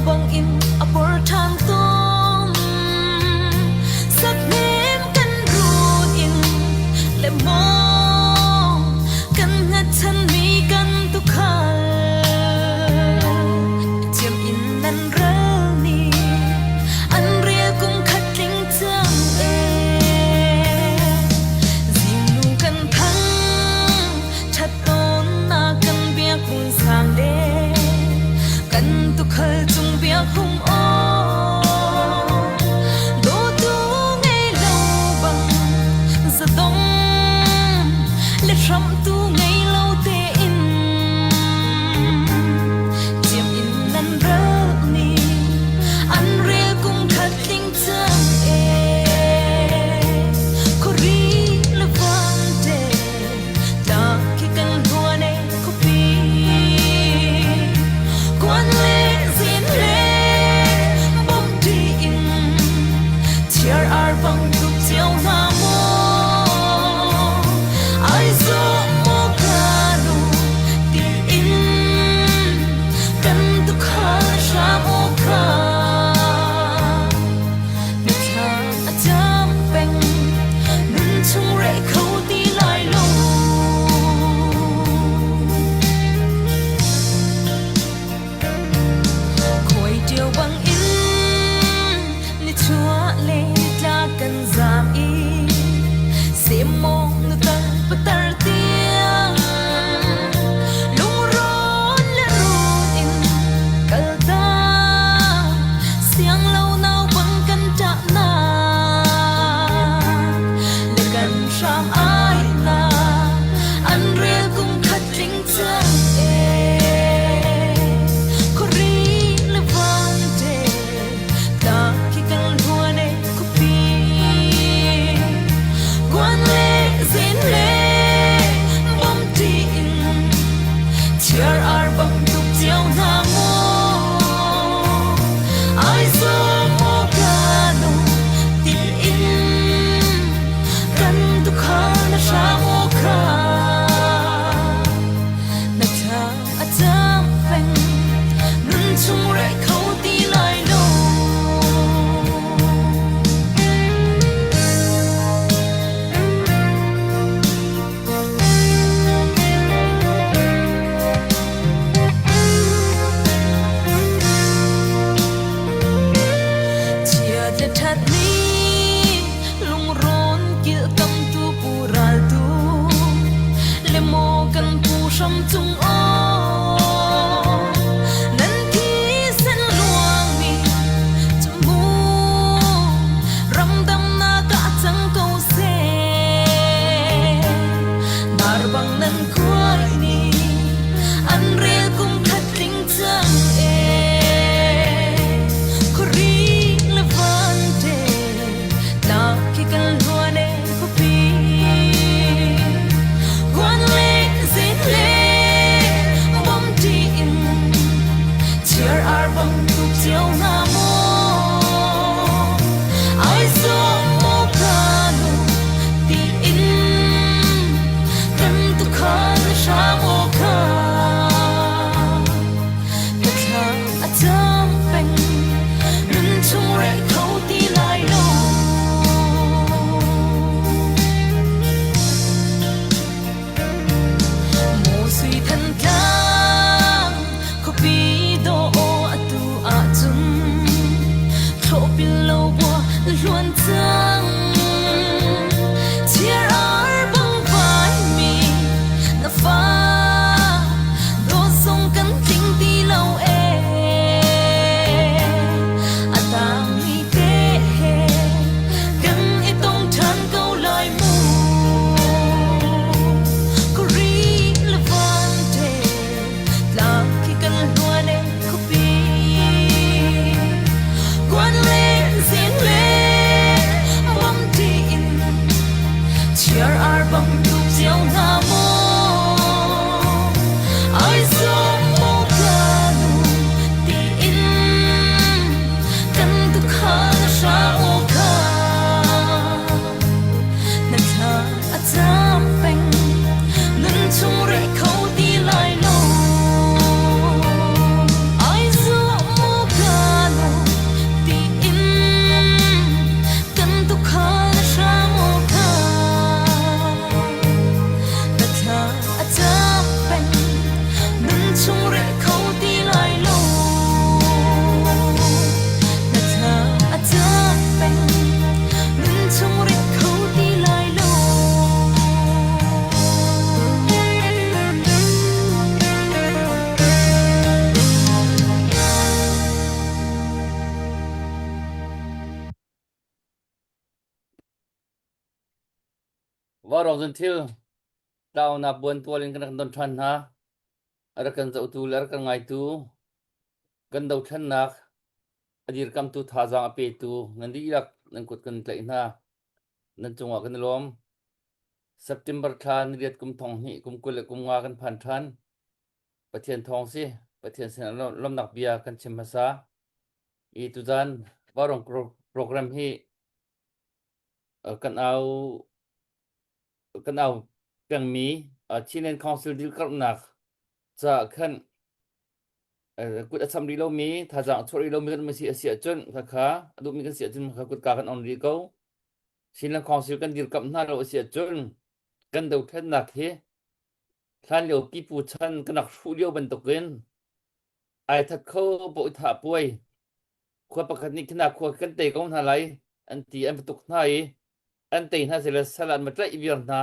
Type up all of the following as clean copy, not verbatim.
bangin a por ṭhan tawn. Sakhnem kan run in le maw kan hngatchanmi kan tuukhal thiam in nan ral ni an rel kum khat tling cang ee. Zingnu kan thang ṭhat tawn na kan biak hung sang le kan tuukhal cung biak hung aw. Vaurawng zun thil tlaunak buantual in kan rak don ṭhan hna. A rak kan zohtu le a rak kan ngaitu kan dothlennak a dirkamtu thazaang a petu nan dihlak nan kut kan tlaih hna. Nan cungah kan i lawm. September thla niriat kum thong hnih kum 20 le kum nga kan phan ṭhan. Pathian thawng si. Pathian sin ah lawmnak bia kan chim hmasa. I tuzan Vaurawng program hi kan au kan au pengmi Chinland Council dirkamhnak caah khan kut a cham rih lomi thazaang a chuah rih lomi kan um si a si ahcun khakha a duhmi kan si ahcun kha kutka kan on rih ko. Chinland Council kan dirkamh hna lo a si ahcun kan dothlennak hi hlanlio pipu chan kan rak hruh lio bantukin ai that kho paoh i thah puai khua pakhat nih khina khua kan tei ko hna lai an ti an va tuk hna i an tei hna sile sal an va tlaih viar hna.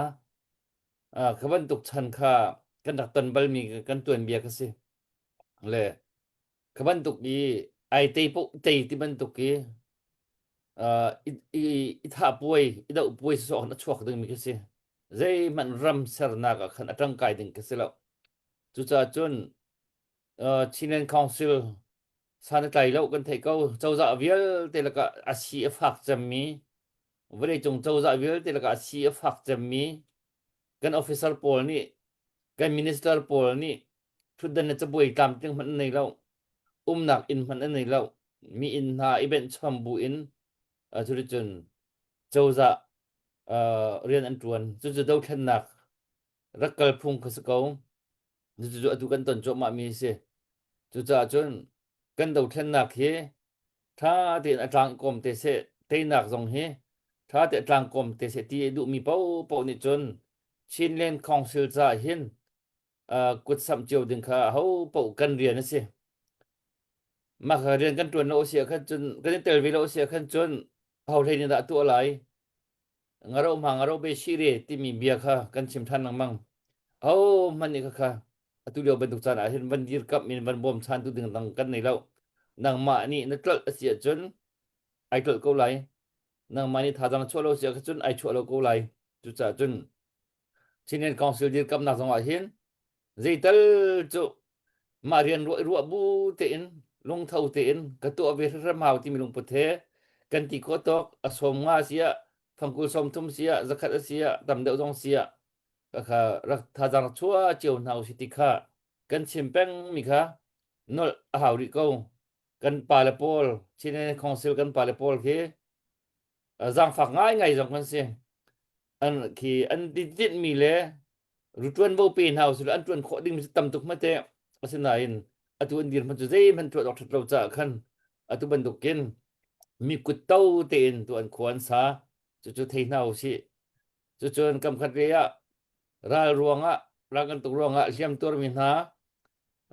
Kha bantuk chan kha kan rak ton balmi kan tuanbia kha si le kha bantuk i ai tei poh tei ti bantuk i i i thah puai i doh puai sawh a chuak dingmi khi si zeihmanh ram sernak ah khan a ṭangkai ding khi si lo. Cucaah cun Chinland Council san a tlai lo kan theih ko. Cozah vialte lakah a si a fak cemmi vawleicung cozah vialte lakah a si a fak cemmi kan officer pawl nih kan minister pawl nih ṭhutdan le cabuai tlamtling hmanh an nei lo umnak inn hmanh an nei lo mi inn hna i benh chom bu in cuticun cozah rian an ṭuan. Cucu dothlennak rak kal phung kha si ko. Cucu atu kan ton cuahmah mi a si. Cucaah cun kan dothlennak hi ṭha tein a tlangkawm te seh, teinak zong hi ṭha tein a tlangkawm te seh ti a duhmi paohpaoh nih cun Chinland Council caah hin kutsamh cio ding kha aho paoh kan rian a si. Mah kha rian kan ṭuan lo a si ah khan cun kan i tel ve lo a si ah khan cun aho hlei nih dah a tuah lai? Ngaro hma ngaro be shi re timi bia kha kan chim ṭhan lengmang. Aho hmanh nih khakha atu lio bantuk caan ah hin van dirkamh in van bawmchan tu ding dang kan nei lo. Nangmah nih na tlolh a si ahcun ai tlolh ko lai. Nangmah nih thazaang chuah lo si ahcun ai chuah lo ko lai. Cucaah cun Chinland Council dirkamnak zong ah hin zeital cu mah rian ruah ruah bu tein lungtho tein ka tuah ve hrimhrim hau timi lungput he kan ti khawh tawk a sawm nga si ah thongkul sawm thum si ah zakhat a si ah tam deuh zong si ah kha rak thazaang chuah cio hna usih ti kha kan chim peng mi kha nolh a hau rih ko. Kan pale pawl Chinland Council kan pale pawl khi zaangfak ngaingai zong kan si. An khi an tinhmi le ṭuanvo pe hna usih an ṭuan khawh ding mi cu tam tuk hmate. Asinain atu an dirhmun cu zeihmanh ṭuan awk ṭhat lo caah khan atu bantukin mi kutto tein tu an khua an sa. Cucu thei hna usih. Cucun kamkhat ve ah ral ruangah ral kan tuk ruangah hliam tuarmi hna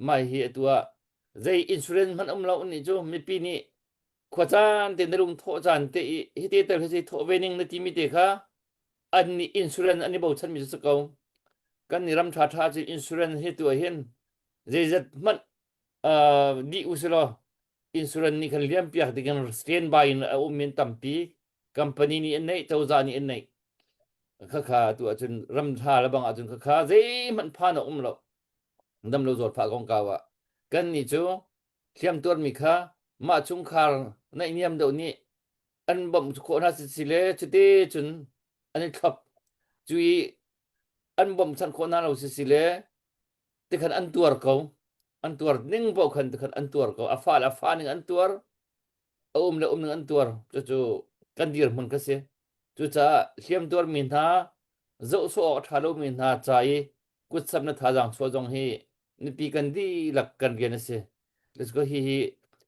mah hi atu ah zei insurance hmanh um lo nih cu mipi nih khuacaan te na lung thawh caan te i hite tel hi thawh ve ning na timi te kha an nih insurance an i bochan mi cu si ko. Kan nih ram ṭha ṭha cu insurance hi tu ah hin zeizat hmanh dih usilaw insurance nih khan liam piak ding in stand by in a um in tampi company nih an neih cozah nih an neih. Khakha tu ahcun ram ṭha le bang ahcun khakha zeihmanh phan a um lo. Dam lo zawtfah kongkau ah kan nih cu hliam tuarmi kha mah chungkhar naihniam deuh nih an bawmh khawh hna si le cuti cun an i thlop. Cu i an bawmhchanh khawh hna lo si si le tikhan an tuar ko. An tuar ning paoh khan tikhan an tuar ko. A fa le a fa ning an tuar a um le um ning an tuar. Cucu kan dirhmun ka si. Cucaah hliam tuarmi hna zoh sawh awk a ṭha lomi hna ca i kutsap na thazaang chuah zong hi mipi kan dihlak kan rian a si. Let's go. Hi hi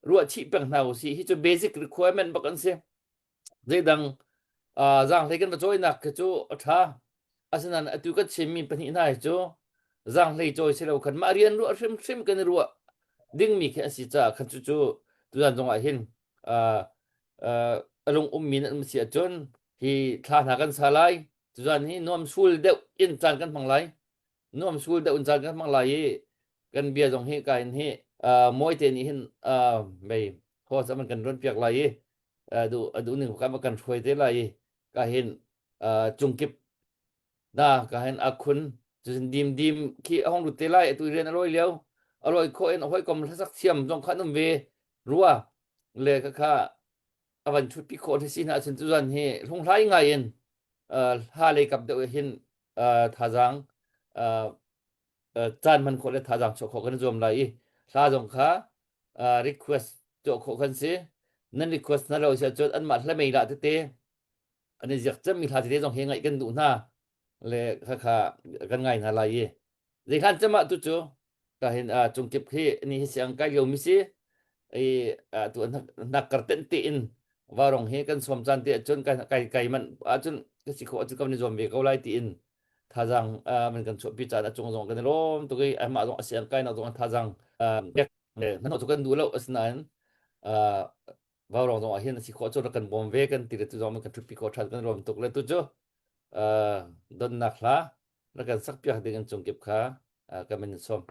ruah chih peng hna usih. Hi cu basic requirement bak an si. Zeidang zaanghlei kan va cawinak khi cu a ṭha. Asinain atu kan chimmi pahnih hna hi cu zaanghlei cawi si lo khan mah rian ruah hrimhrim kan i ruah dingmi khi an si caah khan cucu tuzan zongah hin a lung ummi nan um si ahcun hi thla hna kan sa lai. Tuzan hi nuam sul deuh in caan kan hmang lai. Nuam sul deuh in caan kan hmang lai i kan bia zong hi ka in hi mawite nih hin mei host an kan ruan piak lai i duh ning kan kan hruai te lai i ka hin cungkip. Na ka hen a khun cun dim dim khi a hong lut te lai atu rian a lawi lio a lawi khawh in a hawikom hlasak thiam zong kha an um ve rua le ka kha a van thut pi khawh si hna ahcun tuzan hi hlunghlai ngai in hla lei kap deuh hin thazaang caan hman khawh le thazaang chuah khawh kan i zuam lai i hla zong kha request tuah khawh kan si nan request na lo si ahcun anmah hla mei lah tete an i ziak cemmi hla tete zong hi ngaih kan duh hna le khakha kan ngai hna lai i zeihlan cem ah tu cu ka hin cungkip khi ni hi siang kai lio mi si i tu nak kar ten te in varong hi kan som caan te ahcun kai kai kai man ahcun ka si khawh ahcun kan i zuam ve ko lai tiin thazang man kan chuahpi caan a cung zong kan i lawm tuk i amah zong a siang kai nak zong thazang pek hmanawh cu kan duh lo asinain Vaurawng zong ah hin a si khawh cu rak kan bawm ve kan ti le tu zong kan ṭhutpi khawh ṭhan kan lawm tuk le tu cu donnak hla rak kan sak piak ding in cungkip kha kan min sawm.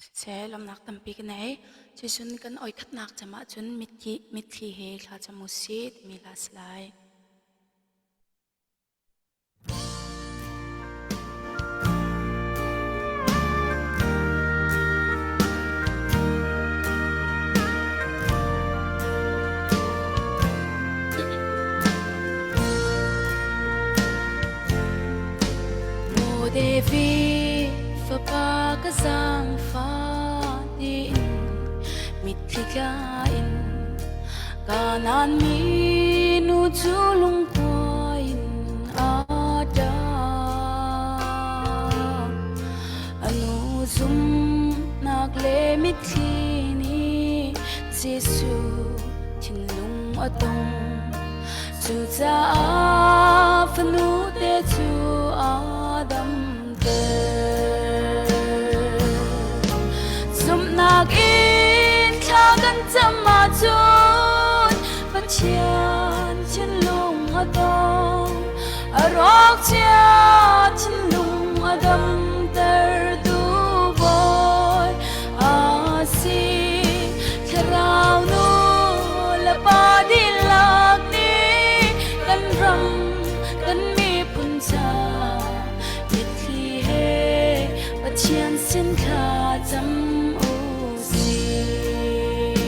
Siseh lawmnak tampi ka nei. Cucun kan oi khatnak cam ahcun mitthli mitthli he thla cam u sih timi hla si lai. Maw David fapa ka zaangfah tiin mitthli tla in Kanaan mi nu cu lungkua in aa ṭap. A nu zumhnak le mitthli nih Jesuh thinlung a tong. Cucaah fanu te cu aa damter. Zumhnak in thla kan cam ahcun Pathian thinlung a tong. A rawk cia thinlung a damtertu Bawi a si. Thlarau nu le pa dihlak nih kan ram kan miphun ca mitthli he Pathian sin thla cam u sih.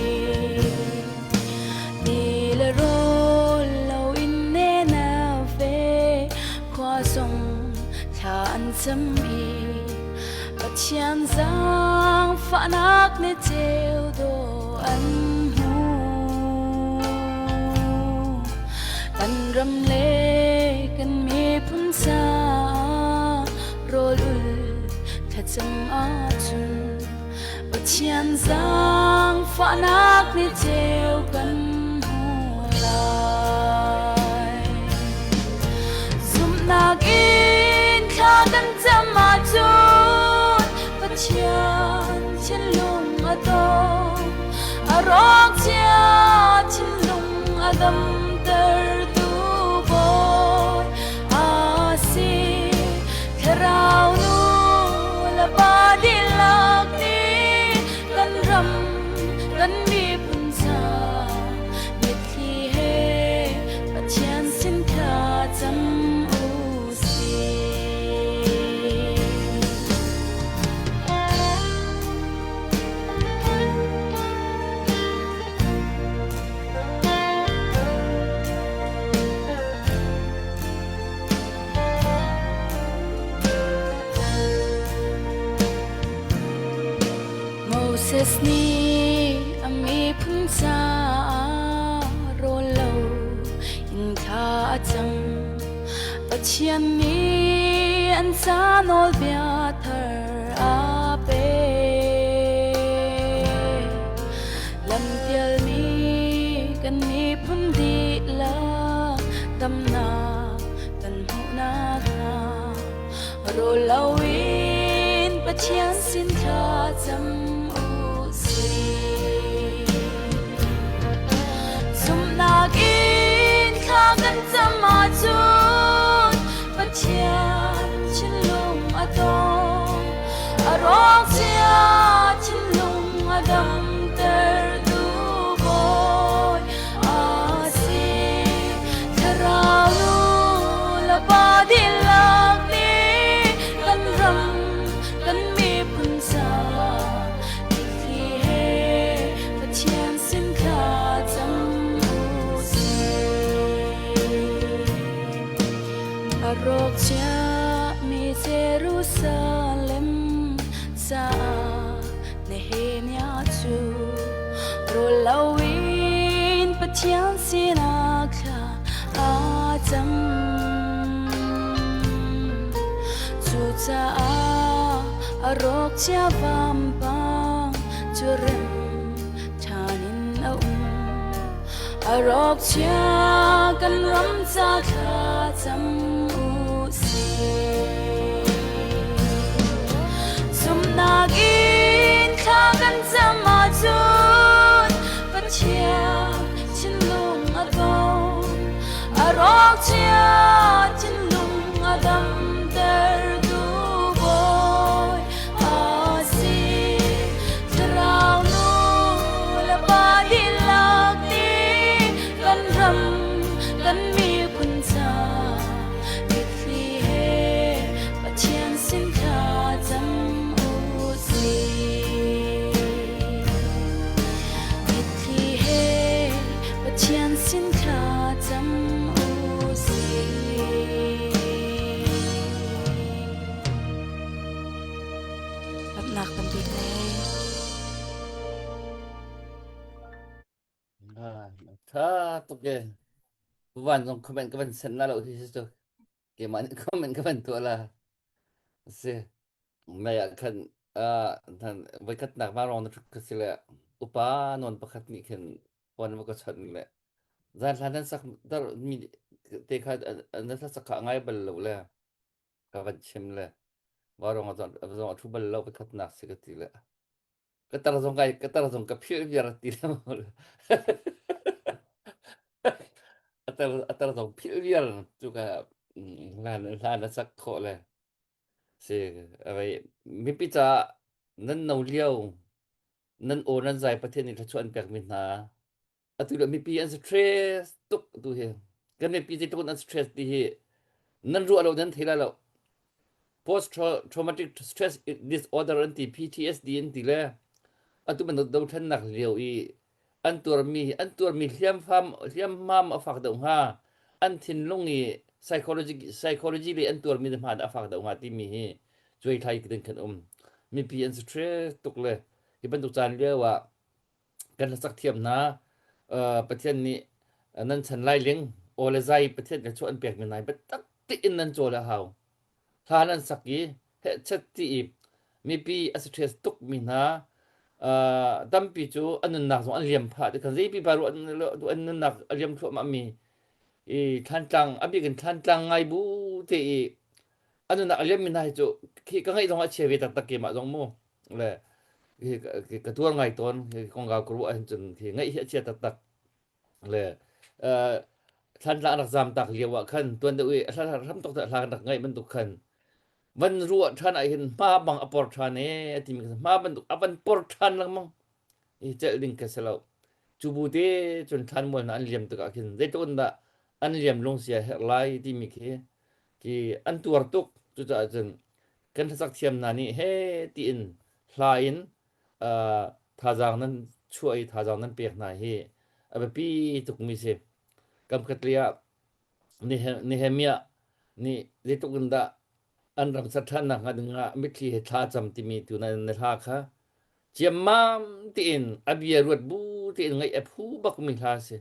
Ti le rawl loin ne na ve khua zong thla an cam i Pathian zaangfahnak ni ceu dawh an hmu. Kan ram le kan miphun caah rawl ul thlacam ahcun Pathian zaangfahnak ni ceu kan hmu lai. Zumhnak in thla kan cam ahcun Pathian thinlung a tong, a rawk cia thinlung a damtertu Bawi a si. Thlarau nu le pa dihlak nih kan ram kan miphun ca mitthli he Pathian sin thla cam u sih. Moses nih a miphun caah rawl lo in thla a cam. Pathian nih an ca nawlbia thar a pek. Lampialmi kan miphun dihlak damnak kan hmuh nakhnga rawl loin Pathian sin thla cam u sih. Zumhnak in thla kan cam ahcun Pathian thinlung a tong, a rawk cia thinlung a damtertu Bawi a si. A rawk cia vampang cu rem ṭhan in a um. A rawk cia kan ram ca thla cam u sih. Zumhnak in thla kan cam ahcun Pathian thinlung a dong. A rawk cia thinlung a damtertu Bawi a si. Thlarau nu le pa dihlak nih kan ram kan miphun ca mitthli he Pathian sin thla cam u sih. Mitthli he Pathian sin thla cam u sih. Lawmhnak tampi ngei. Ah, tha tuk e. Van zong comment ka van send la lo hi cu. Keimah nih comment ka van tuah la. Si. Mei ah khan ah voikhatnak vanlawng na ṭhut ka si le upa nawn pakhat nih khin phone va ka chawnh le zan hlan nan sak dar mi te kha na sak kha a ngai bal lo le ka van chim le vanlawng zong a ṭhu bal lo voikhatnak si ka ti le ka tar zong kai ka tar zong ka philh viar ti le a tar a tar zong philh viar cu ka hlan hlan a sak khawh le Si, mipi caah nan no lio, nan aw nan zai Pathian nih thluachuah an pekmi hna. Atu le mipi an stress tuk tu hi. Kan mipi zeitluk in an stress ti hi nan ruah lo nan thei lai lo. Post traumatic stress disorder an ti PTSD an ti le atu bantuk dothlennak lio i an tuarmi an tuarmi hliamfam hliamhmam a fak deuh hnga an thinlung i psychology psychology le an tuarmi hma a fak deuh hnga timi hi cuaithlai ding kan um mipi an stress tuk le hi bantuk caan lio ah kan hlasak thiam hna Pathian nih nan chan lai ling aw le zai Pathian ka chuah an pek mi nai biatak tein nan cawl a hau hla nan sak i hehchet ti i mipi a stress tuk mi hna tampi cu an nunnak zong an liam phah ti khan zeipi pa ruah an nunnak a liam thluahmah mi i thlantlang a bik in thlantlang ngai bu te i an nunnak a liam mi hna hi cu khi ka ngaih zong a chia ve taktak keimah zong mu le ka tuar ngai tawn kongkau ka ruah ahhin cun khi ngaih hi a chia taktak le thlan rak zam tak lio ah khan tuan deuh i hram tok hla rak ngaih bantuk khan van ruah ṭhan ah hin hma bang a por ṭhan e a timi hma bantuk a van por ṭhan lengmang i celh ding ka si lo cu bu te cun thlan mual hna an liam tikah khin zeitluk in dah an liam lung sia herh lai timi khi khi an tuar tuk cucaah cun kan hlasak thiam hna nih he tiin hla in thazaang nan chuah i thazaang nan pek hna hi a biapi tukmi si. Kamkhat lei ah Nehemiah nih zeitluk in dah an ram ser ṭhannak hnga ding ah mitthli he thla cam timi tu na na hla kha ciammam tiin a bia ruat bu tiin ngaih a phu bakmi hla a si.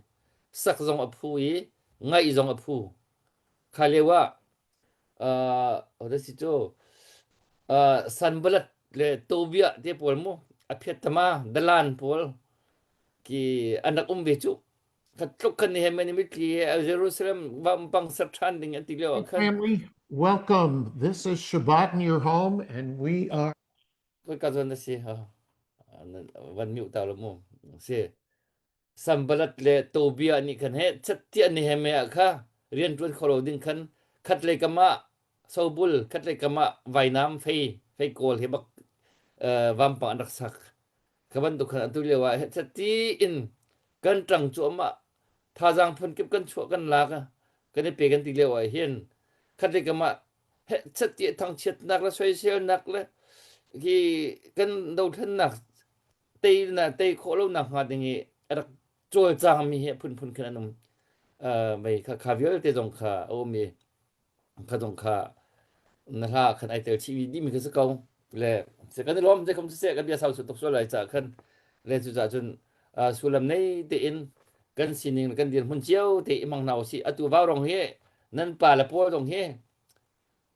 Sak zong a phu i ngaih zong a phu. Kha lio ah uh, si cu uh, Sanbalat le Tobiah te pawl mu a phiat-tama dalan pawl ki an rak um ve cu khat tluk khan ni he mani mitli Jerusalem vampang ser ṭhan ding an ti lio ah khan Family, welcome. This is Shabbat in your home, and we are ka zawn na si van mute ta lo mu si Sanballat le Tobiah nih khan he chattiah Nehemiah kha rianṭuan kho lo ding khan khatlei kam ah sobul, khatlei kam ah vainam fei feikawl he bak vampang an rak sak. Kha bantuk khan atu lio ah chatti in kan ṭang cuahmah thazaang phunkip kan chuah kan lak kan i pe kan ti lio ah hin khatlei kam ah chatti thangchiatnak le soiselnak le hi kan dothlennak tei na tei khawh lo nak hnga ding i a rak cawlcangmi hi a phunphun khin an um. Uh, mei kha kha vialte zong kha a um i kha zong kha na hla khan ai tel chih dih mi kha si ko le se kan i lawm zei khom siseh kan bia sau tuk sual lai ca khan le cu ca cun uh, sullam nei tein kan sining le kan dirhmun cio te i mang hna usih atu vau rong hi nan pa le pawl zong hi.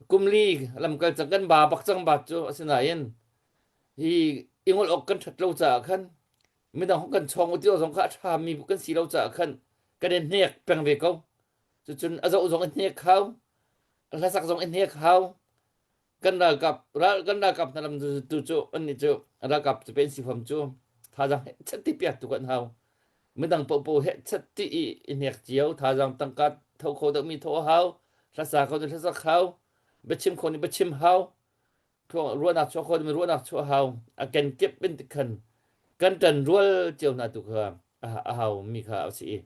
Kum li lamkal cang kan ba bak cang ba cu asinain hi i ngol awk kan ṭhat lo caah khan midang hong kan chawng u ti zong kha a ṭhami kan si lo caah khan kan i hnek peng ve ko. Cucun a zoh zong i hnek hau, a hlasak zong i hnek hau. Kan ralkap ral kan ralkap hna lam tu cu annih cu ralkap cu pen si fam cu thazaang he chat ti piak tu kan hau. Midang popo he chat ti i i hnek cio thazaang tangka tho kho deuhmi tho hau, hlasa kho nih hlasak hau, biachim kho nih biachim hau. Ruahnak chuah kho ding ruahnak chuah hau a kenkip in khan kan ṭan rual cio hna tu kha a hau mi kha a si i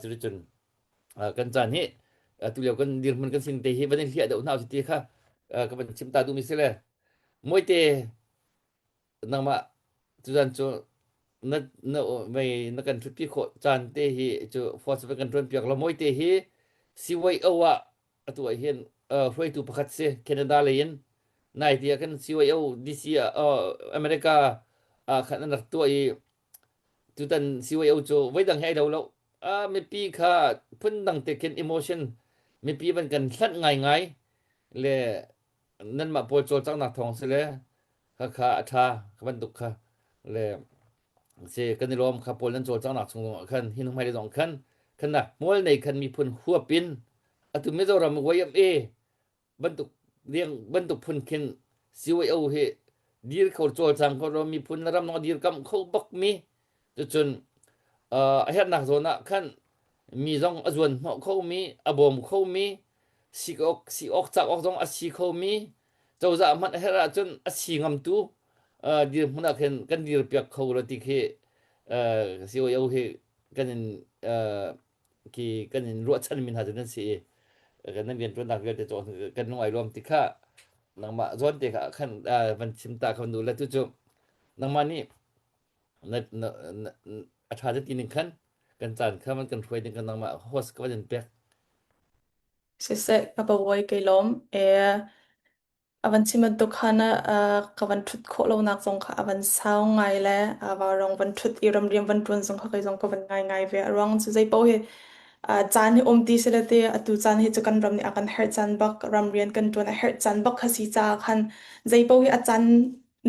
cuticun kan caan hi tulio kan dirhmun kan sin te hi van in hliah deuh hna ti kha ka van chim ta duhmi si le Muaite nangmah tuzan cu na na mei na kan ṭhutpi khawh caan te hi cu force van kan ṭuan piak lo Muaite hi CYO ah atu ah hin hruaitu pakhat si Canada lei in nai ti ah khan CYO DC ah America ah khan an rak tuah i tutan CYO cu voidang he ai lo lo mipi kha phundang te khin emotion mipi van kan hlanh ngaingai le nanmah pawl cawlcanghnak thawng si le kha kha a ṭha ka bantuk kha le si kan i lawm kha pawl nan cawlcanghnak chung zongah khan hin hmailei zong khan khan na hmual nei khan miphun huap in atu Mizoram YMA bantuk riang bantuk phun khin CYO hi dir kho cawlcang kho ro miphun ram nong dir kam kho bak mi cucun a herhnak zawn ah khan mi zong a zuan hnawh kho mi a bawm kho mi si awk si awk cak awk zong a si kho mi cozah hmanh a herh ahcun a si ngamtu dirhmun ah khin kan dirpiak kho lo ti khi COO hi kan in khi kan in ruahchan mi hna cu nan si i kan nan rianṭuannak vialte cu kan lung ai lawm ti kha nangmah zawn te kha khan van chim ta kha nu le tu cu nangmah nih na na a ṭha ti ning khan kan caan kha man kan hruai ding kan nangmah host ka van in pek. Siseh, ka bawi kei lawm. A van chim bantuk khan ka van ṭhut khawh lonak zong kha a van sau ngai le vaurawng van ṭhut i ramrian van ṭuan zong kha kei zong ka van ngai ngai ve. A ruang cu zeipaoh hi caan hi um ti sile ti atu caan hi cu kan ram nih a kan herh caan bak, ramrian kan ṭuan a herh caan bak kha si caah khan zeipaoh hi a caan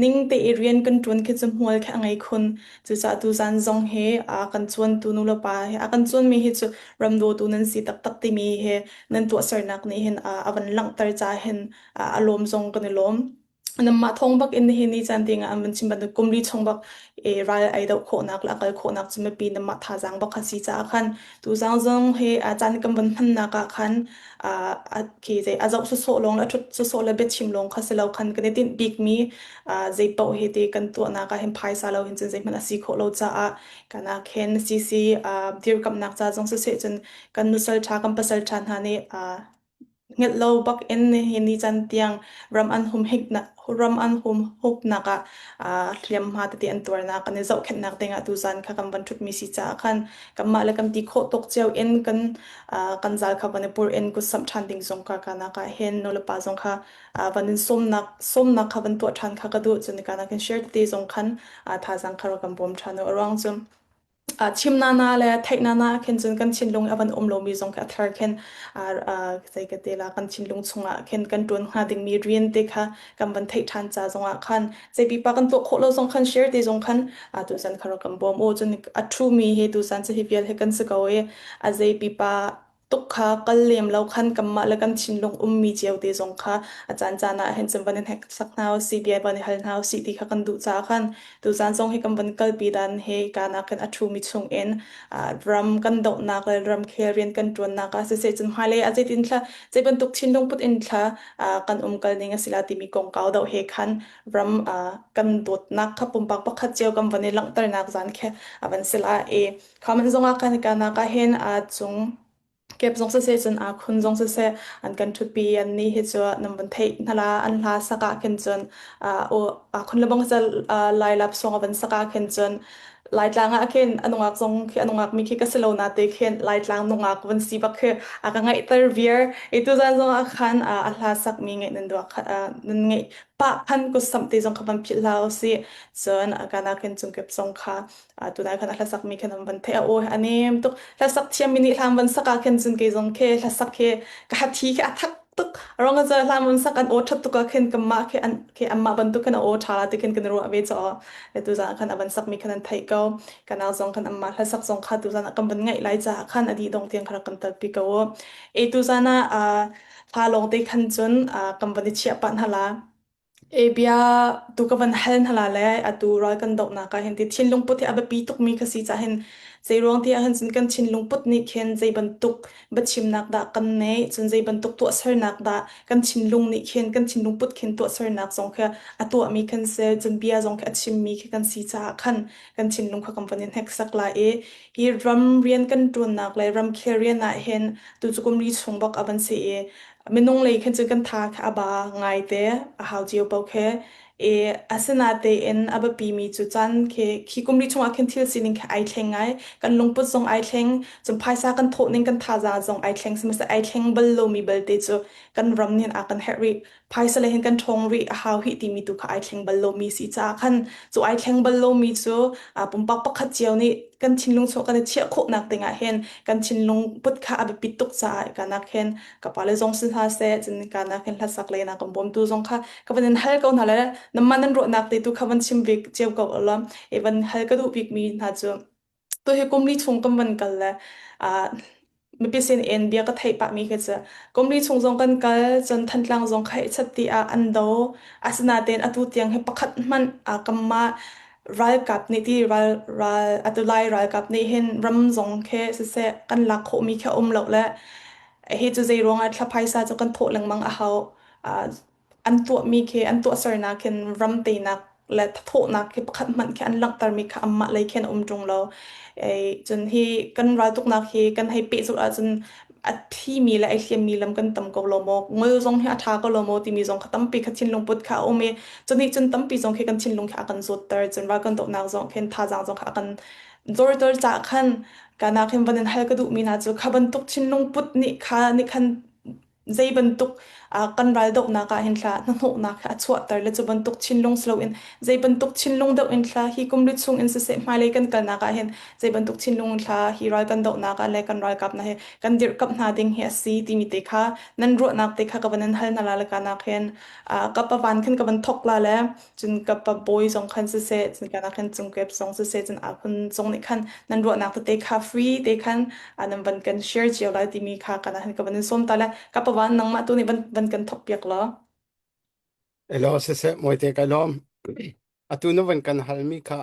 ning te i rian kan ṭuan khi cu hmual khi a ngei khun. Cucaah tuzaan zong hi a kan cuantu nulepa hi a kan cuanmi hi cu ram dawtu nan si taktak timi hi nan tuahsernak nih hin a van langhter caah hin a lawm zong kan i lawm. Nanmah thawng bak in nihin ni caan tiangah an van chim bantuk kum li chung bak e ral ai doh khawhnak le a kal khawhnak cu mipi nanmah thazaang bak kha si caah khan tuzaan zong hi a caan kan van hmannak ah khan a khi zei a zoh sawsawh lawng le a ṭhut sawsawh le biachim lawng kha si lo khan kan i tinh bikmi zei paoh hi ti kan tuahnak ah hin phaisa lo hin cun zeihmanh a si khawh lo caah kan ah khin CC dirkamhnak ca zong siseh cun kan nusal ṭha kan pasal ṭha hna nih Hngelh lo bak in nihin ni caan tiang ram an humhiknak ram an humhuknak ah hliamhma tete an tuarnak kan i zohkhenhnak dingah tuzaan kha kan van ṭhutmi si caah khan kanmah le kan ti khawh tawk cio in kan kan zal kha van i pur in kutsamh ṭhan ding zong kha kanak ah hin nulepa zong kha van in sawmnak sawmnak kha van tuah ṭhan kha ka duh cun kanak in share tete zong khan thazaang kha rak kan bawm ṭhan u a ruang cu Chim nana le theih nana ah khin cun kan thinlung a van um lomi zong khi a thar khin zei ka ti la kan thinlung chungah khin kan ṭuan hnga dingmi rian te kha kan van theih ṭhan ca zongah khan zei pipa kan tuah khawh lo zong khan share te zong khan tuzan kha rak kan bawm u cun a ṭhumi hi tuzan cu hi vial hi kan si ko i a zei pipa tuk kha kal lem lo khan kanmah le kan thinlung ummi cio te zong kha a caan caan ah hin cun van in sak hna usih bia van i hal hna usih ti kha kan duh caah khan tuzaan zong hi kan van kalpi dan he kaan ah khan a ṭhumi chung in ram kan dohnak le ramkhel rian kan ṭuannak ah siseh cun hmailei ah zeitin thla zei bantuk thinlung put in thla kan umkal ning a si la timi kongkau doh he khan ram kan dawtnak kha pumpak pakhat cio kan van i langhternak zaan khi a van si la i Comment zongah kan kanak ah hin aa cung kep zong siseh cun aa khun zong siseh an kan ṭhutpi an nih hi cu nan van theih hna la an hla sak ah khin cun aa khun le bang cu Lai lap song a van sak ah khin cun Laitlang ah khin a nungak zong khi a nungak mi khi ka si lo na te khin Laitlang nungak van si bak khi a ka ngaihter viar i tuzan zong ah khan a hla sak mi ngaih nan duak nan ngaih pah khan kut samh te zong kha van philh hlah usih cun kana khin cung kep zong kha tunai khan a hlasak mi khan an van theih a aw a nem tuk hlasak thiam mi nih hla an van sak ah khin cun kei zong khi hlasak khi ka hathi khi a thak. tuk. Arong ka hla mun sak an aw ṭhat tuk ah khin kanmah khi an khi anmah bantuk khin a aw ṭha la ti khin kan ruah ve caw. Le tuzan ah khan a van sakmi khan an theih ko. Kanau zong khan anmah hlasak zong kha tuzan ah kan van ngaih lai caah khan a dih dong tiang kha rak kan telpi ko u. E tuzan ah ah hla lawng te khan cun ah kan van i chiah pah hna la. E bia tu ka van hal hna la le atu ral kan dohnak ah hin ti thinlung put hi a biapi tukmi kha si cah hin zeiruang ti ah hin cun kan thinlung put nih khin zei bantuk biachimnak dah kan neih cun zei bantuk tuahsernak dah kan thinlung nih khin kan thinlung put khin tuahsernak zong khi a tuahmi kan si cun bia zong khi a chimmi khi kan si caah khan kan thinlung kha kan van in hneksak lai i hi ram rian kan ṭuannak le ramkhel rian ah hin tu cu kum li chung bak a van si i minung lei khin cun kan tha kha a ba ngaite a hau cio paoh khi i asinatein a biapimi cu caan khi khi kum li chungah khin thil sining khi ai thleng ngai kan lungput zong ai thleng cun phaisa kan thawh ning kan thazaang zong ai thleng sihmanhsehlaw ai thleng bal lomi belte cu kan ram nih a kan herh rih phaisa lei hin kan ṭhawng rih a hau hih timi tu kha ai thleng bal lomi si caah khan cu ai thleng bal lomi cu pumpak pakhat cio nih kan thinlung chung kan i chiah khawhnak dingah hin kan thinlung put kha a biapit tuk caah kanak hin ka pale zong si hna seh cun kanak hin hlasak lei na kan bawmtu zong kha ka van in hal ko hna le namah nan ruahnak te tu kha van chim bik cio ko ulaw i van hal ka duh bikmi hna cu tu hi kum li chung kan van kal le mipi sin in bia ka theih pahmi khi cu kum li chung zong kan kal cun Thantlang zong kha chat ti ah an do asinain atu tiang hi pakhat hmanh kanmah ralkap nih ti ral ral atu lai ralkap nih hin ram zong khi siseh kan lak khawhmi khi a um lo le hi cu zei ruangah thla phaisa cu kan thawh lengmang a hau an tuahmi khi an tuahsernak khin ram teinak le thathawhnak khi pakhat hmanh khi an langhtermi kha anmah lei khin a um ṭung lo. Ei, cun hi kan raltuknak hi kan hei pehzulh ahcun a thimi le ai hliammi lam kan tam ko lo maw ngol zong hi a ṭha ko lo maw timi zong kha tampi kha thinlung put kha a um i cunih cun tampi zong khi kan thinlung khi a kan zawtter cun ral kan dohnak zong khin thazaang zong kha a kan zorter caah khan kanak hin van in hal ka duhmi hna cu kha bantuk thinlung put nih kha nih khan zei bantuk kan raldohnak ah hin thla hnahnawhnak a chuahter le cu bantuk thinlung si loin zei bantuk thinlung deuh in thla hi kum li chung in siseh hmailei kan kalnak ah hin zei bantuk thinlung in thla hi ral kan dohnak ah le kan ralkap hna hi kan dirhkamh hna ding hi a si timi te kha nan ruahnak te kha ka van in hal hna la le kanak hin ka pavan khin ka van thok la le cun ka pa bawi zong khan siseh cun kanak khan cungkep zong siseh cun aphun zong nih khan nan ruahnak tete kha free te khan nan van kan share cio lai timi kha kana han ka van in sawm ta le ka pawan nangmah tu nih van van kan thok piak law Elo siseh mawite kai lawm. Atu na van kan halmi kha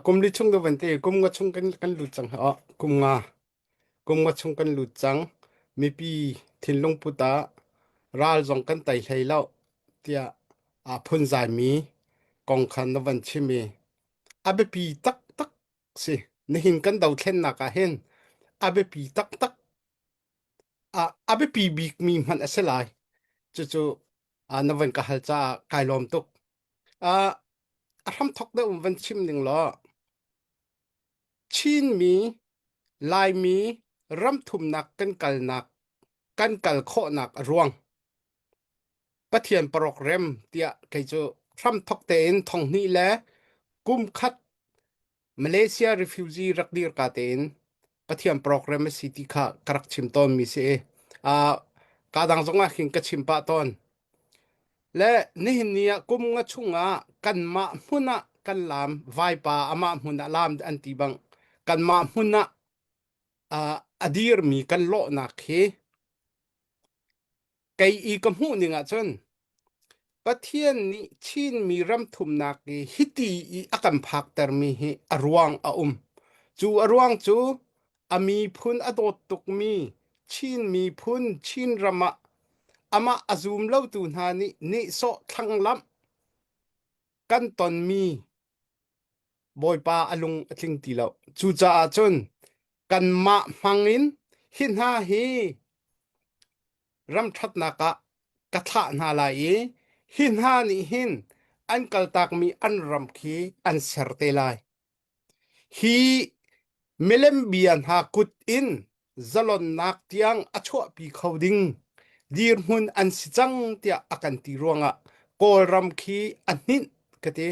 kum li chung na van te kum nga chung kan kan lut cang ha kum nga kum nga chung kan lut cang mipi thinlung put ah ral zong kan tai hlei lo tiah a phunzai mi kong khan na van chim i a biapi taktak si nihin kan dothlennak ah hin a biapi taktak a biapi bikmi hmanh a si lai cucu na van ka hal caah kai lawm tuk a hramthok deuh van chim ning law Chinmi Laimi ramthumnak kan kalnak kan kal khawhnak a ruang Pathian parok rem tiah kei cu hramthok tein thonghnih le kum khat Malaysia refugee rak dir ka tein Pathian program a si ti kha ka rak chim tawn mi si i uh, ka dang zong ah khin ka chim pah tawn. Le nihin ni ah kum nga chungah kanmah hmun ah kan lam vaipa amah hmun ah lam an ti bang kanmah hmun ah uh, a dirmi kan lawhnak hi Kei i ka hmuh ning ahcun Pathian nih Chinmi ramthumnak i hiti i a kan phaktermi hi a ruang a um. Cu a ruang cu a miphun a dawt tukmi Chin miphun Chinram ah amah a zum lotu hna nih nehsawh thlanglamh kan tonmi Bawipa a lung a tling ti lo. Cucaah cun kanmah hmang in hi hna hi ramṭhatnak ah ka thlah hna lai i hi hna nih hin an kaltakmi an ram khi an ser te lai. Hi milem bia hna kut in zalonnak tiang a chuahpi kho ding dirhmun an si cang tiah a kan ti ruangah Kawlram khi a hninh ka ti.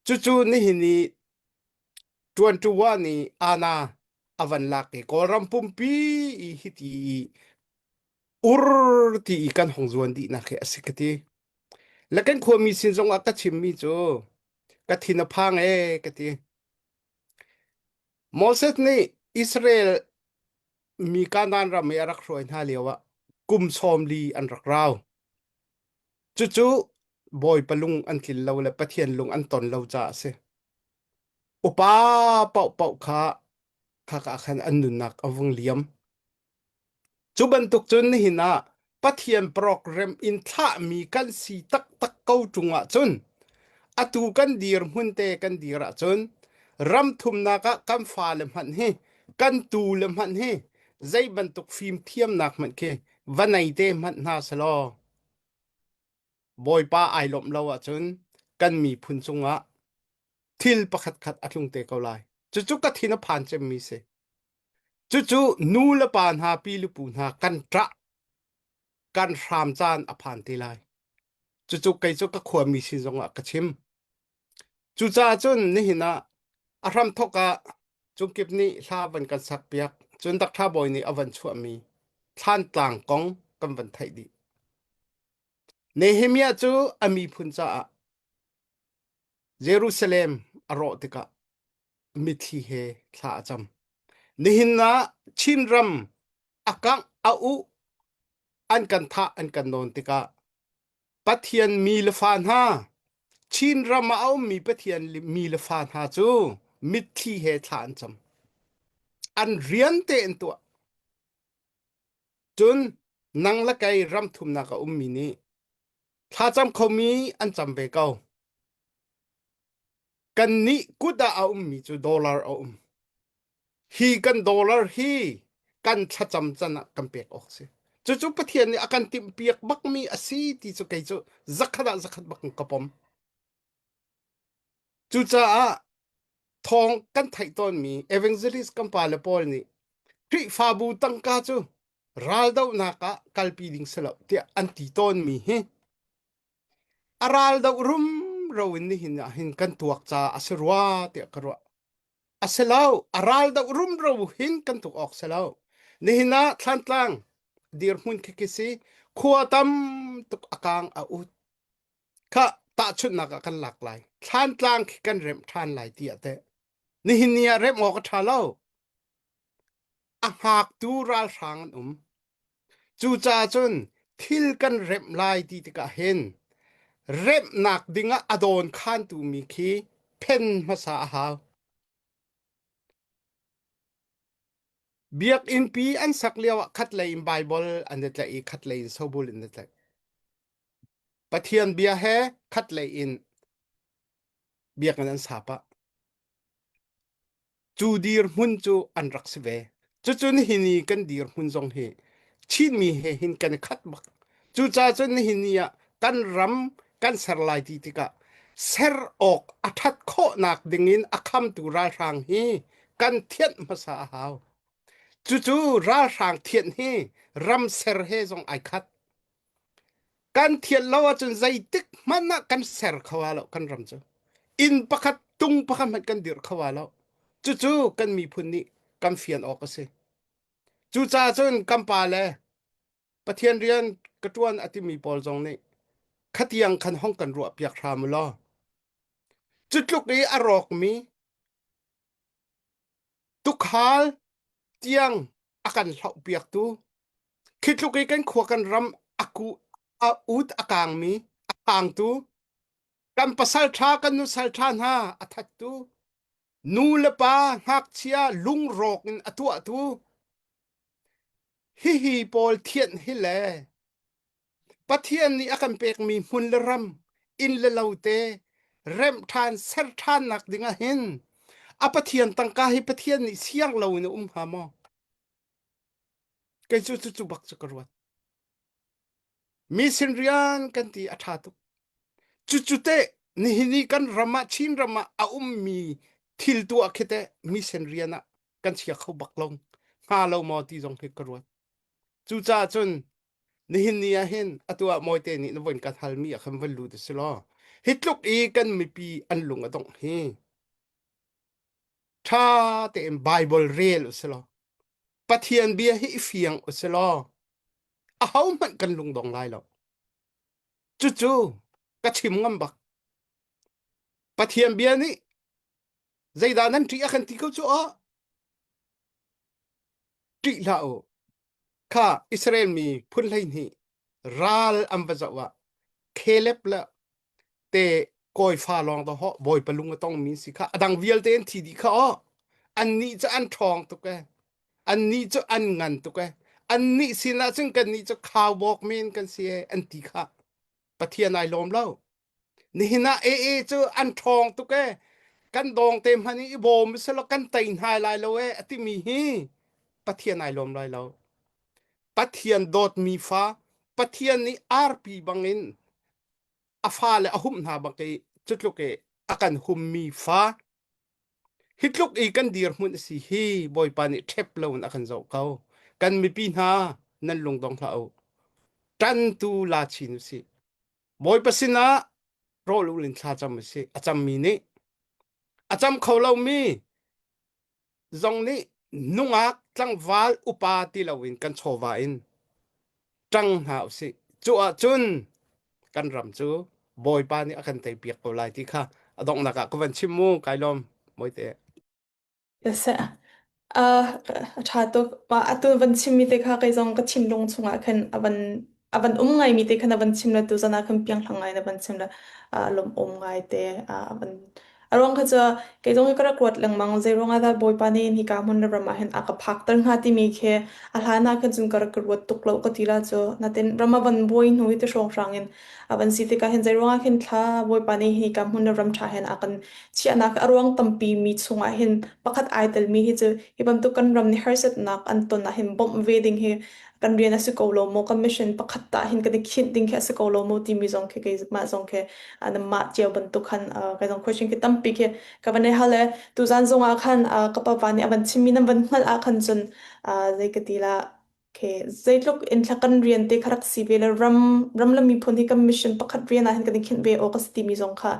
Cucu nihin i ṭuanṭuwa nih Ana a van lak i Kawlram pumpi i hiti i Ur ti i kan hong zuan dihnak hi a si ka ti. Le kan khuami sin zongah ka chimmi cu ka thin a phang ee ka ti. Moses nih Israel mi Kanaan ram i a rak hruai hna lioah kum 40 an rak rau. Cucu Bawipa lung an tlin lo le Pathian lung an ton lo caah a si. Upa paohpaoh kha khaka ah khan an nunnak a vung liam. Cu bantuk cun nihin ah Pathian program in thlahmi kan si taktak ko ṭung ahcun atu kan dirhmun te kan dir ahcun ram thumnak ah kan fale hmanh hi kan tule hmanh hi zei bantuk fimthiamnak hmanh khi va nei te hmanh hna selaw Bawipa ai lawmh lo ahcun kan miphun cungah thil pakhatkhat a tlung te ko lai. Cucu ka thin a phan cemmi si. Cucu nu le pa hna, pi le pu hna kan ṭah, kan hram caan a phan te lai. Cucu kei cu ka khuami sin zongah ka chim. Cucaah cun nihin ah a hramthawk ah cungkip nih hla van kan sakpiak, cun Dakṭha Bawi nih a van chuahmi Thlantlang kong kan van theih dih. Nehemiah cu a miphun caah Jerusalem a rawh tikah mitthli he thla a cam. Nihin ah Chinram a kangh a uh an kan thah an kan nawn tikah Pathian mi le fa hna Chinram ah a ummi Pathian mi le fa hna cu mitthli he thla an cam. An rian te an tuah. Cun nang le kei ram thumnak a ummi nih thlacam khomi an cam ve ko. Kannih kut ah a ummi cu dollar a um. Hi kan dollar hi kan thlacam can ah kan pek awk si. Cucu Pathian nih a kan timhpiak bakmi a si ti cu kei cu zakhat ah zakhat bak in ka pom. Cucaah thawng kan theih tawnmi evangelist kan pale pawl nih Khrihfabu tangka cu raldohnak ah kalpi ding si lo tiah an ti tawnmi hi A ral doh rumro in nihin ah hin kan tuak caah a si rua tiah ka ruah. A si lo, a ral doh rumro hin kan tuk awk si lo. Nihin ah Thlantlang dirhmun khi khi si khua tam tuk a kang a ut. Kha tahchunhnak ah kan lak lai. Thlantlang khi kan remh ṭhan lai tiah teh. Nihin ni ah remh awk a ṭha lo. A hngaktu ralhrang an um. Cucaah cun thil kan remh lai ti tikah hin remhnak dingah a dawn khantu mi khi phen hmasa a hau. Biakinn pi an sak lioah khatlei in Baibal an i tlaih i khatlei in sobul an i tlaih. Pathian bia he khatlei in biakinn an sa pah. Cu dirhmun cu an rak si ve. Cucu nihin i kan dirhmun zong hi Chinmi he hin kan i khat bak. Cucaah cun nihin ni ah kan ram kan ser lai ti tikah ser awk a ṭhat khawhnak dingin a khamtu ralhrang hi kan thianh hmasa a hau. Cucu ralhrang thianh hi ram ser he zong ai khat. Kan thial lo ahcun zeitik hmanh ah kan ser kho ah lo kan ram cu. Inn pakhat tung pakhat hmanh kan dirh kho ah lo. Cucu kan miphun nih kan fian awk a si. Cucaah cun kan pa le Pathian rian ka ṭuan a timi pawl zong nih khatiang khan hong kan ruah piak hram u law. Cu tluk i a rawkmi tukhal tiang a kan hlohpiaktu khi tluk i kan khua kan ram a ku a ut a kangmi a kangtu kan pasal ṭha kan nusal ṭha hna a thattu nu le pa ngakchia lungrawk in a tuahtu hihi pawl thianh hi le Pathian nih a kan pekmi hmun le ram, inn le lo te remh ṭhan, ser ṭhannak ding ah hin a Pathian tangka hi Pathian nih siang loin a um hnga maw? Kei cu cucu bak cu ka ruat. Mi sin rian kan ti a ṭha tuk. Cucu teh nihin i kan ram ah Chin ram ah a ummi thil tuah khi teh mission rian ah kan chia kho bak lo hnga lo maw ti zong hi ka ruat. Cucaah cun nihin ni ah hin atu ah Mawite nih na von kan halmi ah khan van lut u si law hi tluk i kan mipi an lung a dongh hi ṭha tein Bible rel u si law Pathian bia hi i fiang u si law. Ahohmanh kan lungdong lai lo. Cucu ka chim ngam bak. Pathian bia nih zeidah nan ṭih a kan ti ko cu aw? Ṭih hlah u. Kha Israel mi phun 12 ral an va zoh ah Caleb le te kawifa lawng to ho bawipa lung a tongmi si kha a dang vialte an thi dih kha aw annih cu an ṭhawng tuk e annih cu an ngan tuk e annih sinah cun kannih cu khaubawk men kan si e an ti kha Pathian ai lawm lo nihin ah AA cu an ṭhawng tuk e kan dawng te hmanh i bawm selaw kan tei hna lai lo e a timi hi Pathian ai lawm lai lo Pathian dawtmi fa Pathian nih arpi bangin a fale a humh hna bak i cutluk i a kan hummi fa hi tluk i kan dirhmun a si hi Bawipa nih ṭhep loin a kan zoh ko kan mipi hna nan lungdong hlah u ṭantu la chin u sih Bawipa sinah rawl ul in thla cam u sih a cammi nih a cam kho lomi zong nih nungak tlangval upa ti loin kan chawva in ṭang hna usih. Cu ahcun kan ram cu Bawipa nih a kan teipiak ko lai ti kha a donghnak ah ka van chim mu kai lawm Mawite. Seh. Uh, a ṭha tuk. Mah atu van chimmi te kha kei zong ka thinlung chungah khan a van a van um ngaimi te khan a van chim le tu zan ah khan pianghlang ngai na van chim le uh, lawm um ngai te uh, a van A ruang kha cu kei zong hi ka rak ruat lengmang. Zei ruangah dah Bawipa nih hika hmun le ram ah hin a ka phakter hnga timi khi a hlan ah khan cun ka rak ka ruat tuk lo ka ti la cu. Natin ram a van buai hnu hi ti hrawnghrang in a van si tikah hin zei ruangah khin thla Bawipa nih hika hmun le ram ṭha hin a kan chiahnak a ruang tampi mi chungah hin pakhat ai telmi hi cu hi bantuk kan ram nih harsatnak an ton ah hin bawmh ve ding hi kan rian a si ko lo maw kan mission pakhat tah hin kan i khinh ding khi a si ko lo maw timi zong khi keimah zong khi mah cio bantuk khan kai zong question khi tampi khi ka van i hal e tuzan zong ah khan ka papa nih a van chimmi nan van hngalh ah khan cun zei ka ti la Okay, zeitluk in thla kan rian te kha rak si ve le ram ram le miphun hi kan mission pakhat rian ah hin kan i khinh ve awk a si timi zong kha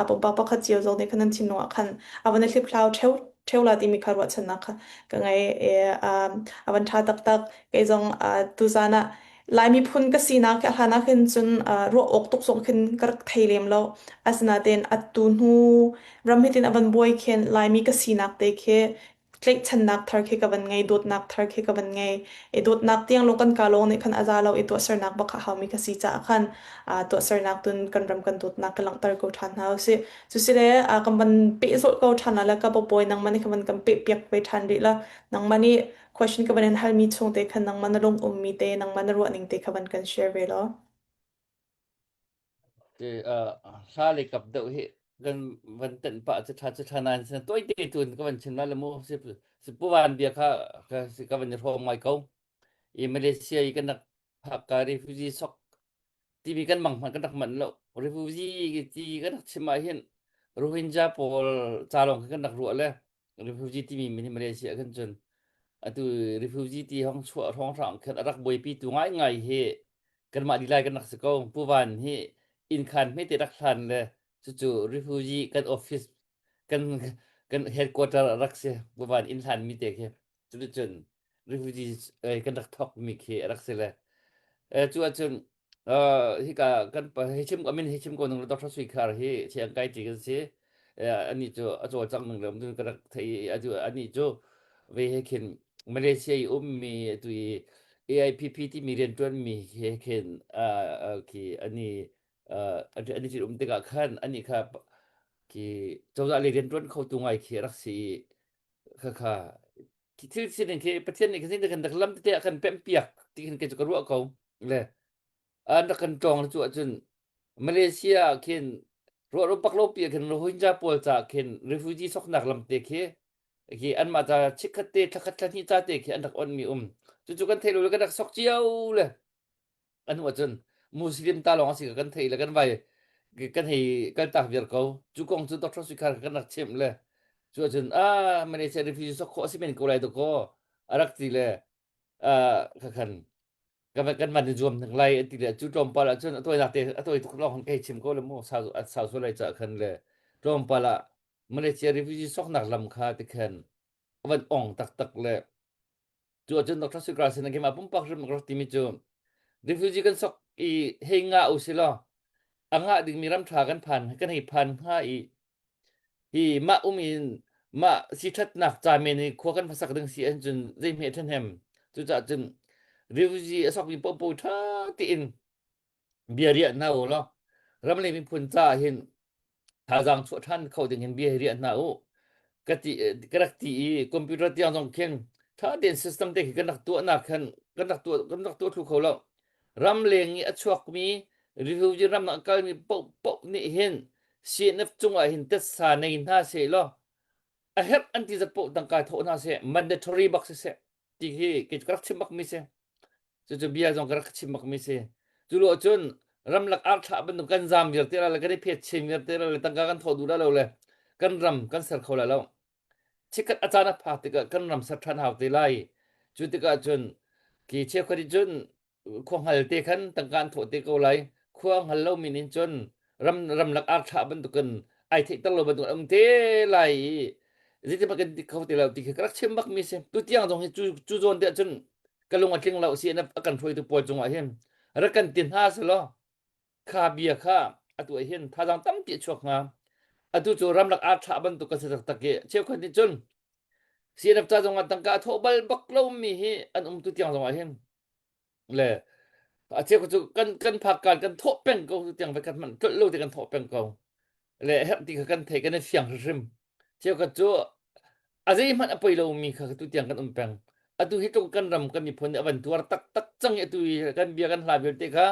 pumpak pakhat cio zong nih khan nan thinlung ah khan a van i hliphlau ṭheo ṭheo la timi kha ruahchannak kha ka ngei i a van ṭha taktak. Kei zong tuzan ah Lai miphun ka sinak a hlan ah khin cun ruah awk tuk zong khin ka rak thei lem lo. Asinain atu hnu ram hitin a van buai khin Laimi ka sinak te khi tlaihchannak thar khi ka van ngei, dawtnak thar khi ka van ngei. I dawtnak tiang lawng kan ka lawng nih khan a za lo i tuahsernak bak a haumi ka si caah khan tuahsernak tun kan ram kan dawtnak ka langhter ko ṭhan hna usih. Cusile kan van pehzulh ko ṭhan la ka papawi nangmah nih ka van kan pehpiak ve ṭhan rih la. Nangmah nih question ka van in halmi chung te khan nangmah na lung ummi te, nangmah na ruahning te kha van kan share ve law. Hla le kap deuh hi kan van tenh pah cu ṭha cu ṭha nain sin toite tun ka van chim lai le mu si si pu van bia kha ka van i hrawm ngai ko i Malaysia i kan rak phak ka refugee sok timi kan mang hmanh kan rak manh lo refugee ti kan rak chim ah hin Rohingya pawl ca lawng khi kan rak ruah le refugee timi min hi Malaysia khan cun atu refugee ti hong chuah hrawng hrang khan a rak buaipi tu ngai ngai hi kanmah lilai kan rak si ko Pu Van hi inn khan hmete rak hlan le cucu refugee kan office kan kan headquarter rak si Pu Van inn hlan mi te khi cuticun refugee kan rak thok mi khi rak si le cu ahcun hika kan hi chim amin hi chim ko nung Dr. Sui Khar hi chiang kai ti kan si ani cu a cawlcang ning le um ka rak thei atu ani cu ve he khin Malaysia i ummi atu i AIPP timi riantuan mi he khin khi ani ani ti um tikah khan ani kha khi cozah le riantuan kho tu ngai khi rak si kha kha thil sining khi Pathian nih khin kan rak lam tete a kan pemh piak ti khin kei cu ka ruah ko le an rak kan tawng cu ahcun Malaysia ah khin ruah ro pak lo pi khin Rohingya pawl ca khin refugee soknak lam te khi khi anmah ca chikkhat te thlakhat thlahnih ca te khi an rak on mi um cucu kan thei lo kan rak sok cio le an hnu ahcun Muslim ta lawng a si kan thei le kan vai kan hei kaltak viar ko cu kong cu Dr. Suikhar kan rak chimh le cu ahcun ah Malaysia refugee sok khawh a si men ko lai dakaw a rak ti le ah khan kan kan van i zuam hnik lai a ti le cu tlawmpal ahcun a tawinak te a tawi tuk lawng kei chim ko le mu sau sau sual lai ca khan le tlawmpal ah Malaysia refugee soknak lam kha ti khan a van ong taktak le Cu ahcun Dr. Sukra sin keimah pumpak hrim ka rak timi cu. Refugee kan sok i hei ngah u si law a ngah dingmi ram ṭha kan phan kan hei phan hnga i hi mah um in mah siṭhatnak ca men i khua kan hmasak ding si ahcun zeihme ṭhahnem. Cucaah cun refugee a sokmi paohpaoh ṭha tein bia riah hna u law ram le miphun caah hin thazaang chuah ṭhan kho ding hin bia hi riah hna u ka ti ka rak ti i computer tiang zong khin ṭha tein system te khi kan rak tuahnak khan kan rak tuah kan rak tuah thlu kho lo ram leng i a chuakmi refugee ram ah kalmi paohpaoh nih hin CNF cungah hin tetsa nei hna seh law a herh an ti zat paoh tangka thawh hna seh mandatory bak siseh ti hi kei ka rak chim bakmi si. Cucu bia zong ka rak chim bakmi si. Cu lo cun ramlak ar thlah bantuk kan zam viar te la le kan i phet chin viar te la le tangka kan thawh duh la lo le kan ram kan ser kho la lo. Chikkhat a caan a phak tikah kan ram ser ṭhan hau te lai. Cu tikah cun ki cheukhat in cun khua hngal te khan tangka an thawh te ko lai. Khua hngal lo min in cun ram ramlak ar thlah bantukin ai theihter lo bantuk an um te lai i zeitin kan ti kho te lo ti khi ka rak chim bak mi si tu tiang zong hi cu cu zawn te ahcun ka lung a tling lo si a kan hruaitu pawl cungah hin rak kan ti hna selaw kha bia kha atu ah hin thazaang tampi a chuak hnga atu cu ramlak ar thlah bantuk ka si taktak i cheukhat nih cun CNF ca zongah tangka a thawh bal bak lomi hi an um tu tiang zongah hin le a cheu cu kan kan phak kan kan thawh peng ko tiang ve kan man tlolh lo te kan thawh peng ko le herh ti kha kan thei kan i fiang hrim cheu khat cu a zei hmanh a poi lo mi kha tu tiang kan um peng atu hi tluk kan ram kan miphun nih a van tuar taktak cang i atu i kan bia kan hla vialte kha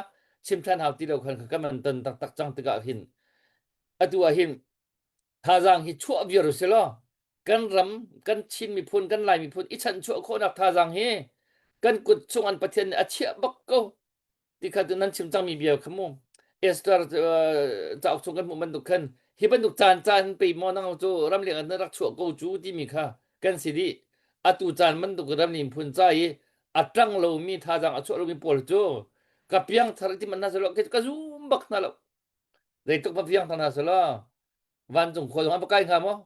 chim ṭhan hau ti lo khan kan van ton taktak cang tikah hin atu ah hin thazaang hi chuah viar u si law kan ram kan Chin miphun kan Lai miphun i chanchuah khawhnak thazaang hi kan kut chung an Pathian nih a chiah bak ko ti kha tu nan chim cangmi bia kha mu Esther cauk chung kan hmuh bantuk khan hi bantuk caan caan pe maw nang cu ramleng an rak chuah ko cu timi kha kan si dih atu caan bantuk ram miphun ca i a ṭang lomi thazaang a chuah lomi pawl cu ka piang thar ti man hna selo ka zum bak hna lo zeitluk va piang thar hna selo vancung khua zong an va kai hnga maw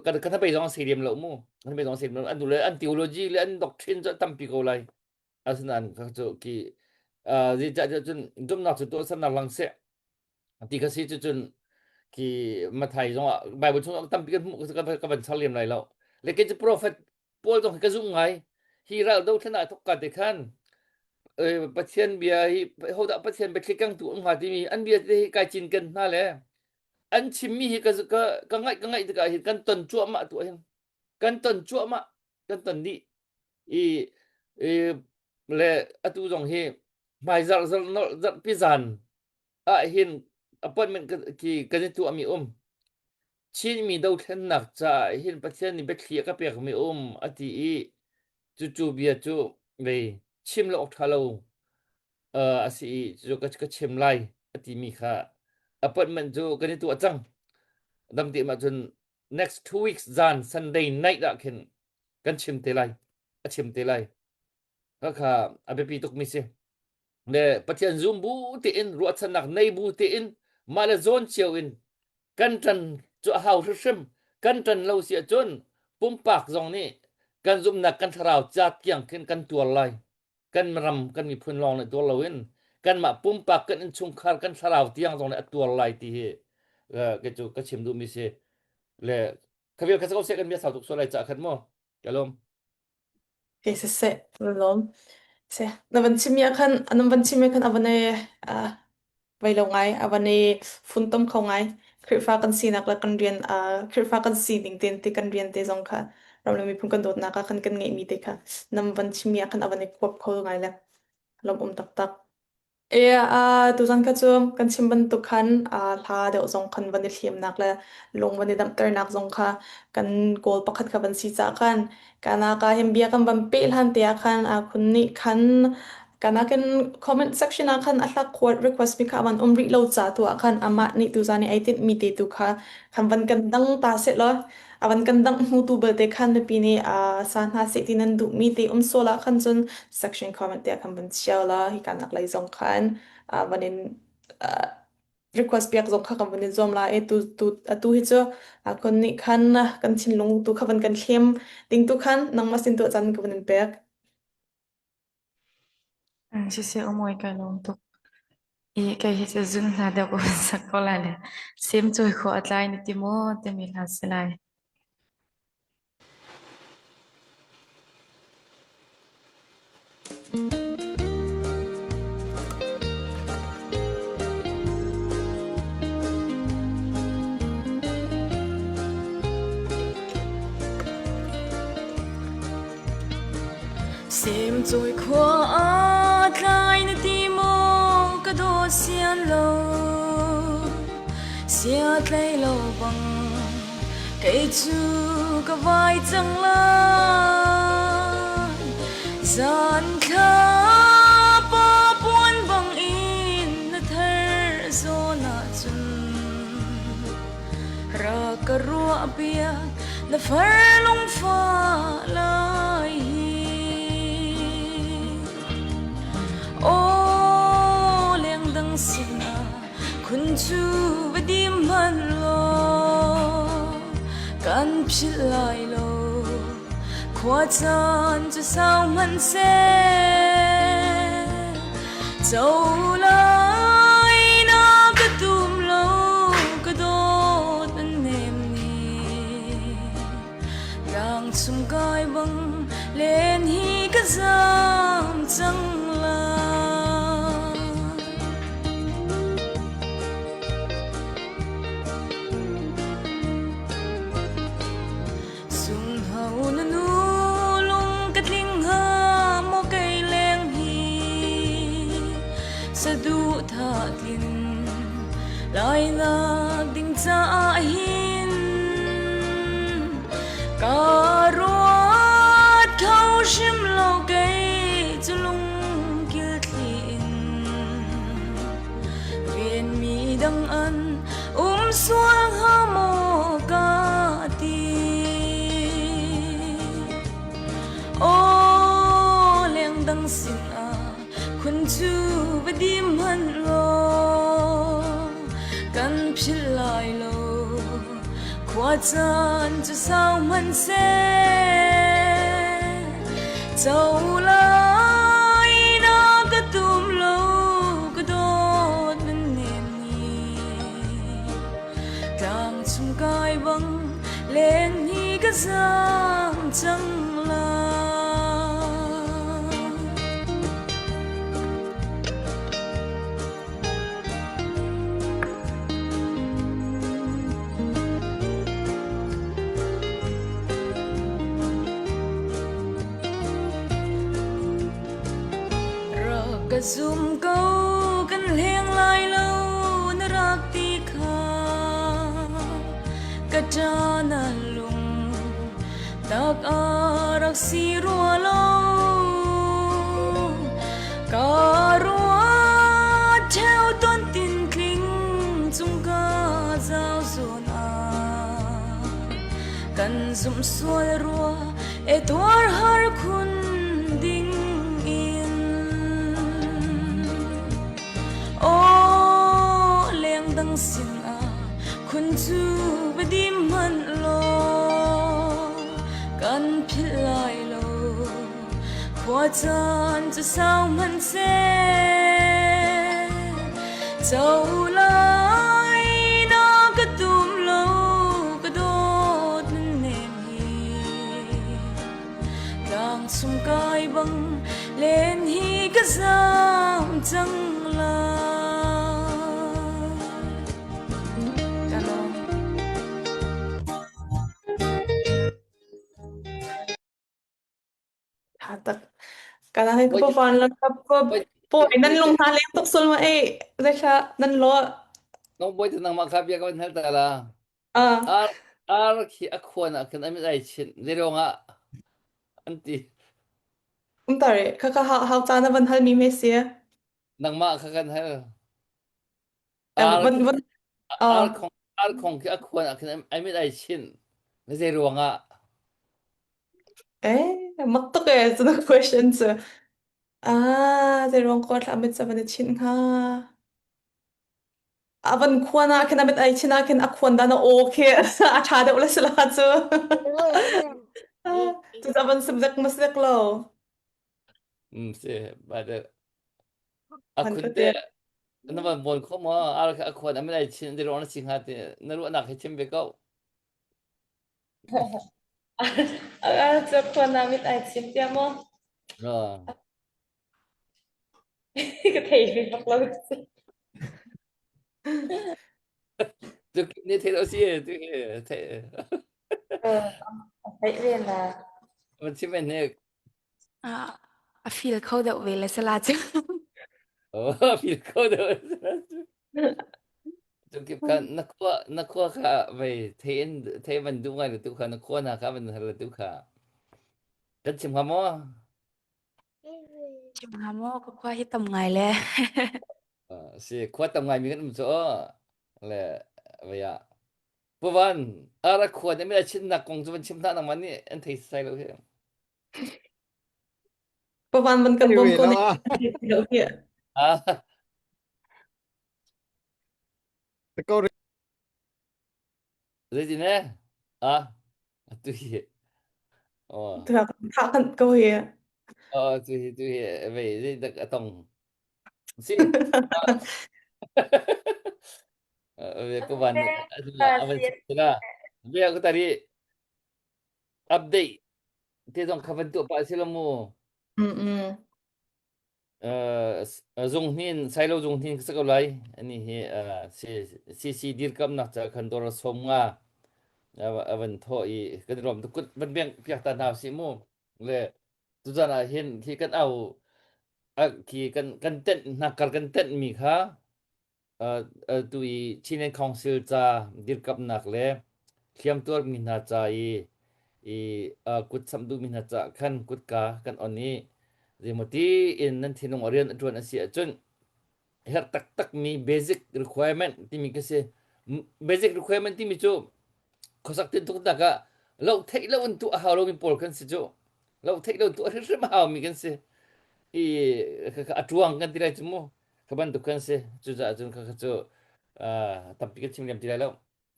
kan kan hnabei zong si lem lo mu kan hnabei zong si lem lo an le an theology le an doctrine cu tampi ko lai asinain ka cu ki zeicah cun zumhnak cu tuahsernak lang seh ti ka si cu cun ki Mathai zong ah Bible chung ah tampi kan hmuh ka ka van char lem lai lo le ke cu prophet Paul zong hi ka zumh ngai hi ral dothlen ah thok ka te khan Pathian bia hi hodah Pathian biathli kengtu um hnga timi an bia te hi kai cin ken hna le an chimmi hi ka ka ka ngaih ka ngaih tikah hin kan ton cuahmah tu hin kan ton cuahmah kan ton dih i i le atu zong hi hmai zarh zarh nolh zarh pi zan ah hin appointment ki kan i tuahmi um Chinmi dothlennak caah hin Pathian nih biathli a ka pekmi um a ti i cucu bia cu vei chim lo awk ṭha lo a si i cu ka, ka chim lai a timi kha appointment cu kan i tuah cang. Dam te ma cun next 2 weeks zan Sunday night ah khin kan chim te lai. A chim te lai. Kha kha a biapi tukmi si. Le Pathian zum bu tein ruahchannak nei bu tein mah le zawn cio in kan ṭan cu a hau hrimhrim. Kan ṭan lo si ahcun pumpak zong nih kan zumhnak kan thlarau caat kiang khin kan tuar lai. Kan ram kan miphun lawng nih tuar loin kanmah pumpak kan innchungkhar kan thlarau tiang zong nih a tuar lai ti hi kei cu ka chim duhmi si. Le khavel kha ko seh kan bia sau tuk sual lai cah khan mu. Ka lawm. Okay, siseh, na lawm. Seh, na van chim ah khan, nan van chim ah khan a van i uh, vai lo ngai, a van i funtom kho ngai. Khrihfa kan sinak le kan rian, uh, Khrihfa kan sining te te kan rian te zong kha ram le miphun kan dawtnak ah khan kan ngeihmi te kha nan van chimmi ah khan a van i kuap kho ngai le lawm um taktak. E uh, tuzan kha cu kan chim bantuk khan uh, hla deuh zong khan van i thlimnak le lung van i damternak zong kha kan goal pakhat kha van si cah khan kanaka hin bia kan van peh hlan te ah khan a khun nih khan kanakin comment section ah khan a hla kuat request mi kha van um rih lo ca tu ah khan amah nih tuzan i ai tinh mi te tu kha khan van kan dang ta seh law a van kan dangh hnu tu belte khan mipi nih uh, sa hna seh ti nan duhmi te um sual ah khan cun section comment te ah khan van chia la hi kan nak lei zong khan uh, van in uh, request piak zong kha kan van in zuam la e tu tu atu hi cu akon nih khan kan thinlung tu kha van kan thlem ding tu khan nangmah sin tu chan ka van in pek. Siseh umoi ka lawm tuk. I kei hi cu zun hla deuh ka hun sak ko lai le sem cawi khawh a tlai na ti maw timi hla si lai. Semcawi khua a tlai na ti maw ka dawt sian lo sia tlei lo bang kei cu ka vai cang lai zan thla pa puan bang in na thar zawn ah cun Ra ka ruah piak na far lungfa lai hi. Aw lengdang sinah khun cu va dim hmanh law kan philh lai lo khua caan cu sau hmanh seh Co lai na ka tum lo ka dawt an nem ni tlang chung kai bang len hi ka zam cang lai Sunghau na nu lung ka tling hnga maw kei leng hi saduhthah tlin lainak ding caah hin ka ruat kho hrim lo kei cu lungkil thli in Venmi dang an um sual hnga maw ka ti. Aw lengdang sinah khun cu va dim hmanh law kan philh lai lo khua caan cu sau hmanh seh co lai na ka tum lo ka dawt nan nem ni tlang chung kai bang len hi ka zam cang lai Rak ka zum ko kan hleng lai lo na rak ti kha ka ṭa na lung tak a rak si rua lo ka ruat ṭheo ton tin tling cung ka zau zawn ah kan zumh sual rua e tuar har khun ding in Aw lengdang sin ah khun cu va dim hmanh law kan philh lai lo khua caan cu sau hmanh seh co lai na ka tum lo ka dawt nan nem hi Tlang chung kai bang len hi ka zam cang lai. Ka lawm. Tha tak. Kana hin ka van la ka po nan lung hna leng tuk sul ma e zeihla nan lo Nong boy te nangmah kha bia ka van hal ta la. ah Ar ar khi a khuan ah khan amit ai chinh zeirong ah an ti. um tare kha kha hau hau ca na van hal mi me si Nangmah kha kan hal. Ar van khi van ar ah khong ar khong khi a khuan ah khan amit ai chinh na zeiruang ah eh mak tuk e cu na question cu ah zeiruang ko thla amit sa van i chinh hnga a van khuan ah khin amit ai chin ah khin a khuan dan a aw khi a ṭha deuh le sila cu cu a van subject ma sek lo Mm, si ba de. A Van khun ka te te. na van bawn kho maw? Ar kha a khuan a min ai chin di ruang na si hnga ti na ruahnak hi chim ve ko. A cu khuan ah mit ai chim tia maw? Ah. Ka thei ve bak lo. Tu ni thei lo si tu thei. A theih ve la. Van chim en hek. Ah, a feel kho deuh ve le sala cu. Oh, feel kho deuh. Tu kip kan na khua na khua kha vei thei in thei van duh ngai le tu kha na khua na kha van hal le tu kha. Kan chim hnga maw? Chim hnga maw ka khua hi tam ngai le. Si khua tam ngai mi kan um cu le vei ah Puvan ara khua nih mi chinnak kong cu van chim hna nangmah nih an thei sai lo hi. Pavan van kan bawm ko ne lo hi. Ah. Ko Zeitin eh? Ah, tu hi. Oh. Tu ha kan ko hi. Oh, tu hi tu hi vei zei dak atong. Si. Ve ko van avan sila. Ve ko tari update te zong kha van tuah pah si lo mu. Mm mm. Zung hnin sailo zung hnin ka si ko lai ani hi CC dirkamnak ca khan dor som nga avan tho i kan rom tu kut van beng piak ta hna si mu le tuzan ah hin khi kan au khi kan kan tenh hna kar kan tenh mi kha tu i Chinland Council ca dirkamnak le hliamtuarmi hna ca i i kut samh duhmi hna ca khan kutka kan on i zeimawti in nan thinlung a rian a ṭuan a si ahcun herh taktakmi basic requirement timi ka si. Basic requirement timi cu khuasak tintuknak ah lo theih lo in tuah a hau lomi pawl kan si cu. Lo theih lo tuah hrimhrim a haumi kan si. I a ṭuang kan ti lai cu mu. Kha bantuk kan si. Cucaah cun kha cu tampi kan chim lem ti lai lo.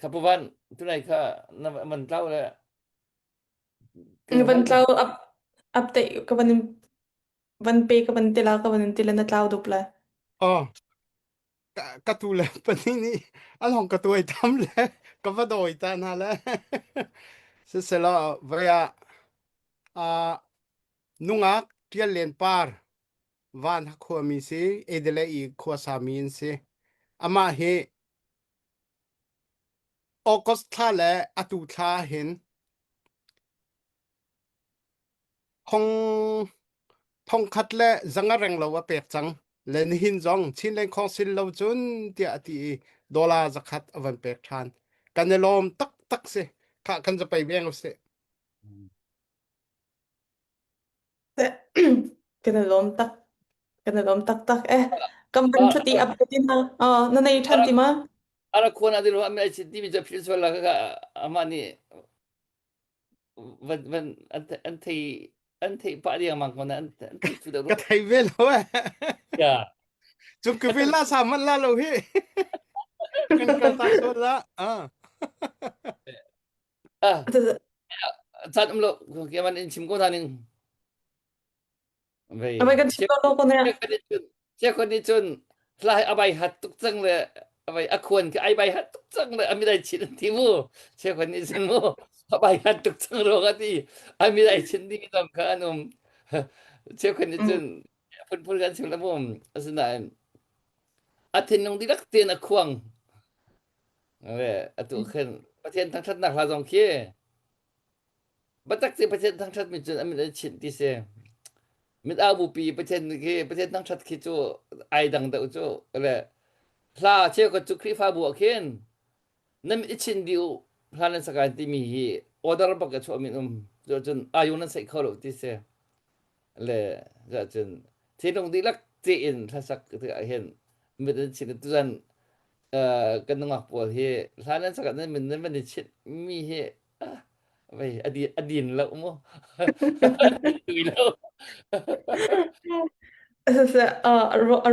Kha puvan tunai kha na man tlau le Na van tlau up update ka van van pe ka van tila ka van tila na tlau dup le. Oh, ka ka tu le pani nih an hong ka tuai tam le ka va dawi ta hna le siselaw vai ah ah nungak ṭial len par van khuami si Adelaide i khuasami an si amah hi August thla le atu thla hin thong thongkhat le zanga reng lo a pek cang le nihin zong Chinland Council lo cun tiah a ti i dollar zakhat a van pek ṭhan kan i lawm taktak si khah kan zapei veng usih Kan i lawm tak kan i lawm taktak eh. Kan van ṭhut i a ti na oh, na nei ṭhan ti ma? Ara khuan adil wa me chi ti mi phil sual la ka ama ni van van an thei an thei pa diang mang kon an an thei chu da ka thei ve lo eh ya chu ku vi la sa man la lo hi kan kal ta sual la ah ah caan um lo ke man in chim ko na ning vei Amai kan chim lo ko ne che kon ni chun lai abai hat tuk cang le abai akhuan ke ai bai hat tuk cang le ami dai chin ti mu che kon ni chin mu abai hat tuk cang ro ka ti ami dai chin ding tam kha anum che kon ni chun phun phun kan chim la mu asinain a thinlung dilak ten a khuang Le atu khin Pathian thangṭhatnak hla zong khi biatak te Pathian thangṭhatmi cun a mit an chinh ti si. Mit au bupi Pathian khi Pathian thangṭhat khi cu ai dang deuh cu. Le hla cheukhat cu Khrihfabu ah khin nan mit i chinh dih u hla nan sak lai timi hi order bak a chuahmi an um. Cuahcun ayu nan saih kho lo ti si. Le cuahcun thinlung dihlak tein hlasak tikah hin mit an chinh tuzan kan nungak pawl hi hlan an sakah nan min nan van i chit mi hi vei a di a din lo mu tui lo A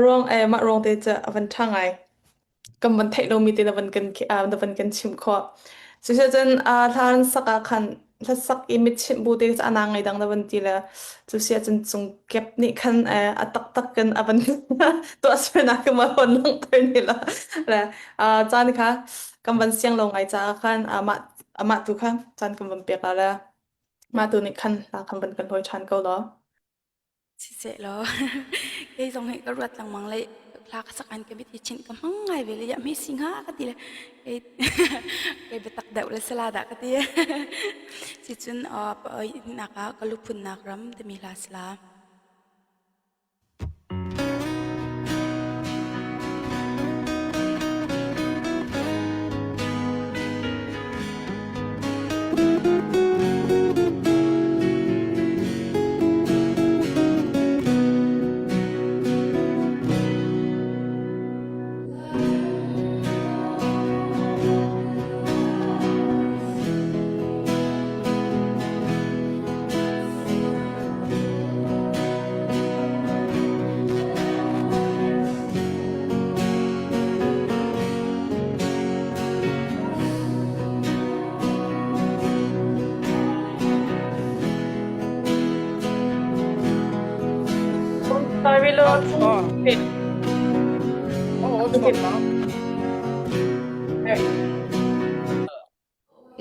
ruang eh mah ruang te cu a van ṭha ngai. Kan van theih lomi te na van kan na van kan chimh khawh. Cucun hla an sak ah khan Hlasak i mitchinh bu te cu a nang ngei dang na van ti le cu si ahcun cungkep nih khan a taktak in a van tuahsernak ka ma hon langhter ni la le caan kha kan van siang lo ngai caah khan amah amah tu kha caan kan van pek la le mah tu nih khan hla kan van kan hlawi ṭhan ko law. Siseh law kei zong hi ka ruat lengmang le hla ka sak an ka mit hi chinh ka hmang ngai ve le ya mi si hnga ka ti le kei kei biatak deuh le sala dah ka ti. Sicun nak ah ka luphunnak ram timi hla sala. Sorry lo.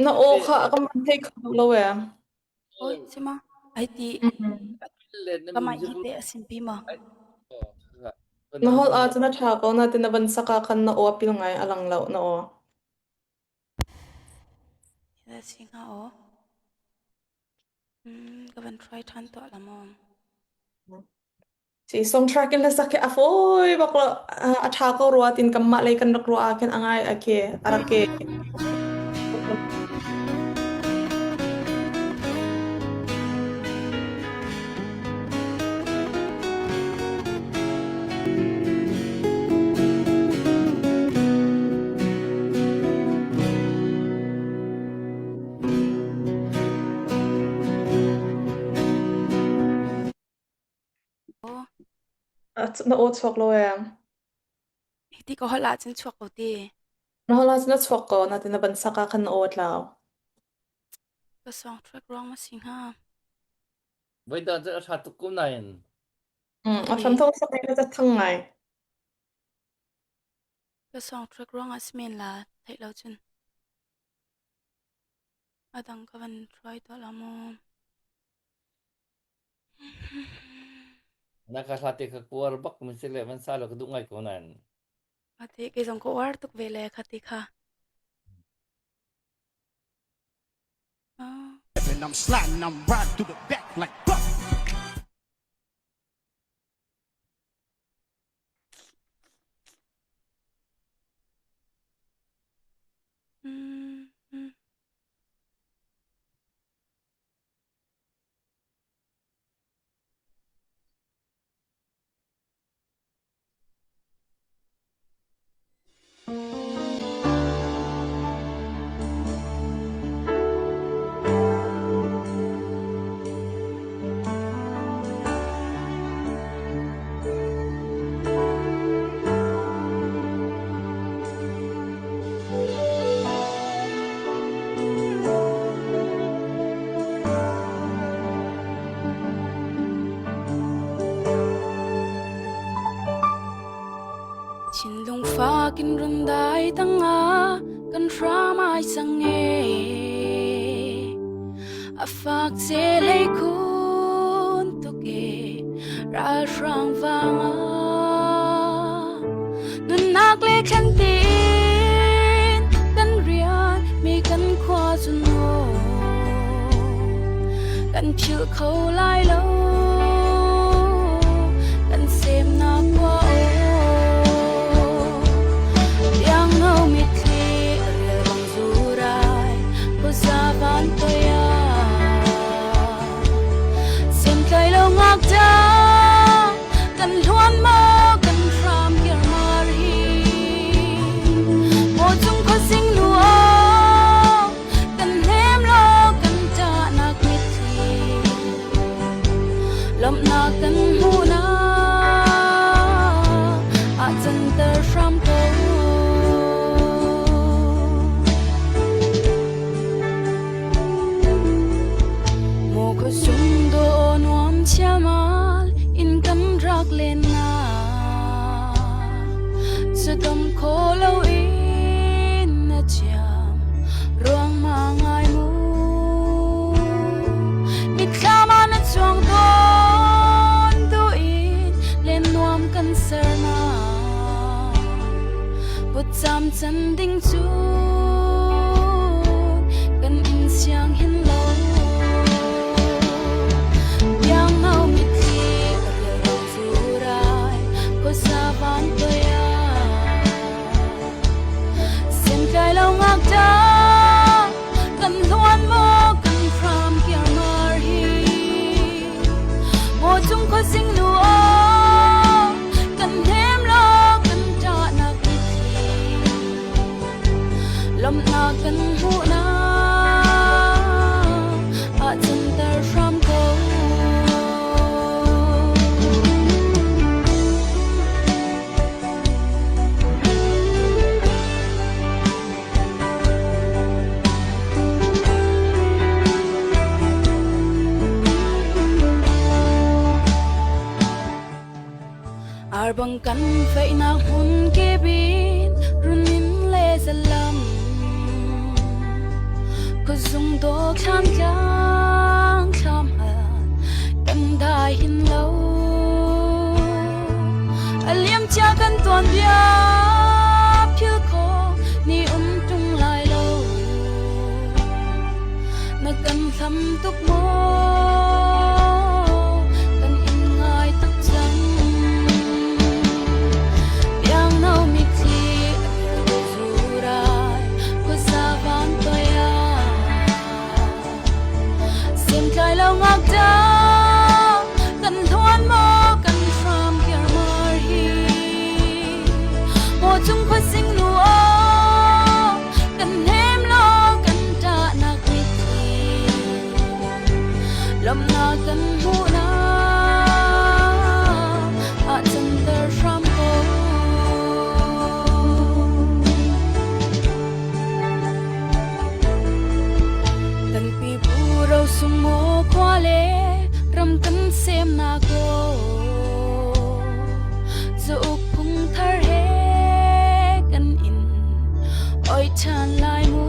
Na aw kha ka man thei kho lo e. Oi, sima. Ai ti ka mai hi te asin pi ma. Na hol a cun a ṭha ko na tin na van sak ah khan na aw a pil ngai a lang lo na aw. Da si nga aw. Ka van try ṭhan tuah la maw. Si song track in hlasak hi a fawi bak lo a ṭha ko rua tin kanmah lei kan rak ruah ah khin a ngai a ke a rak ke. Na aw chuak lo ee. Hiti ka holh ahcun chuak ko ti. Na holh ahcun a chuak ko, natin na van sak ah khan na aw a tlau. Ka song track ruang ma si hnga. Voidang cu a ṭha tuk ko nain. A hram thawng sak ngai ka thang ngai. Ka song track ruang ah si men la theih lo cun. A dang ka van try tuah la maw. Na ka hla te ka kuar bak mi si le van sa lo ka duh ngai ko nain. Ate kei zong ka uar tuk ve le kha ti kha. Ah. And I'm sliding, I'm riding through the back like buck. Mm. Thinlung fakin rundai tangah kan hram ai sang e a fak che lei khun tuk e ralhrang vangah nunnak le thlen tin kan rian mi kan khua cu kan philh kho lai lo kan semnak khua tiang no mitthli rial bang zurai khuaza van toi ah Semtlai lo ngakṭa kan hluan maw kan hram kir mari maw cung khuasing nu aw kan hnem law kan ṭahnak mitthli lawmhnak kan hmuhnak ah canter hram ko. Cam can ding cu kan in siang hin lo. Biangno mitthli a rial lo zurai khuasa van toi ah. Semtlai lo ngakṭa kan hluan maw kan hram kiarmar hi. Maw cung khuasing nu aw kan hnem law kan ṭahnak mitthli lawmhnak kan hmuhnak ah canter hram ko. Arbang kan feihnak hmun kibin runin le zalam khuazung dawh thlam tlang thlam hal kan dai hin lo A liam cia kan tuanbia phil khawh ni um tung lai lo. Na kan hlam tuk maw? Kan in ngai tuk cang. Biangno mitthli a rial zurai khuasa van toi ah. Semtlai lo ngakṭa kan hluan maw kan hram kirmar hi maw cung khuasing nu aw kan hnem law kan ṭahnak mitthli lawmhnak kan hmuhnak ah canter hram ko. Kan pipu rosung maw khua le ram kan semnak aw Cauk phung thar he kan in oi ṭhan lai mu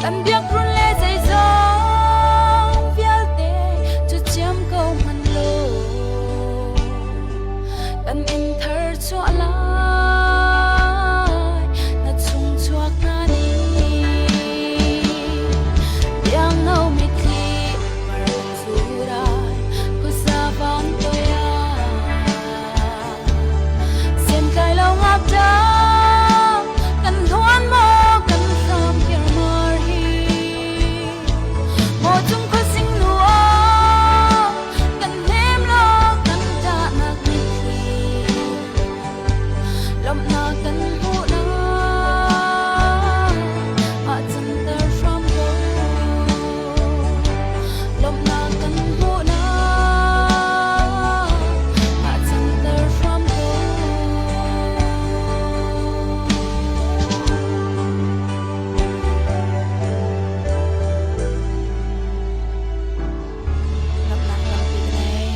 Kan biakrun le zeizong vialte cu ciam ko hmanh law Kan in thar chuah lai na chung chuak hna nih Biangno mitthli par zurai khuasa van toi ah Semtlai lo ngakṭa kan hluan maw kan hram kirmar hi Maw cung khuasing nu aw kan hnem law kan ṭahnak mitthli lawmhnak kan hmuhnak ah canter hram ko lawmhnak kan hmuhnak ah canter hram ko Lawmhnak tampi ka ngei.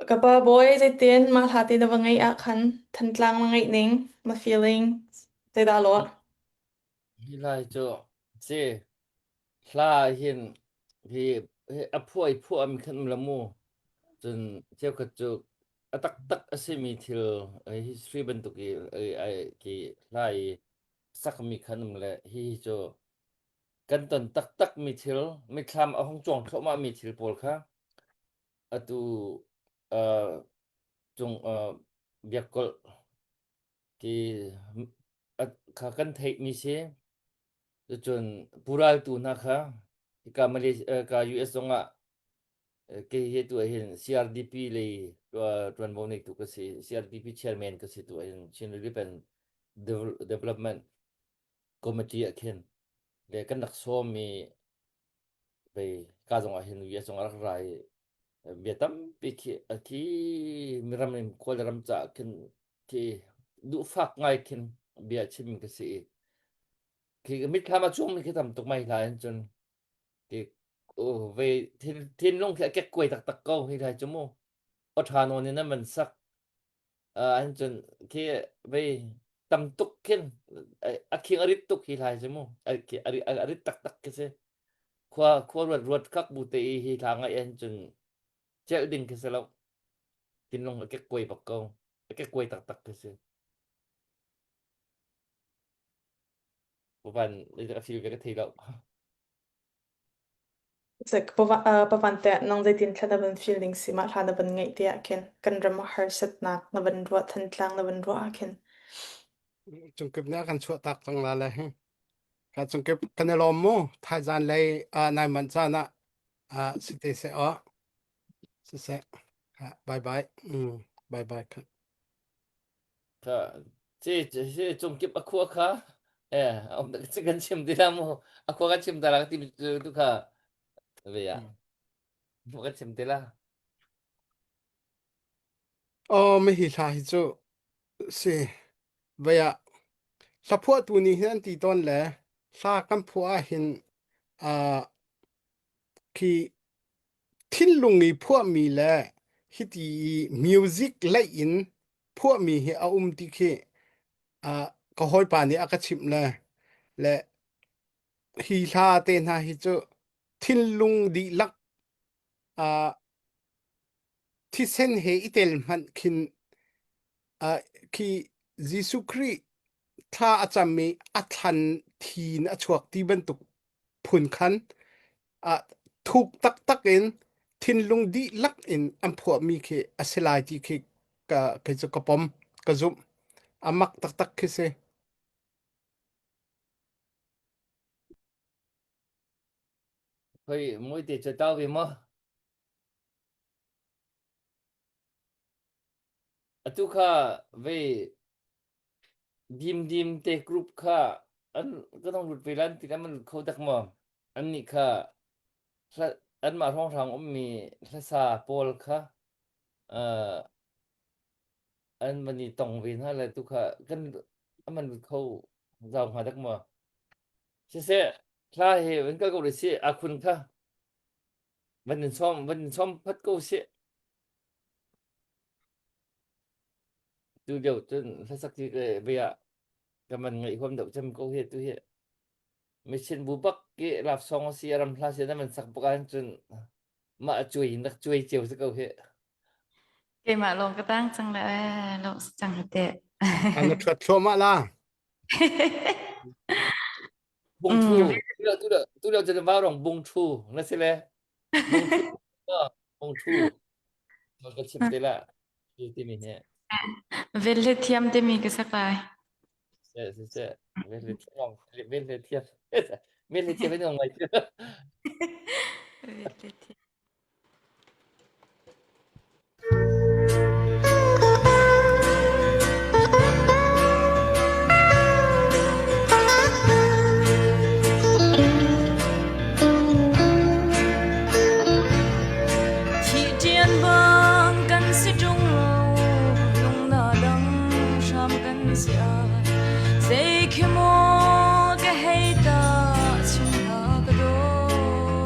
Ka pa bawi zeitin mah hla te na va ngeih ah khan Thantlang na ngeih ning na feeling zeidah lawh? Hi lai cu si hla hin hi hi a phuah i phuah mi khan um la mu cun cheukhat cu a taktak a simi thil history bantuk i ki hla i sakmi khan um le hihi cu kan ton taktakmi thil mitthlam a hung cuang thluahmahmi thil pawl kha atu uh, cung uh, biakkolh ti kha kan theihmi si cun puraltu hna kha hika Malaysia ka US zongah Kei hi tu ahhin CRDP lei ṭuanvo neitu ka si. CRDP chairman ka si tu ahhin Chin Relief and Development Committee ah khin le kan rak sawmmi pei ka zong ahhin US zong a rak ra i bia tampi khi khi miram in Kawlram caah khin khi duhfak ngai khin bia chim ka si i khi mitthlam a cuangmi khi tam tuk mai hla in cun Ve thinlung khi a kekkuai taktak ko hi lai cu mu. Aw ṭha nawn in an van sak. An cun khi vei tam tuk khin a khing a rit tuk hi lai cu mu. A rit taktak khi si. Khua khua ruat ruat kak bu te i hi hla ngaih an cun. Celh ding khi si lo. Thinlung a kekkuai bak ko. A kekkuai taktak khi si. Van a feel ve ka thei lo. Pavan teh nang zeitin thla na van feel ning si mah hla na van ngaih te ah khin kan ram harsatnak na van ruah Thantlang na van ruah ah khin. Cungkip nih a kan chuah tak cang la le hi. Ka cungkip kan i lawm mu. Thaizan lei ah nai manh caan ah ah si te seh aw. Siseh. Bye bye. Mm, bye bye. Kha ci ci cungkip a khua kha eh om ci kan chim ti la mu a khua kan chim ta la ti tu kha ve ya mu kan chim ti la Oh me hi hla hi cu si vaya hla phuah tu nih hin an ti tawn le hla kan phuah ah hin uh, khi Thinlung i phuahmi le hiti i music leih in phuahmi hi a um ti khi uh, ka hawipa nih a ka chimh le le hi hla te hna hi cu thinlung dihlak uh, thisen he i tel hmanh khin uh, khi Jesuh Khrih thla a cam i a thlan thi in a chuak ti bantuk phun khan ah thuk taktak in thinlung dihlak in an phuahmi khi a si lai ti khi ka kei cu ka pom ka zumh a mak taktak khi si. Khoi mui te che tau ve mo. Atu kha vei Dimdim te group kha an kan hong lut ve lan ti an lut kho tak maw? Annih kha hla, anmah hrawnghrang ummi hlasa pawl kha uh, an van i tong ve hna le tu kha kan an van lut kho zau hnga dak maw? Siseh, hla hi van kal ko rih sih, akhun kha van in sawm van in sawm phat ko sih. Tu lio cun hlasak ti ke bia ka man ngaih huam deuh cem ko hi tu hi michin bu bak ki lap song a si ram hla si na man sak bak ahcun cun mah a cuai in rak cuai cio si ko hi. Keimah lawng ka tang cang le eh lawng si cang hi teh. An na ṭhuat thluahmah la. Bung thu tu lio tu lio tu lio cun vau rong bung thu na si le bung thu bung thu ka chim te la timi hi. Vel le thiam timi ka sak lai. Se se se vel le thiam vel le thiam vel le thiam in ngai. Vel le thiam. Thihṭian bang kan si ṭung lo, lungna dang hram kan si ai. Zei khi maw ka hei tah chung hna ka daw.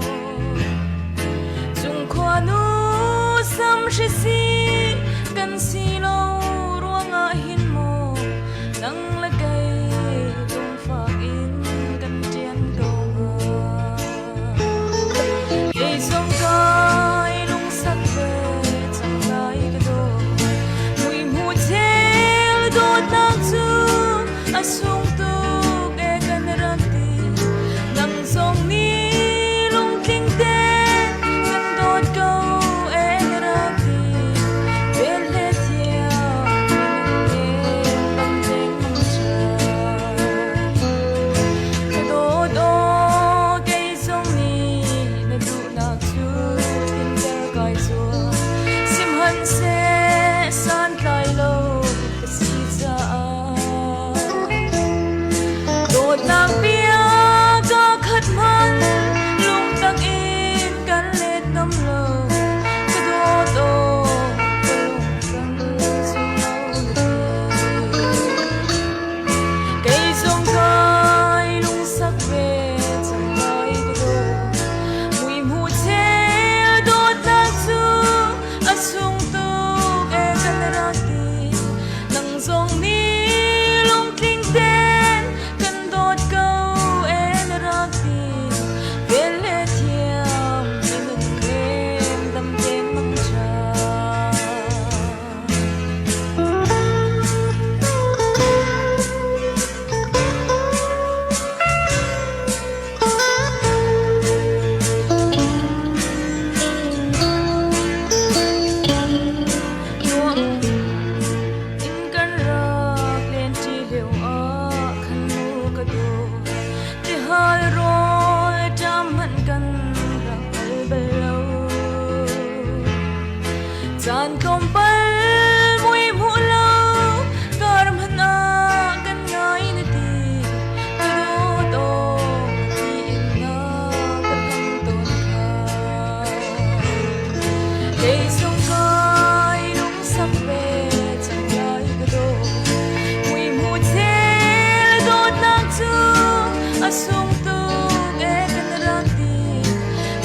sung tuk e kan rak ti.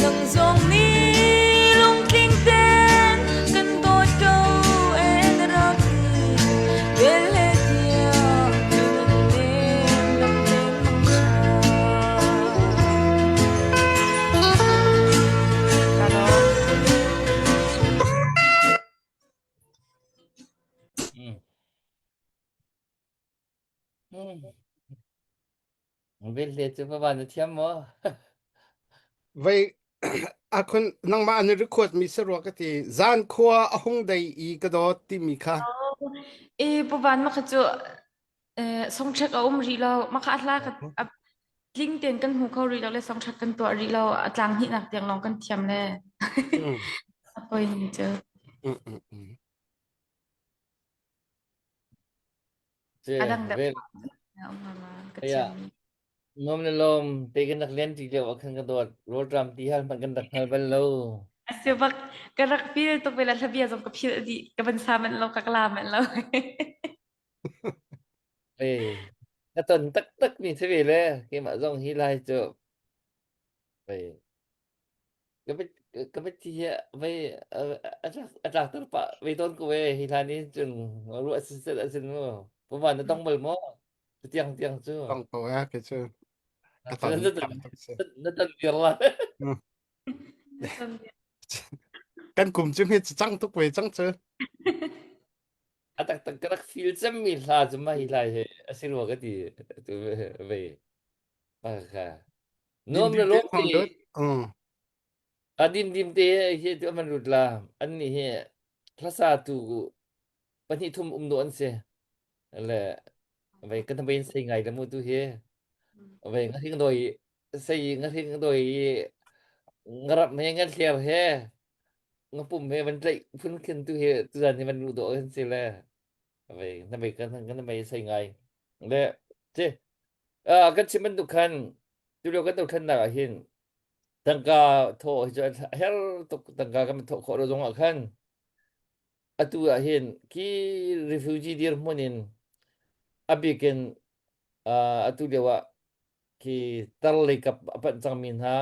Nang zong nih lungtling ten kan dawt ko e na rak ti. Bel le tiang nan nem lam te mang tha. Ka lawm. Mm. Mm. Vel le cu va na thiam maw? Vei a khun nangmah an record mi sarua ka ti zan khua a hung dei i ka dawt timi kha E puvan ma kha cu eh songtrek a um rih lo ma kha a hla ka a tling ten kan hmu kho rih lo le songtrek kan tuah rih lo a tlang hnih nak tiang lawng kan thiam le Mm. a poi ni cu Mm, mm, mm. Ce a dang deuh vel ka ya thiam mi ngom le lom te kan rak len ti lio ah khan ka dawt rawlṭam ti hal hmanh kan rak hngal bal lo. A si bak ka rak feel tuk ve la hlabia zong ka phil dih ka van sa manh lo ka kla manh lo. Eh, ka ton taktak mi si ve le keimah zong hi lai cu eh ka mit ka mit thi hi vei a tlak a tlak ter pah ve tawn ko e hi hlan in cun ruah sin set asin mu pawan na tong bal maw tiang tiang cu Tong ko ya ke cu ka ton na tam tuk si. na ton viar la Mm. Kan kum cu hi cang tuk ve cang cu. A taktak ka rak feel cemmi hla cu mah hi hla hi a si rua ka ti tu ve ka Dim nuam dim le te lawm thong te lut. Mm. a dim dim te hi tu man lut la an ni hi hlasa tu pahnih thum um do an si le vei kan vein sei ngai le mu tu hi vei nga hing doi sei nga hing doi ngarap he nga thler he nga pum he van tlaih phun khin tu hi tuzan hi van lu do kan si le vei na vei kan kan vei sei ngai le che kan chim bantuk khan tulio kan dothlennak ah hin tangka thawh hi cu a her tuk tangka kan thawh khawh lo zong ah khan atu ah hin khi refugee dirhmun in a bik in atu lio ah khi tar lei kap a panh cangmi hna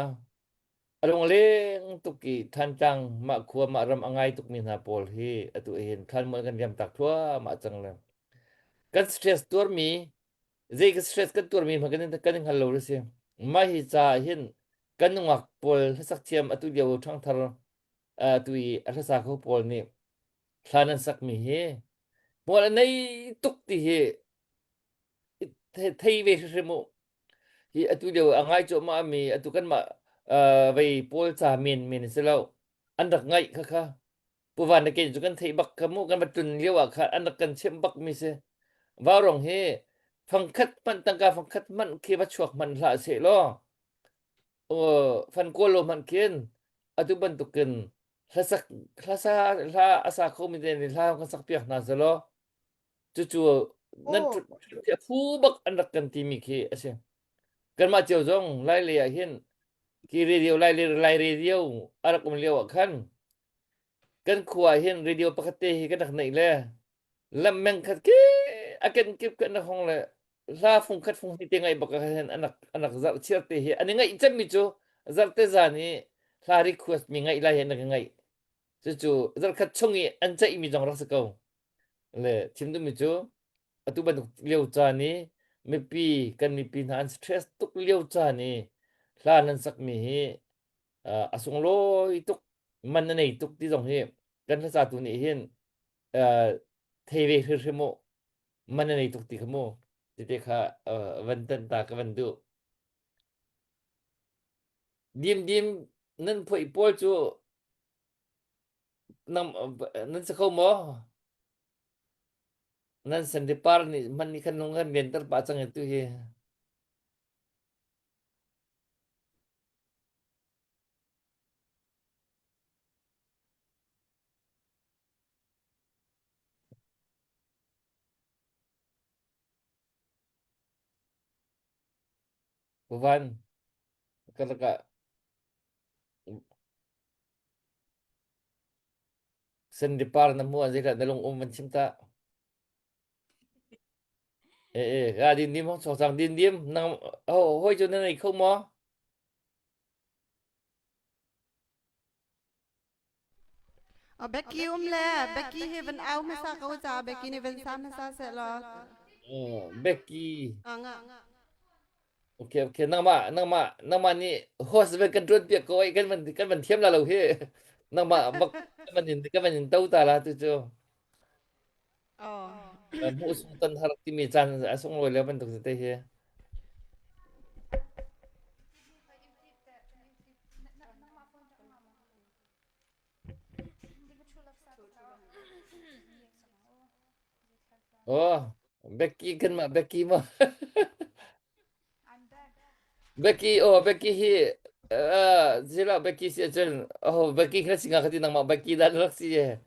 a lungleng tuk i Thantlang mah khua mah ram a ngai tukmi hna pawl hi atu hin thlanmual kan riam tak thluahmah cang le kan stress tuarmi zei ka stress kan tuarmi hmanh kan kan hngal lo si mah hi ca hin kan nungak pawl hlasak thiam atu lio ṭhangthar atu i a hlasa kho pawl nih hla nan sakmi hi hmual a nei tuk ti hi thei ve hrimhrim u. Hi atu lio a ngai cuahmah mi atu kanmah uh, vei pawl ca men men si lo. An rak ngaih kha kha. Puvan na ken cu kan theih bak kha mu kan va tlun lio ah kha an rak kan chimh bak mi si. Vaurong hi fangkhat hmanh tangka fangkhat hmanh khi va chuak hmanh hlah seh law uh, fan kawl lo hmanh khin atu bantukin hlasak hlasa hla asa kho mi te nih hla kan sak piak hna selaw Cucu nan a phu bak an rak kan timi khi a si. Kanmah cio zong Lailei ah hin khi radio Lai Lai radio a rak um lio ah khan kan khua ah hin radio pakhat te hi kan rak neih le lam meng khat ke a ken kip kan rak hong le hla fung khat fung hnih te ngaih bak ah hin an rak an rak zarh chiar te hi an i ngaih cemmi cu zarhte zan i hla request mi ngaih lai hi an rak i ngaih cucu zarhkhat chung i an ceihmi zong rak si ko Le chim duhmi cu atu bantuk lio caan i mipi kan mipi hna an stress tuk lio caan i hla nan sakmi hi uh, a sunglawi tuk man a nei tuk ti zong hi kan hlasatu nih hin uh, thei ve hrimhrim u man a nei tuk ti kha mu tete kha uh, van tan ta ka van duh dim dim nan phoih pawl cu Nan, nan si kho maw? Nan sandipar nih hman nih khan lung kan lianter pah cang i tu hi. Van, ka lakah Sandipar na hmuh ah zeidah na lung um van chim ta. Eh eh ga din dim hong chong chang din dim nang ho hoi chu na nei kho mo? Oh, Becky um le Becky hi van au hmasa ko ca Becky nih van sa hmasa seh law. Oh, Becky. Ah, nga. Okay, okay. Nangmah, nangmah, nangmah nih host ve kan ṭuan piak ko ai kan van kan van thiam la lo hi. Nangmah bak kan van in kan van in to ta la tu cu. Oh. Hmuh sung ton har timi caan a sunglawi le bantuk te hi. Oh, Becky kan mah Becky maw? Becky oh Becky hi uh, zila Becky si ahcun oh Becky kha singa khati nangmah Becky dan rak si ye.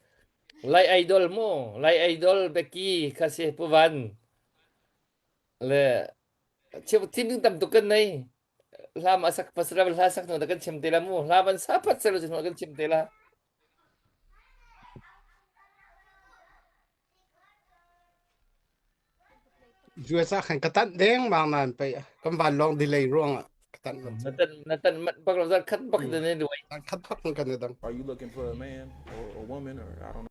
Lai idol mu, Lai idol Becky kha si pu van. Le chim thim ding tam tuk kan nei. Hla ma sak pasra hla sak no da kan chim te la mu. Hla ban sa pat selo chin kan chim te la. US ah khan ka tanh deng bang nan pei kan vanlawng delay ruang ah ka tanh lo. Na tan na tan mat bak lo zar khat bak Mm. den ne duai. Tan khat bak kan dang. Are you looking for a man or a woman or I don't know.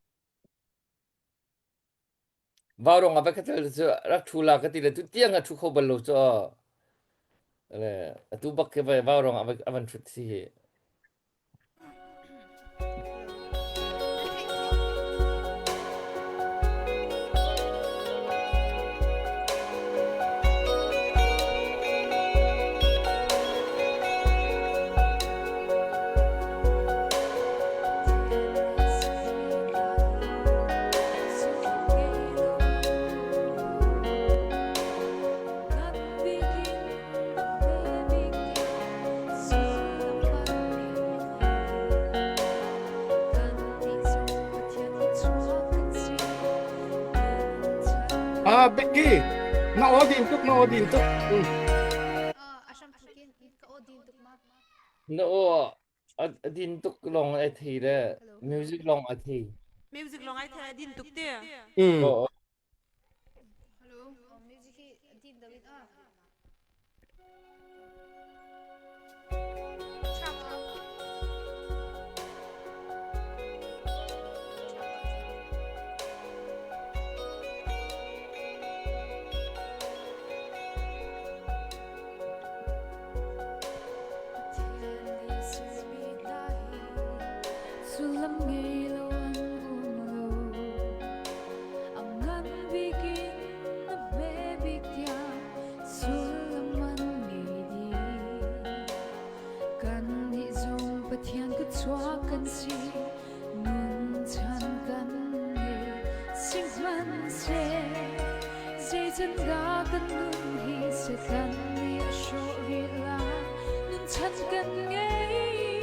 Vaurong a va ka tel cu rak thu la ka ti le tu tiang a thu kho bal lo cu le atu bak ke vai vaurong a va a van thut si hi. Ah, Becky, na aw din tuk, na aw din tuk. Mm. Na aw a din tuk lawng ai thei le music lawng a thei. Music lawng ai thei a din tuk te. Mm. Oh, Sullam ngei lo an um lo Ang ngan bik in na hme bik tiang sullam an ngei dih Kan nih zong Pathian ka chuak kan si nun chan kan ngei Sihmanhseh zeican dah kan nun hi Satan nih a hrawh rih lai nun chan kan ngei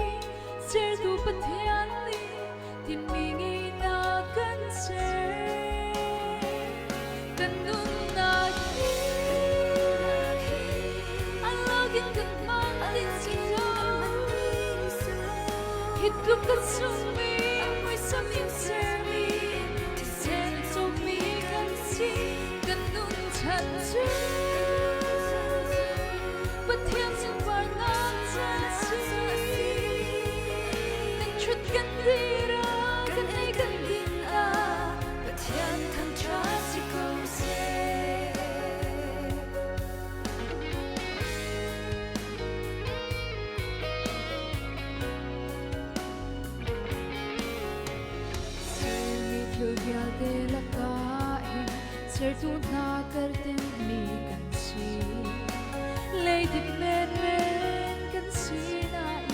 Sertu Pathian nih tinhmi ngeinak kan ser Kan nunnak hi a lak in kan hmang ding si lo Hi tluk kan sungmi muisam in sermi thisen cawkmi kan si kan nun chan cu Pathian sunparnak caan si Kan ṭhut kan dir ah kan ei kan din ah Pathian thangṭhat si ko seh. Sermi thil vialte lakah hin sertu hna kartemmi kan si. Leidip menmen kan si nain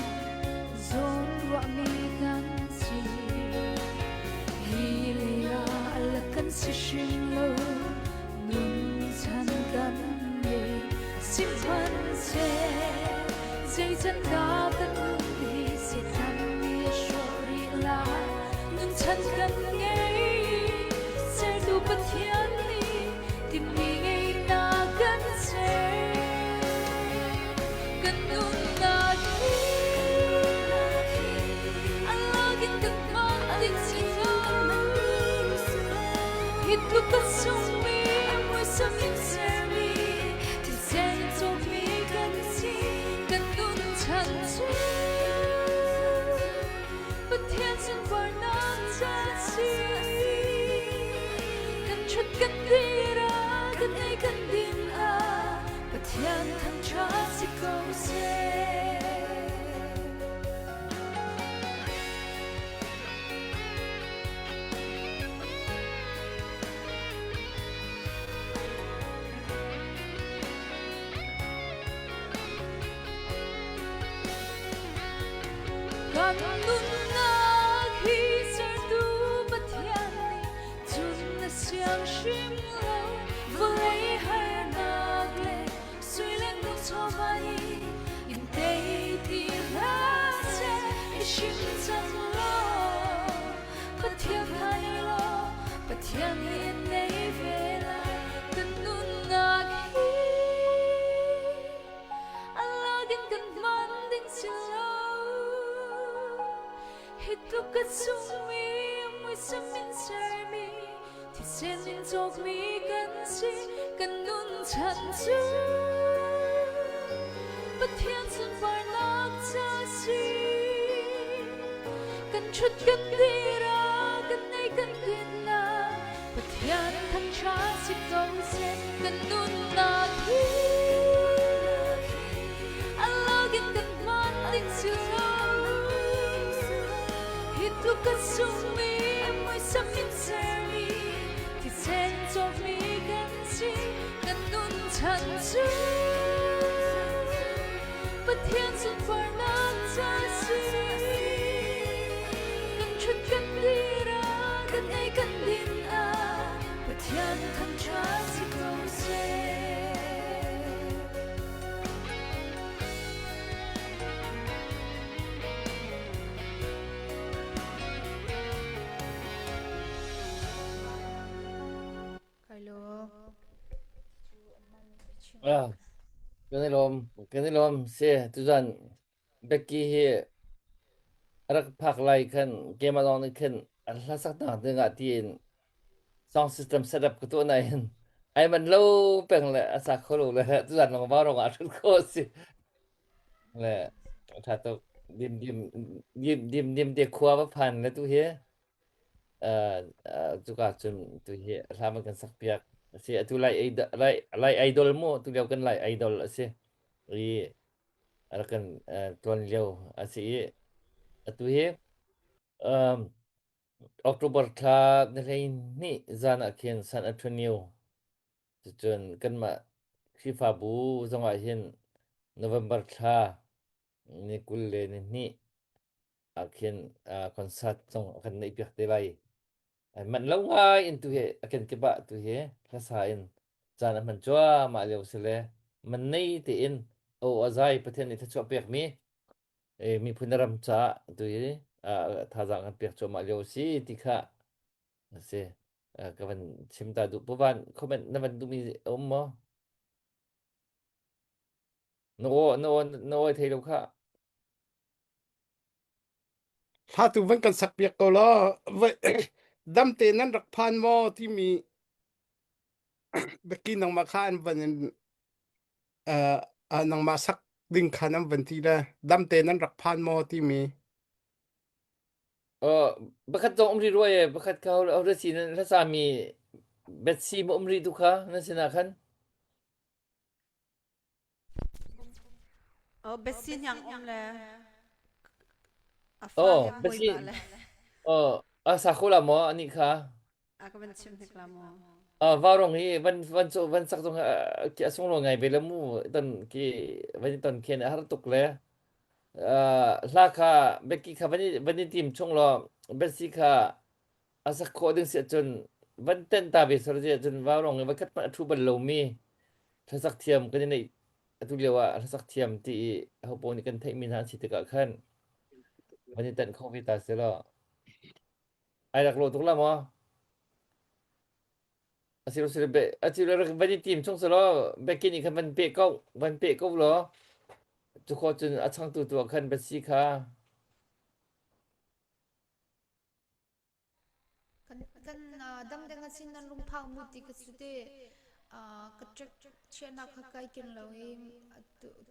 zawn ruahmi kan si. Hi lei ah alak kan si hrim lo, nun chan kan ngei. Sihmanhseh zeican dah kan nun hi Satan nih a hrawh rih lai. Nun chan kan ngei, sertu Pathian nih tinhmi ngeinak kan ser. Kan nunnak hi a lak in kan hmang ding si lo. Hi tluk a sungmi muisam. Muisam in sermi thisen cawkmi kan si kan nun chan cu Pathian sunparnak ca si kan ṭhut kan dir ah kan ei kan din ah Pathian thangṭhat si ko seh. Kan nunnak hi sertu Pathian nih cun na siang hrim lo vawlei harnak le sui le nu chawva nih in tei ti hlah seh i hrim cang law Pathian kha nei law Pathian nih in nei ve lai kan nunnak hi a lak in kan hman ding si lo hi tluk ka sungmi muisam in sermi thisen in cawkmi kan si kan nun chan cu Pathian sunparnak ca si kan ṭhut kan dir ah kan ei kan din ah Pathian thangṭhat si ko seh kan nunnak hi a lak in kan hman ding si lo hi tluk ka sungmi muisam in sermi thisen cawkmi kan si kan nun chan cu Pathian sunparnak ca si kan ṭhut kan dir ah kan ei kan din ah Pathian thangṭhat si ko seh. Ah, kan i lawm, kan i lawm. Si, tuzan Becky hi a rak phak lai khan keimah lawng nih khan a hlasak nak dingah tiin song system setup ka tuah nain ai man lo peng le a sa kho lo le tuzan lawng va rong ah hrut kho si. Le tha tuk dim dim dim dim dim te khua va phan le tu hi Cuka cun tu hi hla man kan sak piak a si. Atu Lai Lai Lai Idol mu tu lio kan Lai Idol a si. I a rak kan tuan lio a si i atu hi um, October thla ni 12 zan ah khin San Antonio cucun kanmah Khrihfabu zongah hin November thla ni 22 ah khin concert zong a kan neih piak te lai. Manh lo ngai in tu hi a kenkip ah tu hi hlasa in caan a hman cuahmah lio si le man nei tein o a zai Pathian nih thluachuah pek mi miphun ram caah tu hi thazaang kan pek cuahmah lio si ti kha a si. Ka van chim ta duh. Puvan comment na van duhmi a um maw? Na aw na aw na aw thei lo kha. Hla tu van kan sak piak ko law damte nan rak phan maw timi biaki nangmah kha an van in uh, uh, nangmah sak ding kha nan van ti le damte nan rak phan maw timi Uh, pakhat zong um ri rua e pakhat kha ho si nan hlasa mi Betsy ma um ri tu kha nan sinah khan Oh, Betsy nyang um le a fa Oh, he poi Betsy ba le. oh a sa kho la maw ani kha A ka van chim hnik la maw. Ah vaurong hi van van cu van sak zong ki a sunglawi ngai ve le mu ton ki van i ton khen a har tuk le hla kha Becky kha van i van i tim chung law Betsy kha a sak khawh ding si ahcun van tenh ta ve sar si ahcun vaurong hi voikhat hmanh a ṭhu bal lomi hlasak thiam kan i neih atu lio ah hlasak thiam ti i hopaoh nih kan theihmi hna an si tikah khan van i tenh kho ve ta seh law ai rak lawh tuk la maw? Asilo silo be asilo rak van i tim chung selaw Becky nih khan van peh ko van peh ko law cu khawh cun a changtu tu ah khan Betsy kha Kan kan dam deng asin nan lungphang mu ti ka su te. Ka track chiahnak kha kai ken lo i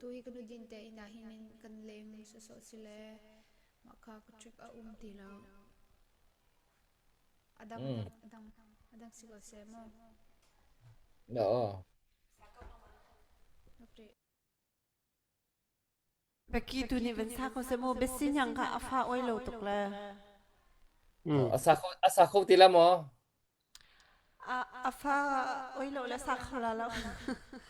tu hi ka nu din te inn ah hin kan leng sawsawh si le mah kha ka track a um ti lo. A dang a dang a dang si ko seh mu. No. Becky tu nih van sa ko seh mu biasinyang kha a fa oi lo tuk le. A sa kho a sa kho ti la maw? A a fa oi lo le sa kho la lo.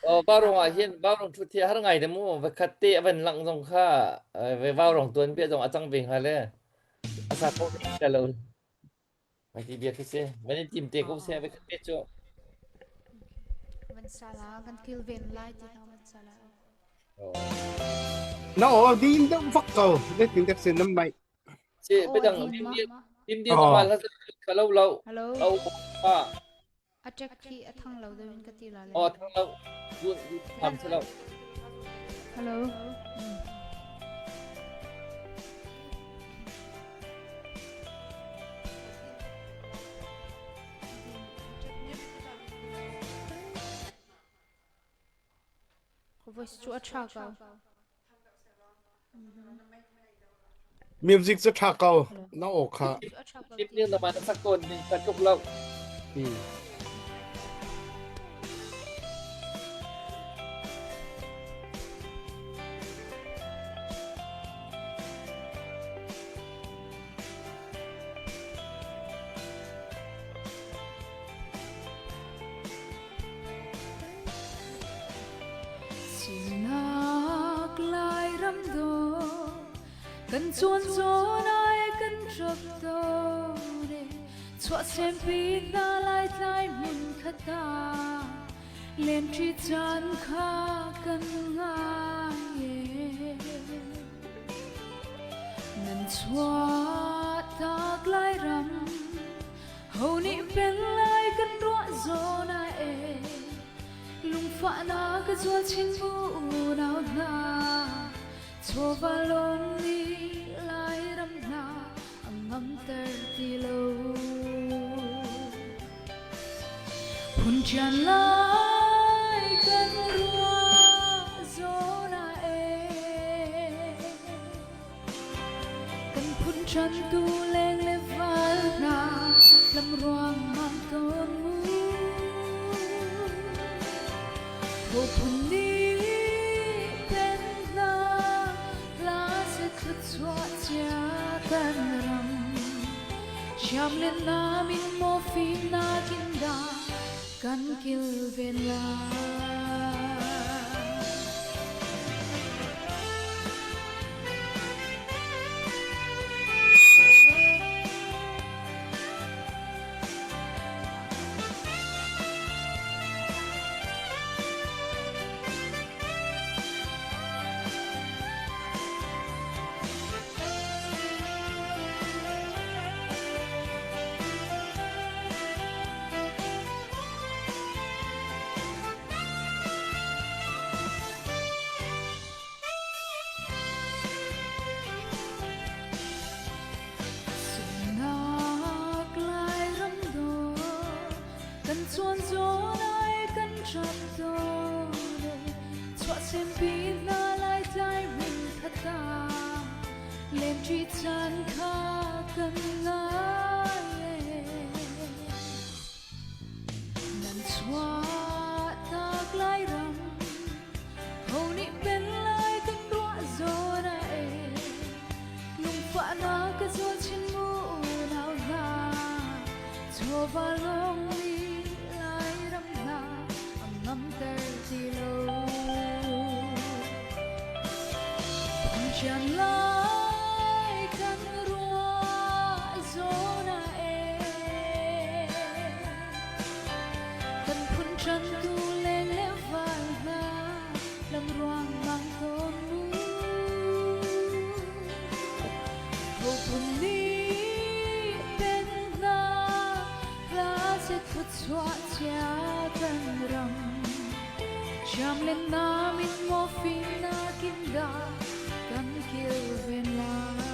Oh, vau ah hin vau rong thu thi har ngai de mu va khat te a van lang zong kha ve vau rong tuan bia zong a cang ve hnga le a sa kho ti lo. Mai ti bia khi si. Van in tim te ko se va khat te cu. Van sala kan kilven lai ti hna van sala. Na aw din deuh vak ko. Zeitin dek sin nam mai. Si bedang tim din amal ha ka lo lo. Hello. Au pa. A tek khi a thang lo deuh in ka ti la le. Oh thang lo. Gun tham se lo. Hello. Voice cu a ṭha ko. Music cu ṭha ko. Na aw kha. Tip nih na man sak tawn ning ka tluk lo. Sinak Lairam dawh kan chuan zawn ai kan ṭap tawn e chuahsempi hna laitlai hmun khat ah lenṭi caan kha kan ngai e. Nan chuahtak Lairam Ho nih pen lai kan ruah zawn ah e lungfahnak a zual chin mu unau hna chawva lawng nih Lairam hna a ngamter ti lo. Phun ṭian lai kan ruah zawn ah e Kan phun ṭantu leng le val hna lam ruangmang tawn mu. Ho phun nih pen hna hla se thluachuah cia kan ram. Siam le nam in maw fimnak in dah kan kilven lai. Sunnak Lairam dawh kan chuan zawn ai kan ṭap tawn e chuahsempi hna laitlai min khat ah lemṭi caan kha kan ngai e. Nan chuahtak Lairam ho nih pen lai kan ruah zawn ah e lungfahnak ka zual chin mu unau hna chawva lawng nih Lairam hna a ngamter ti lo. Phungchian lai kan ruah zawn ah e kan phun ṭantu leng le val hna lam ruangmang tawn mu. Ho phun nih pen hna hla se thluachuah cia kan ram. Siam le nam in maw fimnak in dah kan kilven lai.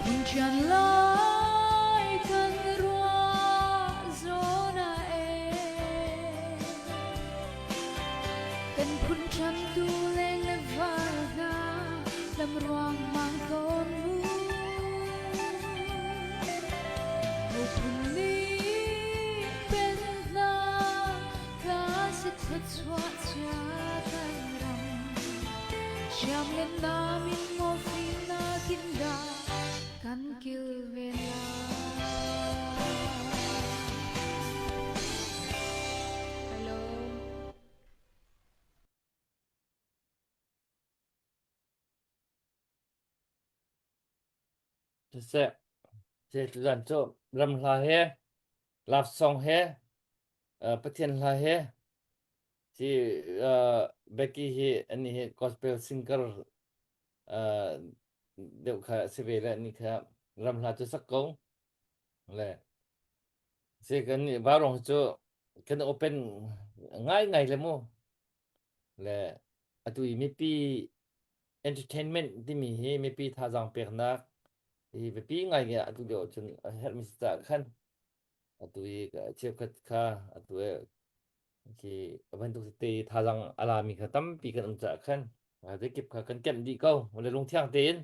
Phun ṭian lai kan ruah zawn ah e. Ralchantu leng le val hna lam ruangmang tawn mu. Miphun nih pen hna hla si thluachuah chia kan ram. Siam le nam in maw fimnak in dah kan kilven lai. Hello. Siseh, tuzan cu ram hla he, love song he, uh, Pathian hla he, si uh, Becky hi ani hi gospel singer uh, deuh kha si ve le ni kha ram hla cu sak ko. Le Si kan nih vaurawng cu kan open ngaingai le mu. Le atu i mipi entertainment timi hi mipi thazaang peknak hi biapi ngai ngai atu lio cun a herhmi si caah khan atu i cheukhat kha atu i khi bantuk tete thazaang a lami kha tampi kan um caah khan zeikip kha kan kemh dih ko. Le lungthiang tein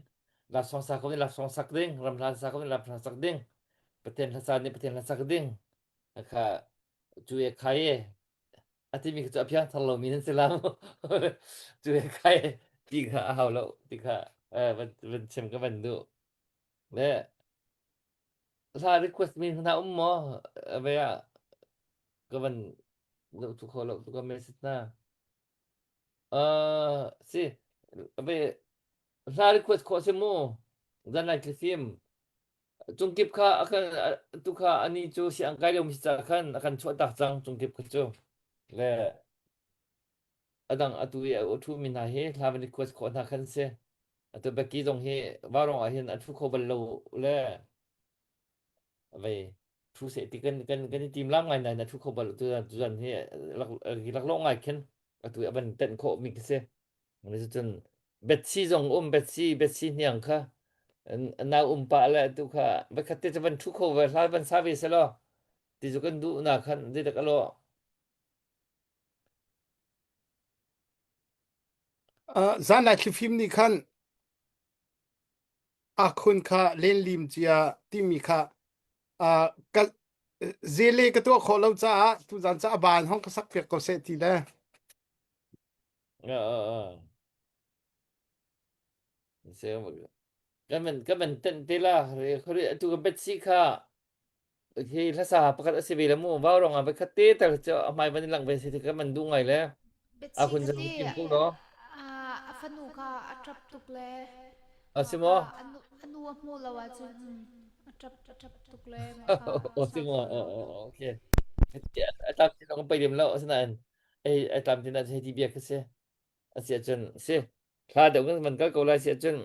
laksawng sa ko nih laksawng sak ding, ramhlan sa ko nih ramhlan sak ding, Pathian hlasa nih Pathian hla sak ding. Kha cu e khai e a timi kha cu a piang thar lomi nan si la mu. Cu e khai ti kha a hau lo ti kha van van chim ka van duh. Le hla request mi hna um maw? Ve ah ka van zoh tu kho lo tu ka message na. Uh, si ve hla request khawh si mu. Zan lai thlifim. Cungkip kha a kan tu kha ani cu si ang kai lo mi ca khan a kan chuah tak cang cungkip kha cu. Le adang atu i a thu mi hna hi hla van request khawh hna khan si. Atu Becky zong hi varong ah hin a thu kho bal lo le vei thu seh ti kan kan kan i tim lam ngai nain a thu kho bal tu tu zan hi lak lak lo ngai khin atu a van tenh khawh mi khi si ni cun Betsy zong um Betsy Betsy hniang kha nau um pa le tu kha vakhat te van thu kho ve hla van sa ve se lo ti cu kan duh na khan zeidak alo Zan lai thlifim nih khan akhun kha lenlim cia timi kha uh, ka zele ka tuah khawh lo caah tuzan ca a ban hong ka sak piak ko seh ti le kan man kan man ten te la khori tu ka bet si kha hi hlasa pakhat a si ve le mu vau rong ah khat te tal chu a hmai van lang ve si ka man du ngai le a Betsy khun kha zan ti kim ko no a fanu kha a ṭap tuk le a mah si kha maw a nu a nu a hmuh lo ahcun a ṭap a ṭap tuk le mah kha o a si sa maw kho o lo. o okay a tam tin ka pei dem lo asinain ei a tam tin ah hei ti bia kha si a si ahcun si thla deuh kan man kal ko lai si ahcun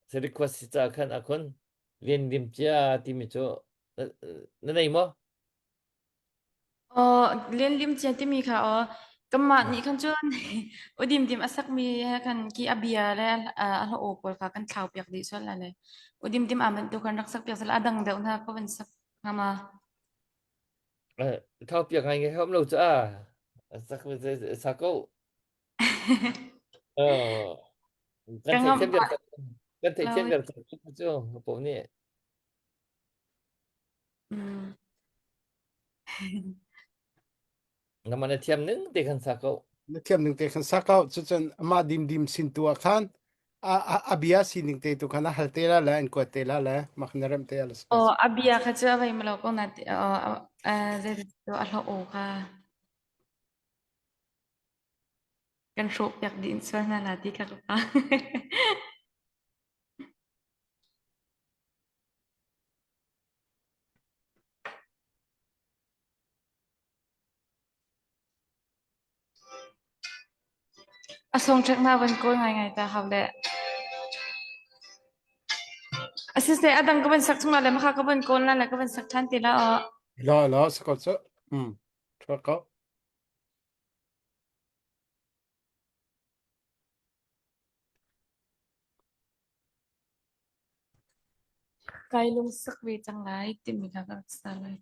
si request si ca khan a khun lian dim cia timi cu na nei maw Aw, lianlim cia timi kha aw kanmah nih khan cun udim dim a sakmi he khan ki a bia le a hla aw pawl kha kan thlau piak dih sual la le udim dim aa bantuk khan rak sak piak sal a dang deuh hna ka van sak hnga ma. Thlau piak ngai ngai hom lo cu a sak sa ko. Kan Ka theih ngamh thiam viar kan theih lo. thiam viar cu po nih. Mm. Nama na thiam ning te khan sa ko. Na thiam ning te khan sa ko. Cucun amah dimdim sin tu ah khan a, a, a bia sining te tu khan a hal te la le an kuat te la le mah khan na remh te la Oh, a bia kha cu a vei malo ko na oh, zei tu a hlo o kha kan hrawh piak dih in sual hna la ti kha ka pa. A songṭhek hna van kawl ngaingai ta hau le. Asiseh a dang ka van sak chung la le makha ka van kawl la le ka van sak ṭhan te la aw. La la sakot cu. Hmm. Ṭha ko. Kai lungsak ve cang lai timi kha ka rak sa lai.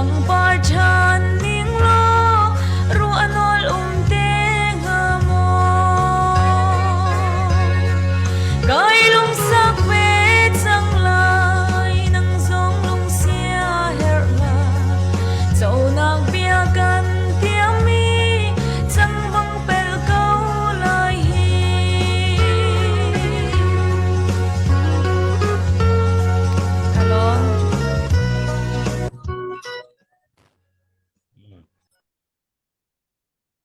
Pangpar ṭhan ning law ruah nawl um te hnga maw? Kai lungsak ve cang lai, nang zong lungsia herh hlah. Conak bia kan tiammi cang bang pel ko lai hi. Ka lawm.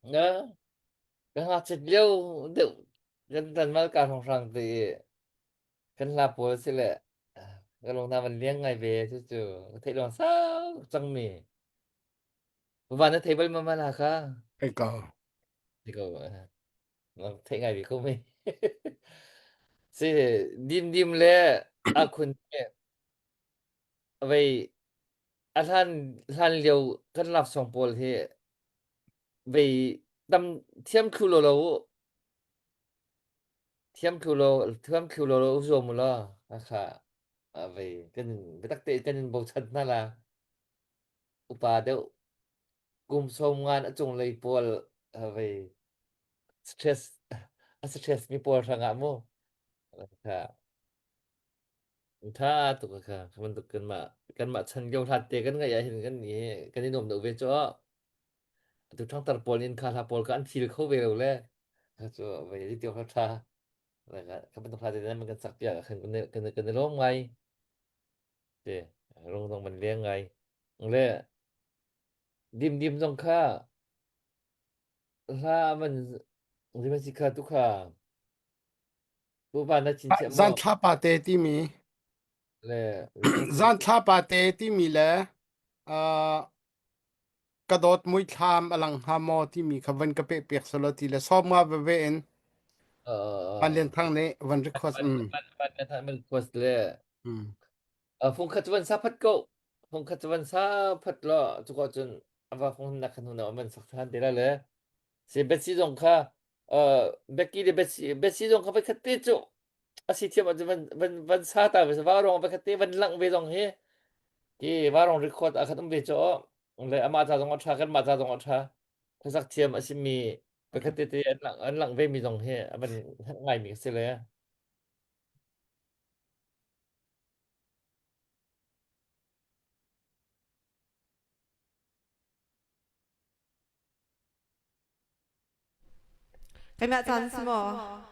Na ka ngakchit lio deuh kan tan mal ka hrawnghrang te i kan hla pawl si le ka lung hna van liang ngai ve cu cu ka theih lawng sau cangmi. Van na thei bal ma ma la kha? Kai ko. Ti ko. Theih ngai ve ko mi. Si dim dim le a khun vei a hlan hlan lio kan laksawng pawl hi vei tam thiam thlu lo lo thiam thlu lo thiam thlu lo lo zuam u law kha vei kan biatak te kan in bochan hna la upa deuh kum sawm ngan a cunglei pawl vei stress a stress mi pawl hrangah mu kha Tha tuk kha kha bantuk kanmah kanmah chan lio hlat te kan ngaih ah hin kan i kan i nuam deuh ve cu. Atu ṭhangtar pawl in kha hla pawl kha an feel kho ve lo le kha cu vei ti kha ṭha. Kha bantuk hla te nan kan sak piak ah khan kan kan kan i lawm ngai. Te rung zong man leng ngai. Le dim dim zong kha hla man man si kha tu kha Pupa na chin chiah maw? Zan thlapa te timi Le zan thlapa te timi le uh, ka dawt muithlam alang hnga maw timi kha van ka pe piak solo ti le sawm nga veve in Van Lian Thang nih van request um Van Lian Thang request le fung khat van sa phat ko fung khat van sa phat lo cu ko cun ava fung na khan huna van sak than te la le se Betsy zong kha Becky le Betsy Betsy zong kha voikhat te cu a si thiam ahcun van van van sa ta ve va rong voikhat te van langh ve zong hi hi va rong record ah khan um ve cu le amah ca zong a ṭha kanmah ca zong a ṭha hlasak thiam a simi voikhat te te an langh an langh ve mi zong hi a van ngai mi si le Keimah caan si maw?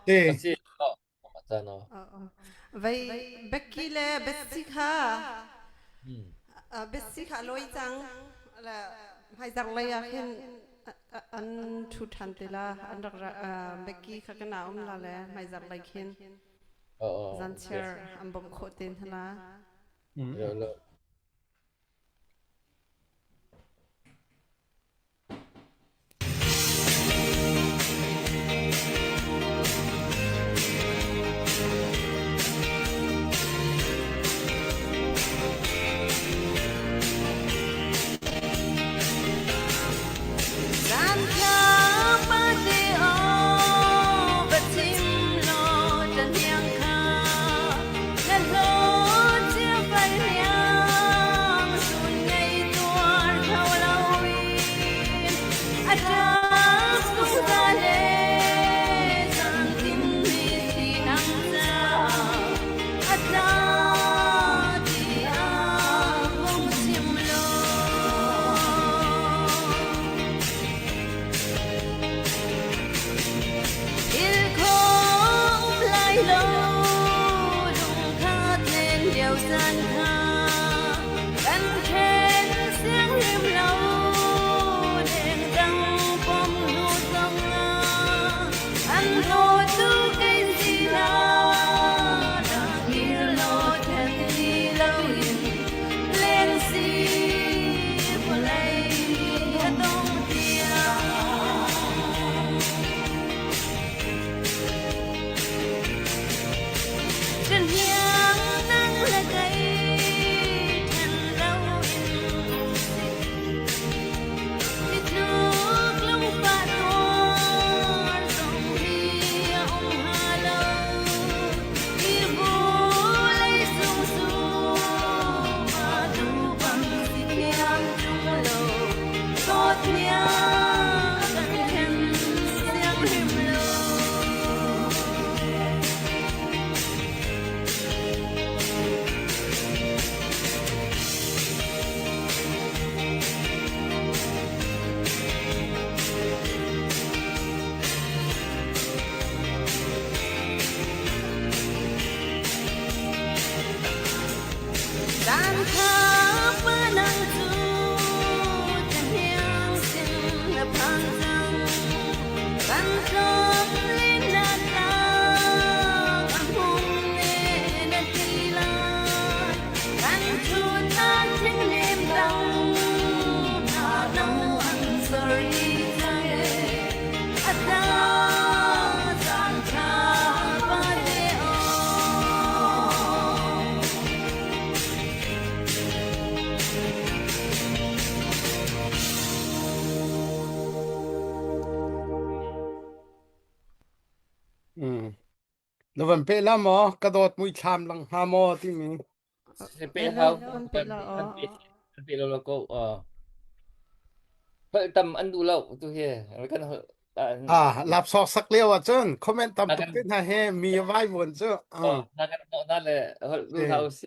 Te. A si. Mah caan aw. Vei Becky le Betsy kha Betsy kha a lawi cang. Hmaizarh lei ah khin an ṭhu ṭhan te la. An rak Becky kha kan um la le hmaizarh lei khin zanchiar an bawmh khawh te hna la. Mm. Na van pe la maw? Ka dawt muithlam lang hnga maw timi. Se pe hau Kan pe la kan pe kan pe lo lo ko. Holh tam an duh lo tu hi kan holh Ah, lapsok sak lio ah cun comment tam tuk te hna he mi vai vuan cu. Ah. Na kan hnawh na le holh duh hau si.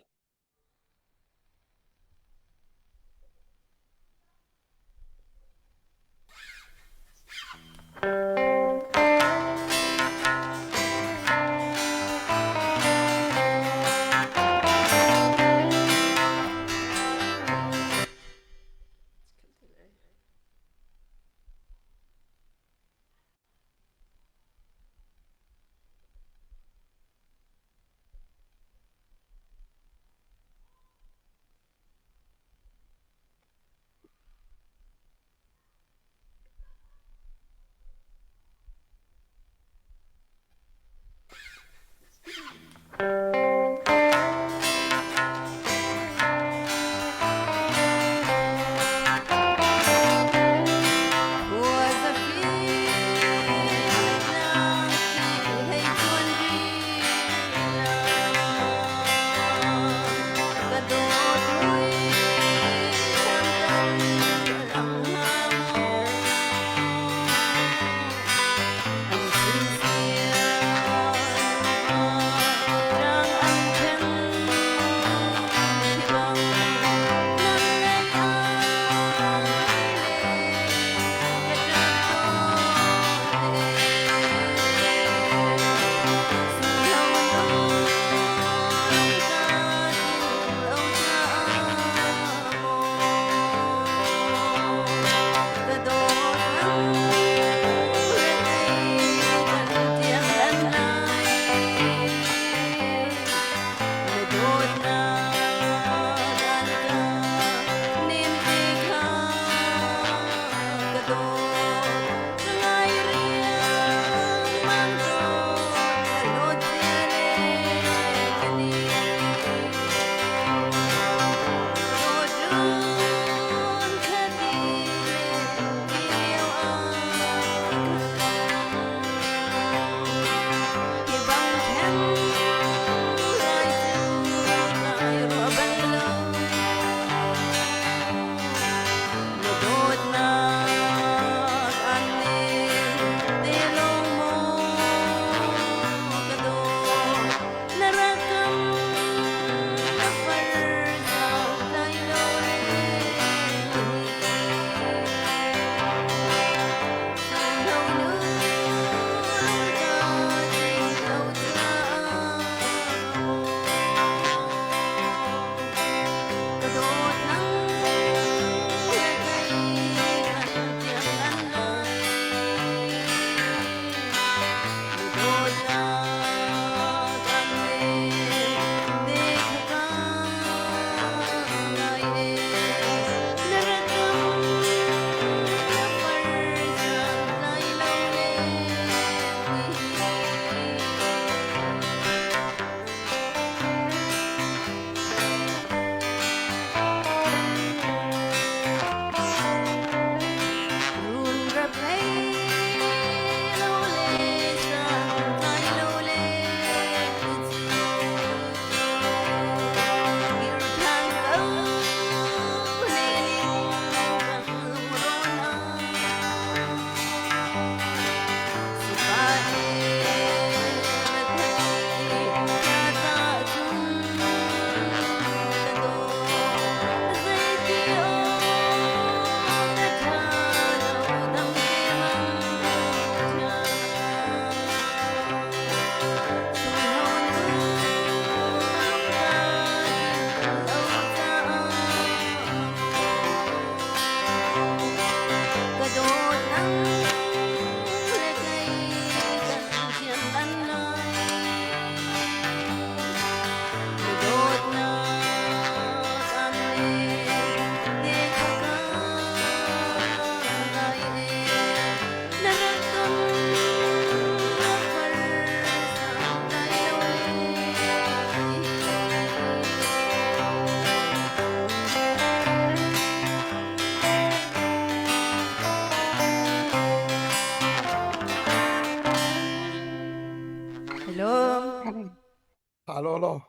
law law.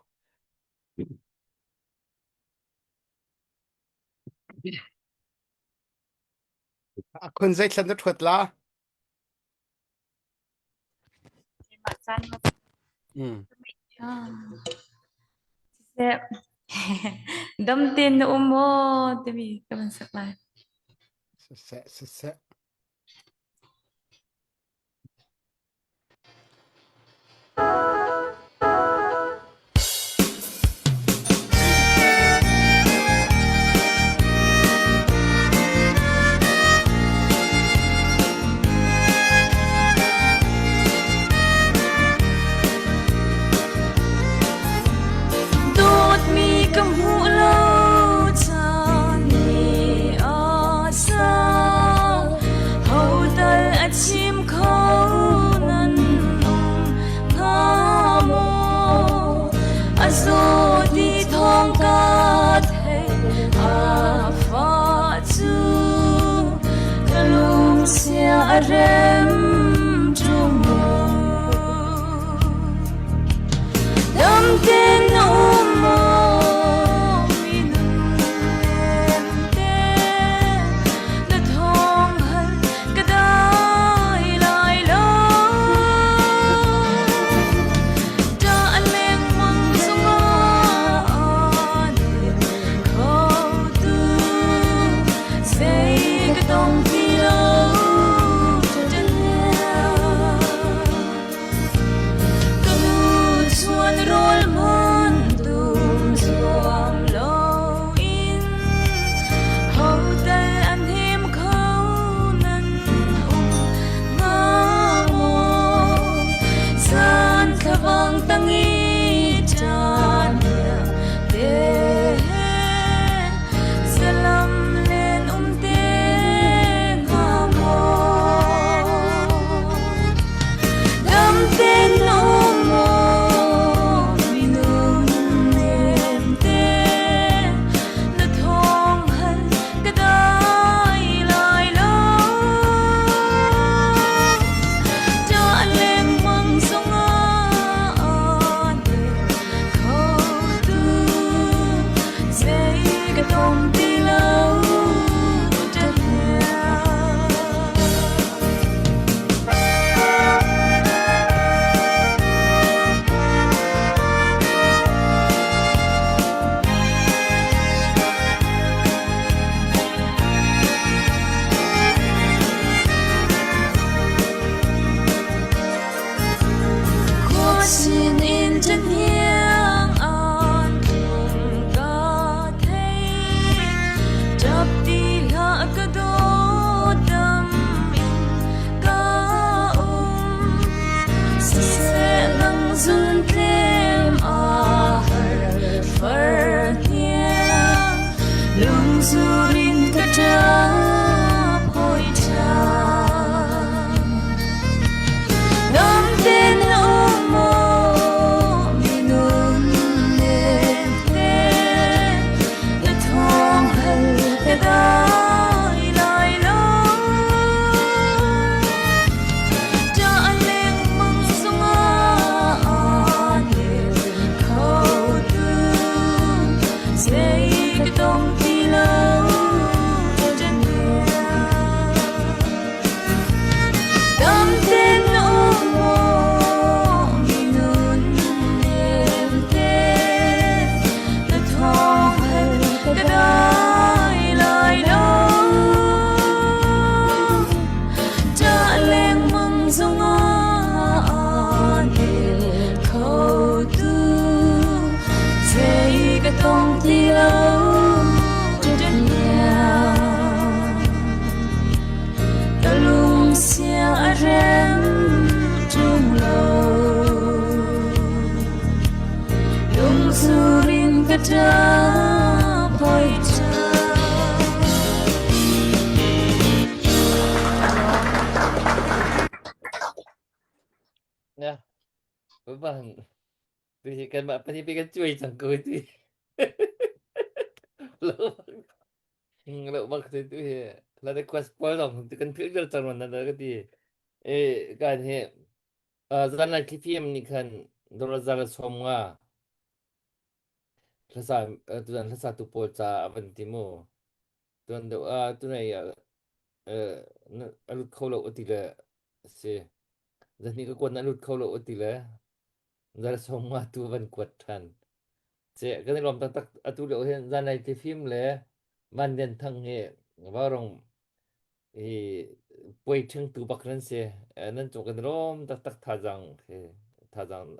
A khun zei thlan na ṭhuat la? Mah caan ma Mm. Siseh dam tein na um maw timi ka van sak lai. Siseh, siseh. Dawtmi ka hmuh lo caan ni a sau. Hotal a chim kho nan um hnga maw? A zaw ti thawng ka theih a fah cu ka lungsia a rem ṭung maw? Dam tein na um maw minung te na thawng hal ka dai lai lo. Ṭah lengmang zungah kho tu zei ka tong ti lo Ka nu chuan rawl hmun dum zuam loin hotel an him kho nan um hnga maw? Zan thlavang tang i ṭan te he zalam len um te hnga maw? Dam tein um maw minung nemte na thawng hal ka dai lai lo. Ṭah lengmang zongah aa kho tu zei ka tong ti lo Khuasin in ṭahniang an tlung ka thei. Ṭap ti hlah ka dawt dam in ka um. Siseh nang zun tlem a har far hniang. Lungzur in ka ṭap hawi ṭhan. Dam tein na um maw minung nemte na thawng hal ka dai lai lo. Ṭah lengmang zongah aa hngilh kho tu zei ka tong ti lo Dam tein na um maw minun nemte na thawng hal ka dai lai lo. Ṭah lengmang zongah aa hngilh kho tu zei ka tong ti lo. Ka lungsia a rem ṭung lo. Lungzur in ka ṭap hoi ṭhan. Ya, bang. Tu hi kanmah pahnih kan cuai cang ko ti. Lo lo bak tu tu hi la request pawl dong tu kan philh vial cang na ka ti. E kan hi zan lai thli nih khan dorazal som nga. Hlasa tutan hlasa tu pawl ca a van ti mu. Tuan deuh ah tunai ah a lut kho lo a ti le si. Zahnih ka kuat na lut kho lo a ti le zal sawm nga tu van kuat ṭhan. Ce kan i lawm taktak atu lio hin zanlei tifim le Van Lian Thang hi Vaurong hi puai ṭhingtu bak nan si. Nan cung kan i lawm taktak thazaang hi thazaang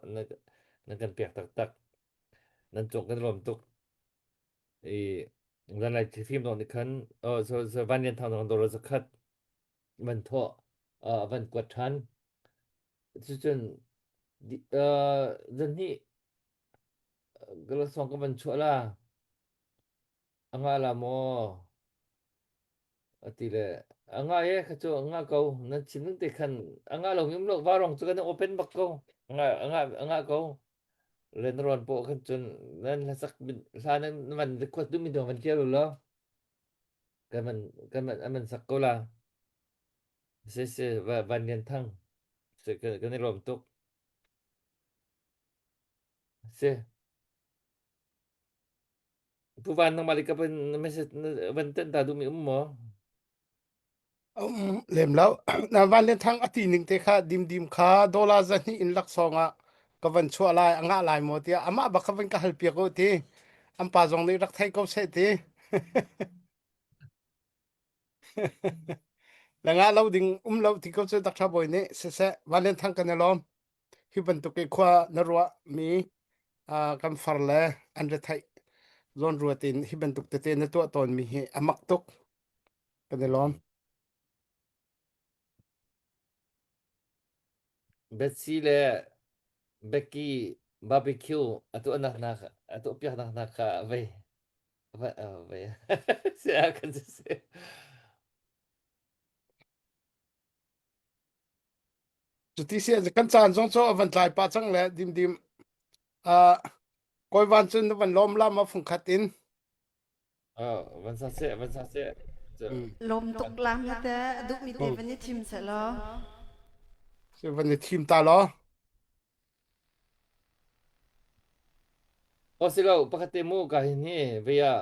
nan kan pek taktak. Nan cung kan i lawm tuk. I zanlei tifim zong nih khan oh so, so Van Lian Thang zong dawr zakhat van thawh uh, van kuat ṭhan. Cucun uh, zanhnih Ka song ka van chuah la. A ngah la maw? A ti le a ngah e kha cu a ngah ko. Nan chim ning te khan a ngah lo ngim lo varong cu kan open bak ko. A ngah a ngah a ngah ko. Le na rawn pawh khan cun nan hlasak hla nan van record duhmi dong van tial u law kan van kan van an van sak ko la. Si si van Lian Thang. Si kan i lawm tuk. Si. Pu Van nangmah le ka van message van tenh ta duhmi um maw? Um, lem lo. Na van le thang ati ning te kha dim dim kha dollar zahnih in laksawng ah ka van chuah lai a ngah lai maw tiah amah bak kha van ka hal piak u ti an pa zong nih rak thei ko seh ti la ngah lo ding um lo ti ko cu Dr. Bawi nih siseh van len thang kan i lawm Hi bantuk i khua na ruahmi kan far le an retheih zawnruat in hi bantuk tete na tuah tawnmi hi a mak tuk. Kan i lawm. Betsy le Becky barbecue a tuahnak hna a tuahpiaknak hna kha vei vei si ah kan si. Cuti si kan caan zong cu a van tlai pah cang le dimdim uh, kawivan cun na van lawm lam a fungkhat in. Oh, van sa seh, van sa seh. Lawm tuk lam na te a duhmi te van i thim seh law. Si van i thim ta law. Oh si lo, pakhat te mu ka hin hi via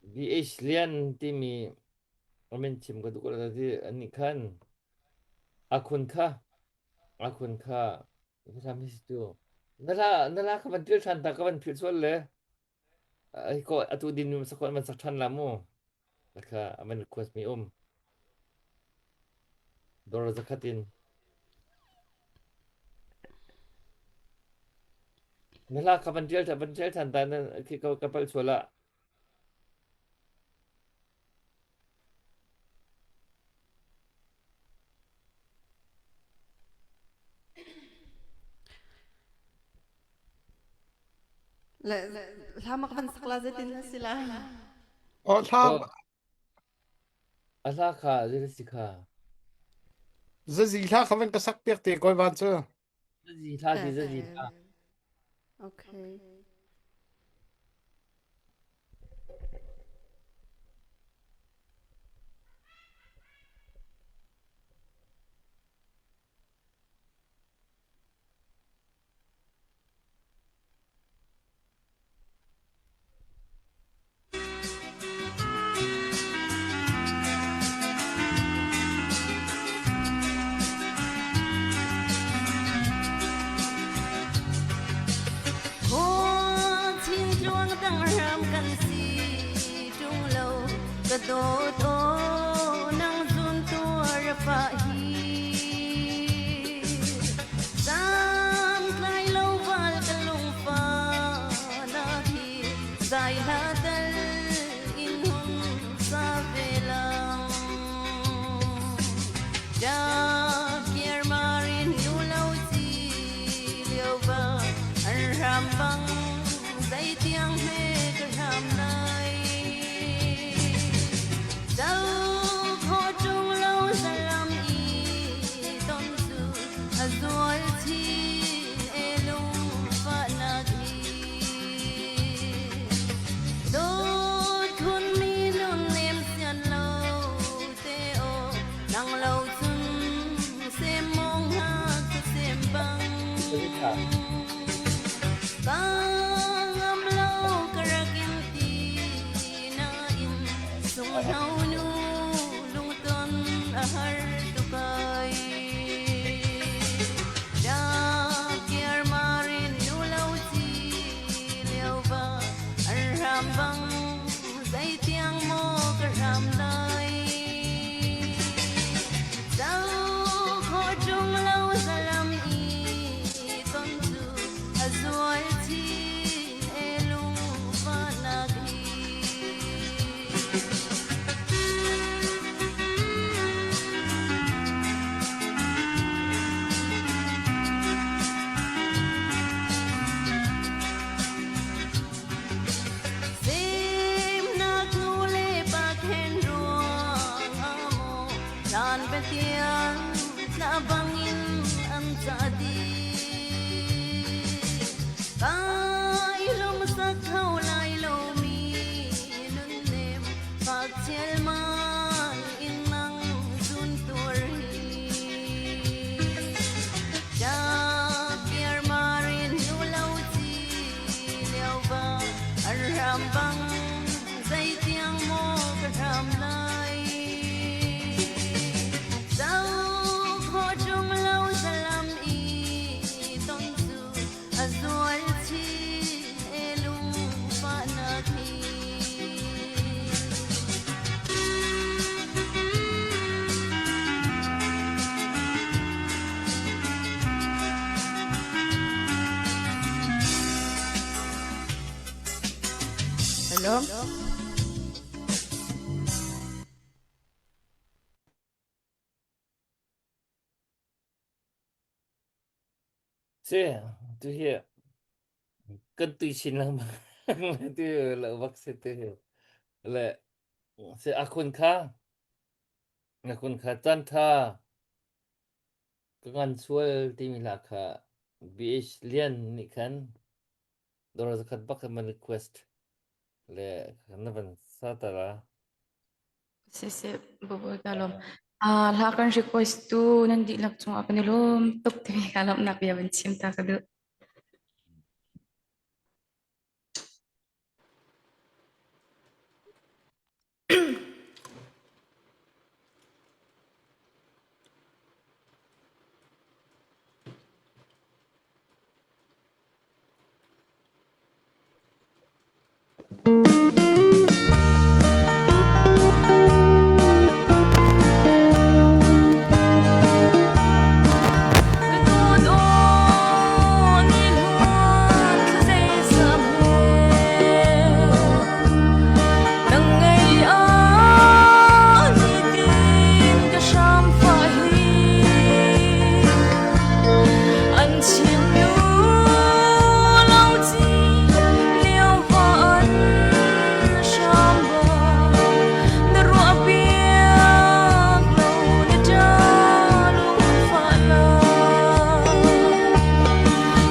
BH Lian timi amin chim ka duh ko la ti an nih khan akhun kha akhun kha ka mi si tu na la na la ka van til than ta ka van phil sual le ai ko atu din mi sakon van sak than la mu kha aman request mi um dor zakhatin Na hla kha van ṭial van ṭial ṭhan ta na khi ka ka palh sual ah. Le hla mak van sak la zeitin na si la? Oh, hla A hla kha zei si kha? Zazi hla kha van ka sak piak te koi van cu. Zazi hla ti zazi hla. Okay. Ram kan si ṭung lo ka dawt aw nang zun tuar fa hi Santlai lo val ka lungfa na hi zai hla tal in hung sa ve lang Ja kiar marin nu lo chi liu va an ram bang zei tiang he ka hram lai Zazi hla. Sunghno nu lungton a har tuk ai. Kiar marin nu lo ci lio va an ram bang zeitiang maw ka ram lai. Zo khawh ṭung lo zalam i ton cu a zual chin e lungfahnak hi. Semnak nu le pa khen ruang ah maw hlan Pathian tla bangin an ca dih. Kai lungsak kho lai lomi nunnem fak chialmal in nang zun tuar hi. Piar marin nu lo ci lio va an ram bang zeitiang maw ka hram lai. Zo khawh ṭung lo zalam i ton cu a zual chin e lungfahnak hi. Hello. Si, tu hi kan tui chin lengmang tu le bak si tu hi le si akhun kha akhun kha chan tha ka ngan sual timi hla kha BH Lian nih khan dora zakhat bak man request le na van sa tara Siseh, Bawi ka lawm. Hla kan request tu nan dihlak cungah kan i lawm tuk timi ka lawmhnak bia van chim ta ka duh. Ka dawt aw ni hluan thlazeizam he nang ngei ah nitin ka hram fah hi an chim nu lo ci lio va an hram ba na ruah piak lo na ṭa lungfah la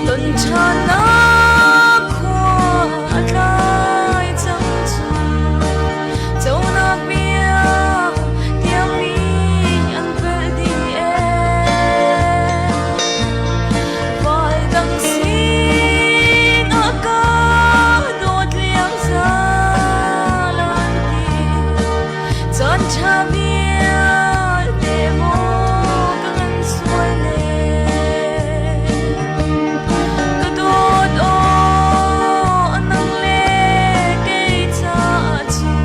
ton ṭhannak khua a tlai cang cu conak bia tiangmi an pelh ding ee Vai dang sin a ka dawt liam zalan ti caan ṭha vialte maw ka ngan sual ne ka dawt aw nang le kei caah cun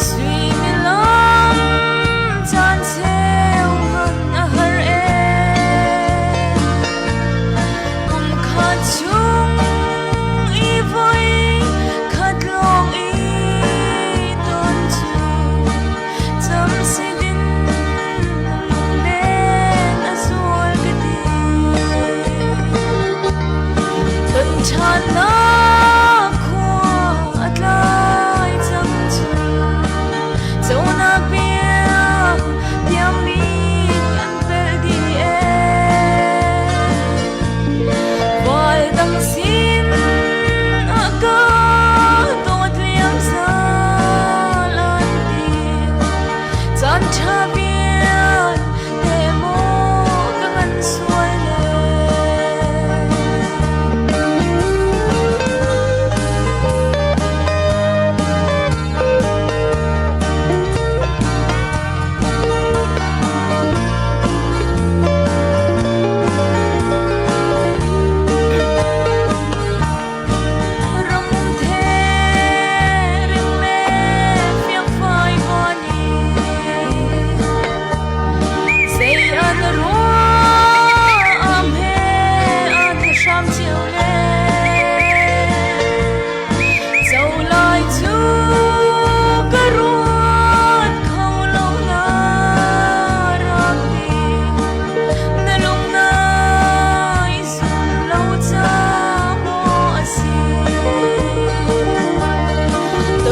suimilam caan cheu hmanh a har ee kum khat chung i voi khat lawng i ton cu.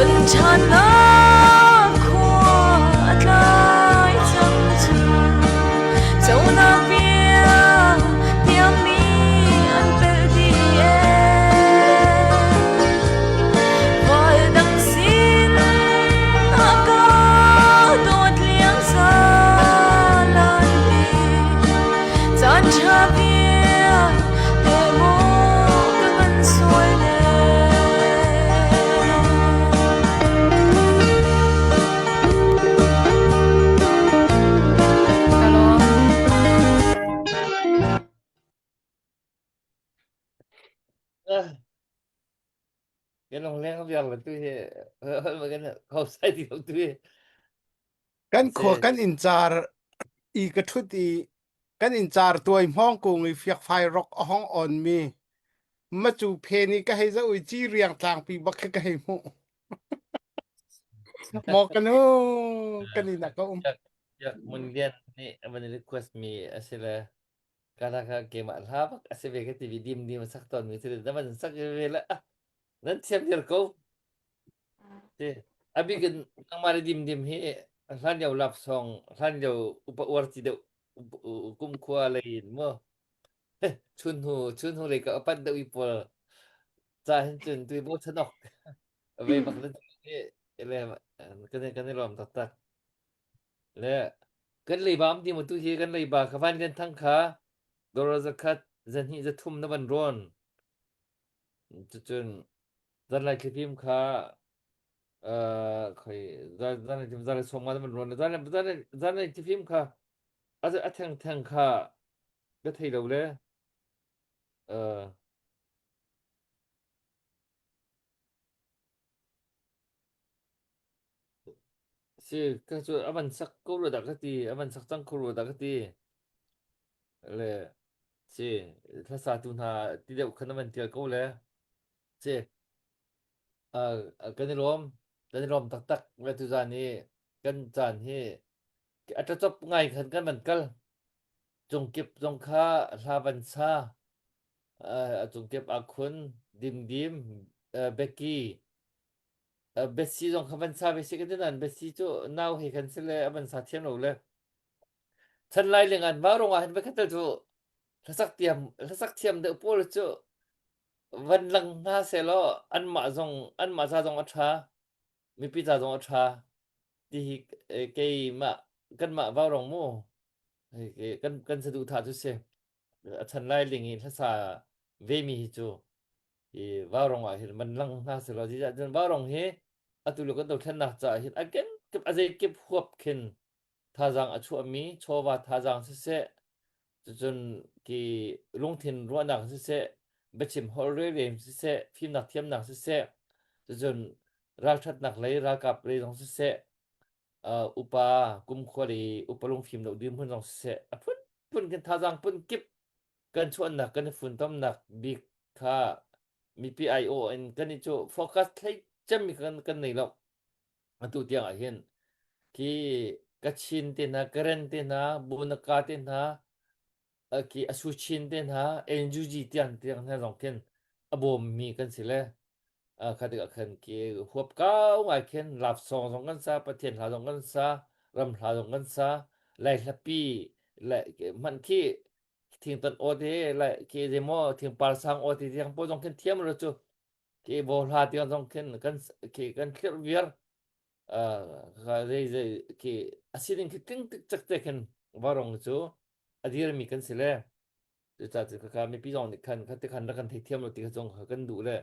Ton ṭhannak khua a tlai cang cu. Conak bia tiammi an pelh dih ee. Val dang sin a ka dawt liang zalan ti. Caan ṭha bia te maw ka ngan sual ne. Ka lawm. Kan long leng viar le tu hi kan hau sai ti lo tu hi. Kan khua kan inncar i ka ṭhut i kan inncar tuai hmawng kung i fiakfai rok a hong on mi macu phen i ka hei zoh i ci riang tlangpi bak khi ka hei hmuh. Maw ka nu kan inn ah ka um. Biak Mun Lian nih a van request mi a si le kana kha keimah hla bak a si ve ka ti vi dim dim a sak tawn mi si le na van sak ve le ah nan thiam viar ko. Ti a bik in nangmah le dim dim hi hlan lio love song hlan lio upa uar ti deuh kum khua lei in mu chun hnu chun hnu lei ka pat deuh i pawl ca hin cun tui bo chanok ve bak le le kan kan i lawm taktak le kan leiba am ti mu tu hi kan leiba kha van lian thang kha dora zakhat zahnih zathum na van rawn cucun zanlai thlifim kha uh khoi zanlai thlifim zanlai som nga na van rawn zanlai zanlai zanlai thlifim kha a a theng theng kha ka thei lo le uh si ka cu a van sak ko ru dah ka ti a van sak cang ko ru dah ka ti le si hlasa tu hna ti deuh khan a van tial ko le si uh, kan i lawm kan i lawm taktak le tuzan hi kan caan hi a ṭacop ngai khan kan van kal cungkip zong kha hla van sa a cungkip akhun dimdim Becky Betsy zong kha van sa ve si kan ti nain Betsy cu nau he khan si le a van sa thiam lo le chan lai lengan vaurong ah hin va khatel cu hlasak thiam hlasak thiam deuh pawl cu van lang hna selaw anmah zong anmah ca zong a ṭha mipi ca zong a ṭha ti hi keimah kanmah vaurong mu kan kan saduhthah cu si a chan lai ling i hlasa vemi hi cu i vaurong ah hin man lang hna selaw zeicah cun vaurong hi atu lio kan dothlennak caah hin a kenkip a zeikip huap khin thazaang a chuahmi chawva thazaang siseh cucun ki lungthin ruahnak siseh biachim holh relrem siseh fimnak thiamnak siseh cucun ralṭhatnak lei ralkap lei zong siseh uh, upa kumkhua lei upa lungfim lo dirhmun zong siseh a phunphun kan thazaang phun kip kan chuannak kan i funtomnak bik kha mipi aiawh in kan i cu focus thlei cemmi kan kan nei lo atu tiang ah hin khi Kachin te hna Karen te hna Bunaka te hna khi Asuchin te hna NUG tiang tiang hna zong khin a bawmmi kan si le kha tikah khan khi huap kau ngai khin love song zong kan sa Pathian hla zong kan sa ram hla zong kan sa Lai hlapi le hmanh khi thingtan aw te lai khi zeimaw thingpar sang aw te tiang pawl zong khin thiam lo cu khi bo hla tiang zong khin kan khi kan thlirh viar zei zei khi a sining khi tling tik cak te khin varong cu a dirmi kan si le cucaah cu kha mipi zong nih khan kha ti khan rak kan theithiam lo ti kha zong kha kan duh le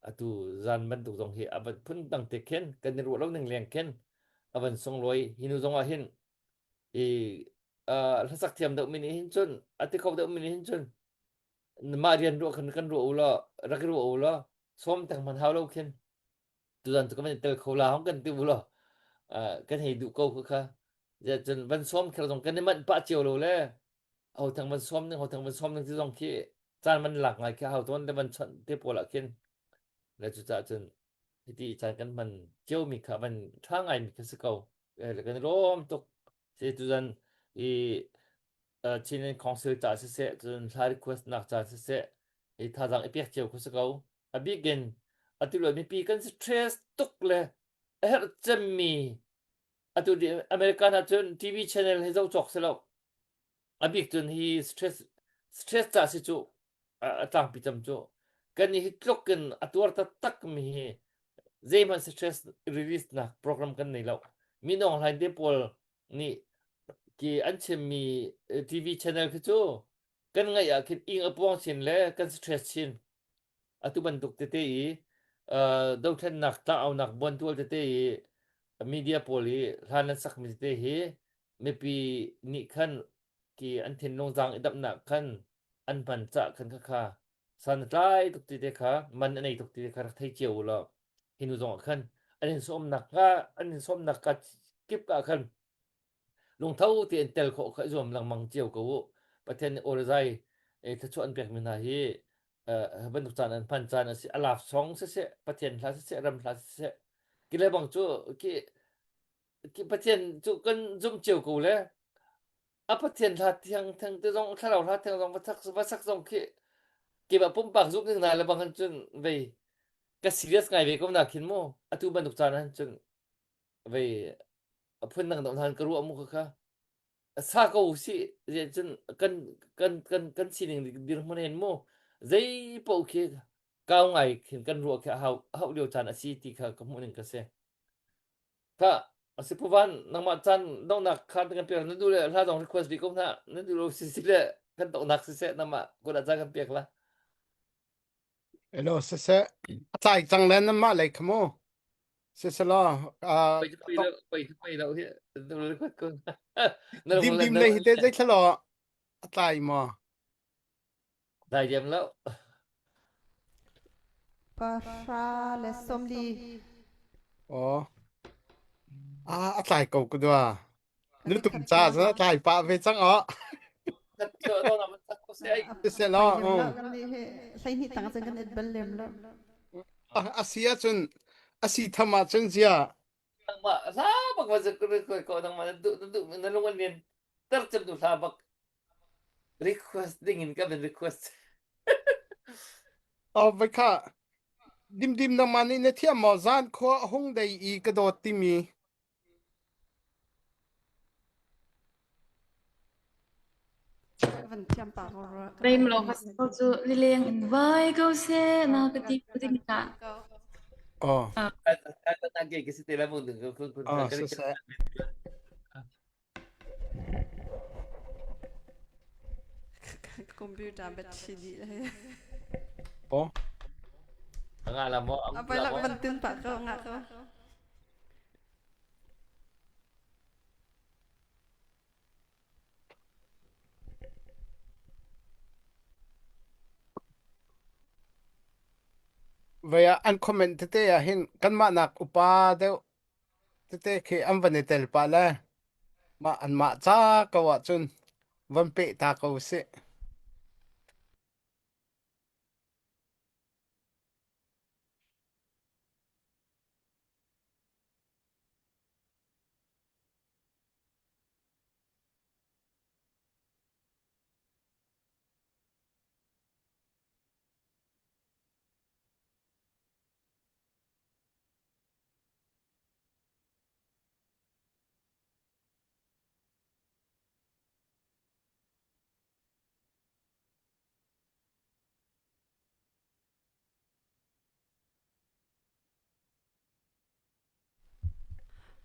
atu zan bantuk zong hi a van phun dang te khin kan i ruah lo ning leng khin a van sunglawi hi nu zong ah hin i hlasak thiam deuh mi nih hin cun a ti kho deuh mi nih hin cun mah rian ruah khan kan ruah u law rak i ruah u law sawm teng hman hau lo khin tuzan cu kan van tel kho la hong kan ti u law kan hei duh ko kha kha cun van sawm kher zong kan i manh pah cio lo le ho thang van sawm ning ho thang van sawm ning ti zong khi caan van lak ngai khi hau tawn le van chawnh te pawl ah khin le cucaah cun hiti caan kan hman cio mi kha van ṭha ngai mi kha si ko le kan i lawm tuk si tuzan i Chin Council ca siseh cun hla request nak ca siseh i thazaang i pek cio khu si ko a bik in. Atu lo mipi kan stress tuk le a herh cemmi atu American ah cun TV channel hi zoh cawk si lo. A bik cun hi stress stress ca si cu a tlangpi cem cu kan hi tluk in a tuar taktak mi hi zeihmanh stress release nak program kan nei lo. Minung hlain te pawl nih ki an chimmi TV channel khi cu kan ngaih ah khin ing a puang chin le kan stress chin. Atu bantuk tete i dothlennak tlangaunak buantual tete i media pawl i hlan an sakmi tete hi mipi nih khan ki an thinlung zaang i damhnak khan an hman cah khan khakha san a tlai tuk ti te kha man a nei tuk ti te kha rak thei cio u law hi nu zong ah khan an in sawmnak ka an in sawmnak ka kip ah khan lungtho tein tel khawh kha i zuam lengmang cio ko u. Pathian nih awlzai thluachuah an pekmi hna hi bantuk caan an hman caan a si. A love song siseh, Pathian hla siseh, ram hla siseh, ki le bang cu ki ki Pathian cu kan zumh cio ko le a Pathian hla thiang theng te zong thlarau hla thiang zong va sak va sak zong khi keimah pumpak zumh ning na le bang han cun vei ka serious ngai ve ko na khin mu atu bantuk caan han cun vei a phun dang dang han ka ruah mu kha kha sa ko si cun kan kan kan kan sining dirhmun hen mu zei paoh khi kau ngai khin kan ruah khi hau hau lio caan a si ti kha ka hmuh ning ka si kha a si puvan nangmah caan donghnak kha kan pek na duh le hla dong request bi ko hna na duh lo si si le kan donghnak si seh nangmah kut ah caan kan pek la Hello, siseh. A tlai cang le nan mah lei kha mu. Siselaw, uh, pei pei lo pei pei lo hi request ko dim dim le hi te zei thlalo a tlai maw? Dai diam lo. Pahra le 40. Oh. Ah, a tlai ko ku dua. Nu tum cha za tlai pa ve cang o. Siselaw, um. Hleihnih tang cun kan it bal lem lo. A si ahcun a si tham ahcun zia Nangmah hla bak va ko ko nangmah na duh na duh na lung an lian ter cem tu hla bak request ding in ka bin request. Oh vai kha dim dim nangmah nih na thiam maw zan khua a hung dei i ka dawt timi Van thiam pa ko rua. Reim lo ka ko cu lileng in vai ko se na ka ti ding ka. Oh. Oh, siseh. Computer battery dih le. Oh. Nga la mo. Apai lak van tin pa ko nga ko. Vei ah an comment tete ah hin kanmah nak upa deuh tete khi an van i tel pah le mah anmah ca ko ahcun van peh ta ko sih.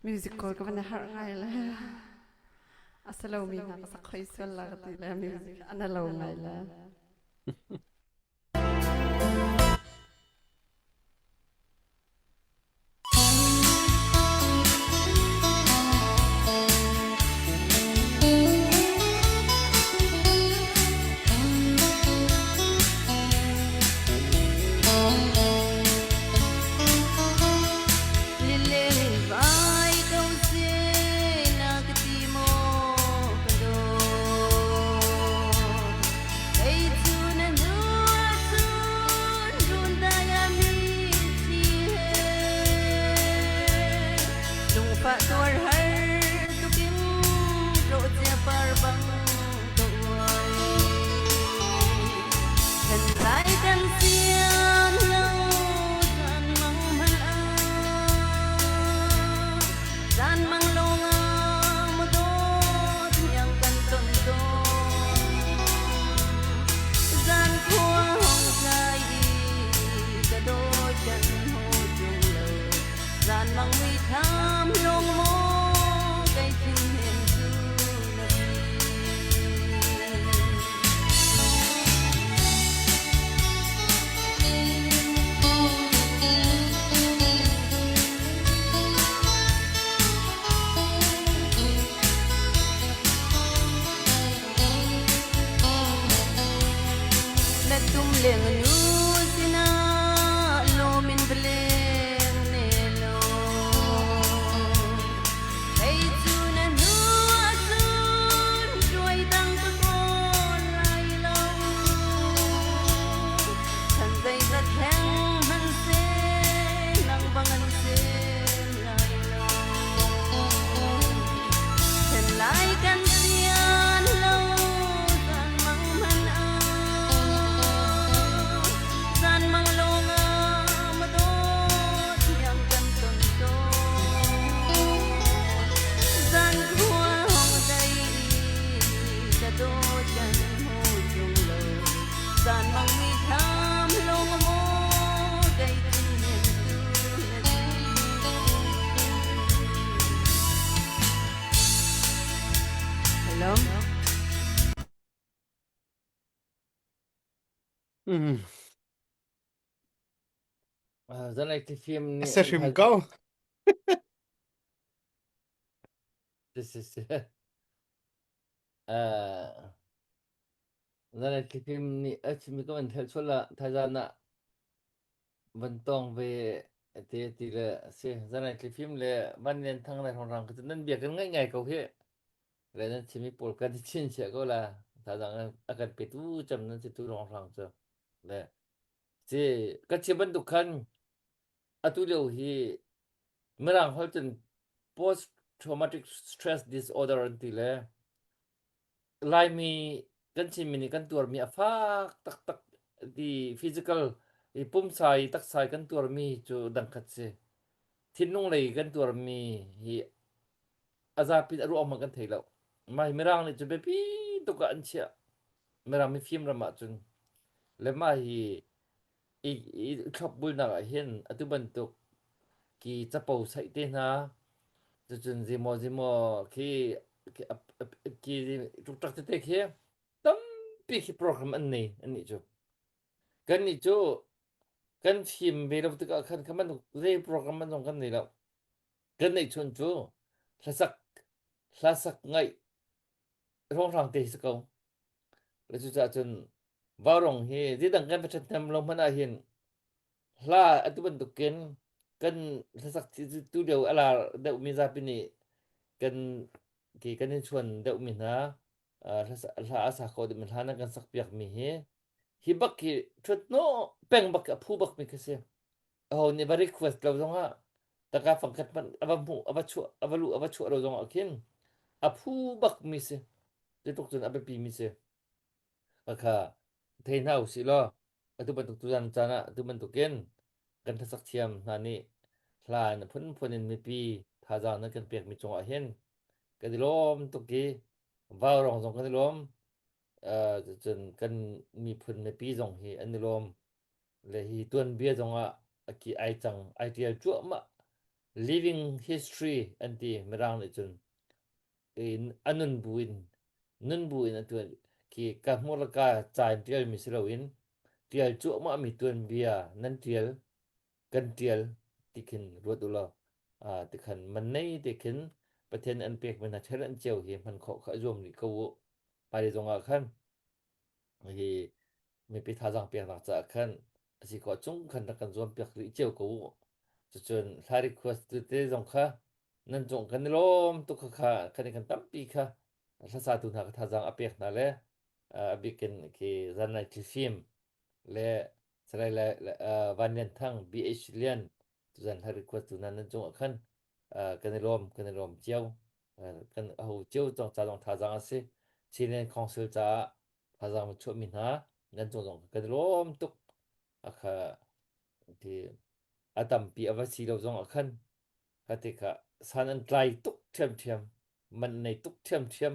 Music kawl ka van harh ngai le a si lomi hna ka sak khoi sual la ka ti le music an lo ngai le. Zanmang muithlam lawng maw kei thin hnem cu na si. Na tum leng nu sinah lawm in va leng ne law. Kei cu na hnu ahcun hruai dang ka kawl lai lo. Chan zeizat theng hmanhseh nang bang an sem lai lo. Then lai kan sian lo zan mang man ah zan mang lawng ah ma dawt hiang kan ton tawn zan khua hong dai ka dawt kan hmu tung lo zan mang mi tham lawng maw kei tin hen tu na si Hello. Mm. Uh, zanlei tifim A nih se hrim ko. This is uh, zanlei tifim nih a chimmi ka van thelh chual ah thaizan ah van tong ve te ti le si zanlei tlifim le van lian thang le rongrang ka nan bia kan ngaih ngai ko hi le nan chimi pawl kan i chin chia ko la thazaang a kan petu cam nan si tu rongrang cu le si ka chim bantuk khan atu lio hi mirang holh cun post traumatic stress disorder an ti le Laimi kan Chinmi nih kan tuarmi a fak taktak ti physical i pumsa i taksa i kan tuarmi cu dangkhat si. Thinlung lei kan tuarmi hi a zapi in a ruang hmanh kan thei lo. Mah hi Mirang nih cun biapi tuk ah an chiah. Mirang mifim ram ah cun. Le mah hi i, i thlopbulnak ah hin atu bantuk ki capo saih te hna cucun zimaw zimaw khi ki ṭukṭak tete khi tampi khi program an nei annih cu kannih cu kan fim ve lo tikah khan kha bantuk zei program an zong kan nei lo kan neih chun cu hlasak hlasak ngaih hrawnghrang te hi si ko le cucaah cun Vaurawng hi zeidang kan va ṭhathnem lo hmanh ahhin hla atu bantukin kan hlasak tu lio a lar deuhmi zapi nih kan ki kan in chuan deuhmi hna hla a sa kho deuhmi hla nan kan sakpiakmi hi hi bak hi ṭhuthnawh peng bak a phu bakmi khi si. Aho nih va request lo zongah taka fangkhat hmanh a va hmuh a va chuah a va luh a va chuah lo zongah khin a phu bakmi si. Cu tluk cun a biapimi si. Kha thei hna usih law atu bantuk tuzan caan ah atu bantukin kan hlasak thiam hna nih hla in a phunphun in mipi thazaang nan kan pekmi cungah hin kan i lawm tuk i vaurawng zong kan i lawm uh, cun kan miphun mipi zong hi an i lawm le hi tuanbia zongah a ki ai cang ai tial cuahmah living history an ti mirang nih cun in a nun buin nun buin a tuan khi ka hmur le ka ca in ṭialmi si loin ṭial cuahmahmi tuanbia nan ṭial kan ṭial ti khin ruat u law tikhan man nei te khin Pathian an pekmi hna talent cio hi hman khawh kha zuam rih ko u. Hmailei zongah khan hi mipi thazaang peknak caah khan a si khawh chung khan rak kan zuam piak rih cio ko u. Cucun hla request tete zong kha nan cung kan i lawm tuk kha kha kan i kan tampi kha hlasatu hna ka thazaang a pek hna le a bikin khi zanlai thlifim le Salai le Van Lian Thang BH Lian tuzan hla request tu hna nan cung ah khan kan i lawm kan i lawm cio kan aho cio cong ca zong thazaang a si Chinland Council caah thazaang chuahmi hna nan cung zong kan i lawm tuk a kha ti a tampi a va si lo zong ah khan kha ti kha san an tlai tuk ṭhiamṭhiam man nei tuk ṭhiamṭhiam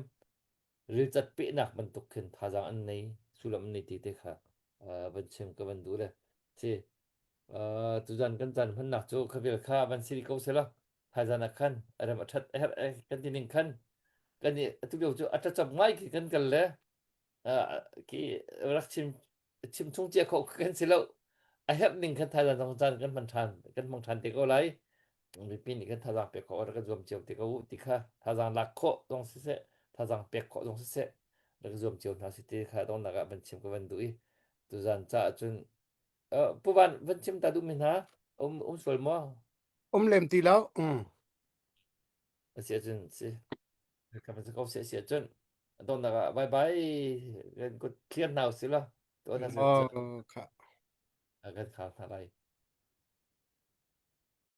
rilcat pehnak bantuk khin thazaang an nei sullam an nei ti te kha van chim ka van duh le si. Uh, tuzan kan caan hmannak cu khavel kha van siri ko sela thaizan ah khan a rem a that a herh eh, kan ti ning khan kan i atu lio cu a ṭacap ngai khi kan kal le uh, khi rak chim chim chung cia kho kan si lo a herh ning khan thaizan zong caan kan hman ṭhan kan hmang ṭhan te ko lai mipi nih kan thazaang pek khawh rak kan zuam cio te ko u ti kha thazaang lak khawh zong siseh thazaang pek khawh zong siseh rak zuam cio hna si ti kha donnak ah van chim ka van duh i tuzan caah cun Uh, Pu Van, van chim ta duhmi hna um um sual maw? Um lem ti lo. Mm. A si ahcun si. Ka van ko si si ahcun donnak ah bye bye kan kut clear hna usih law. Tuan Oh, kha. Kan khar hna lai.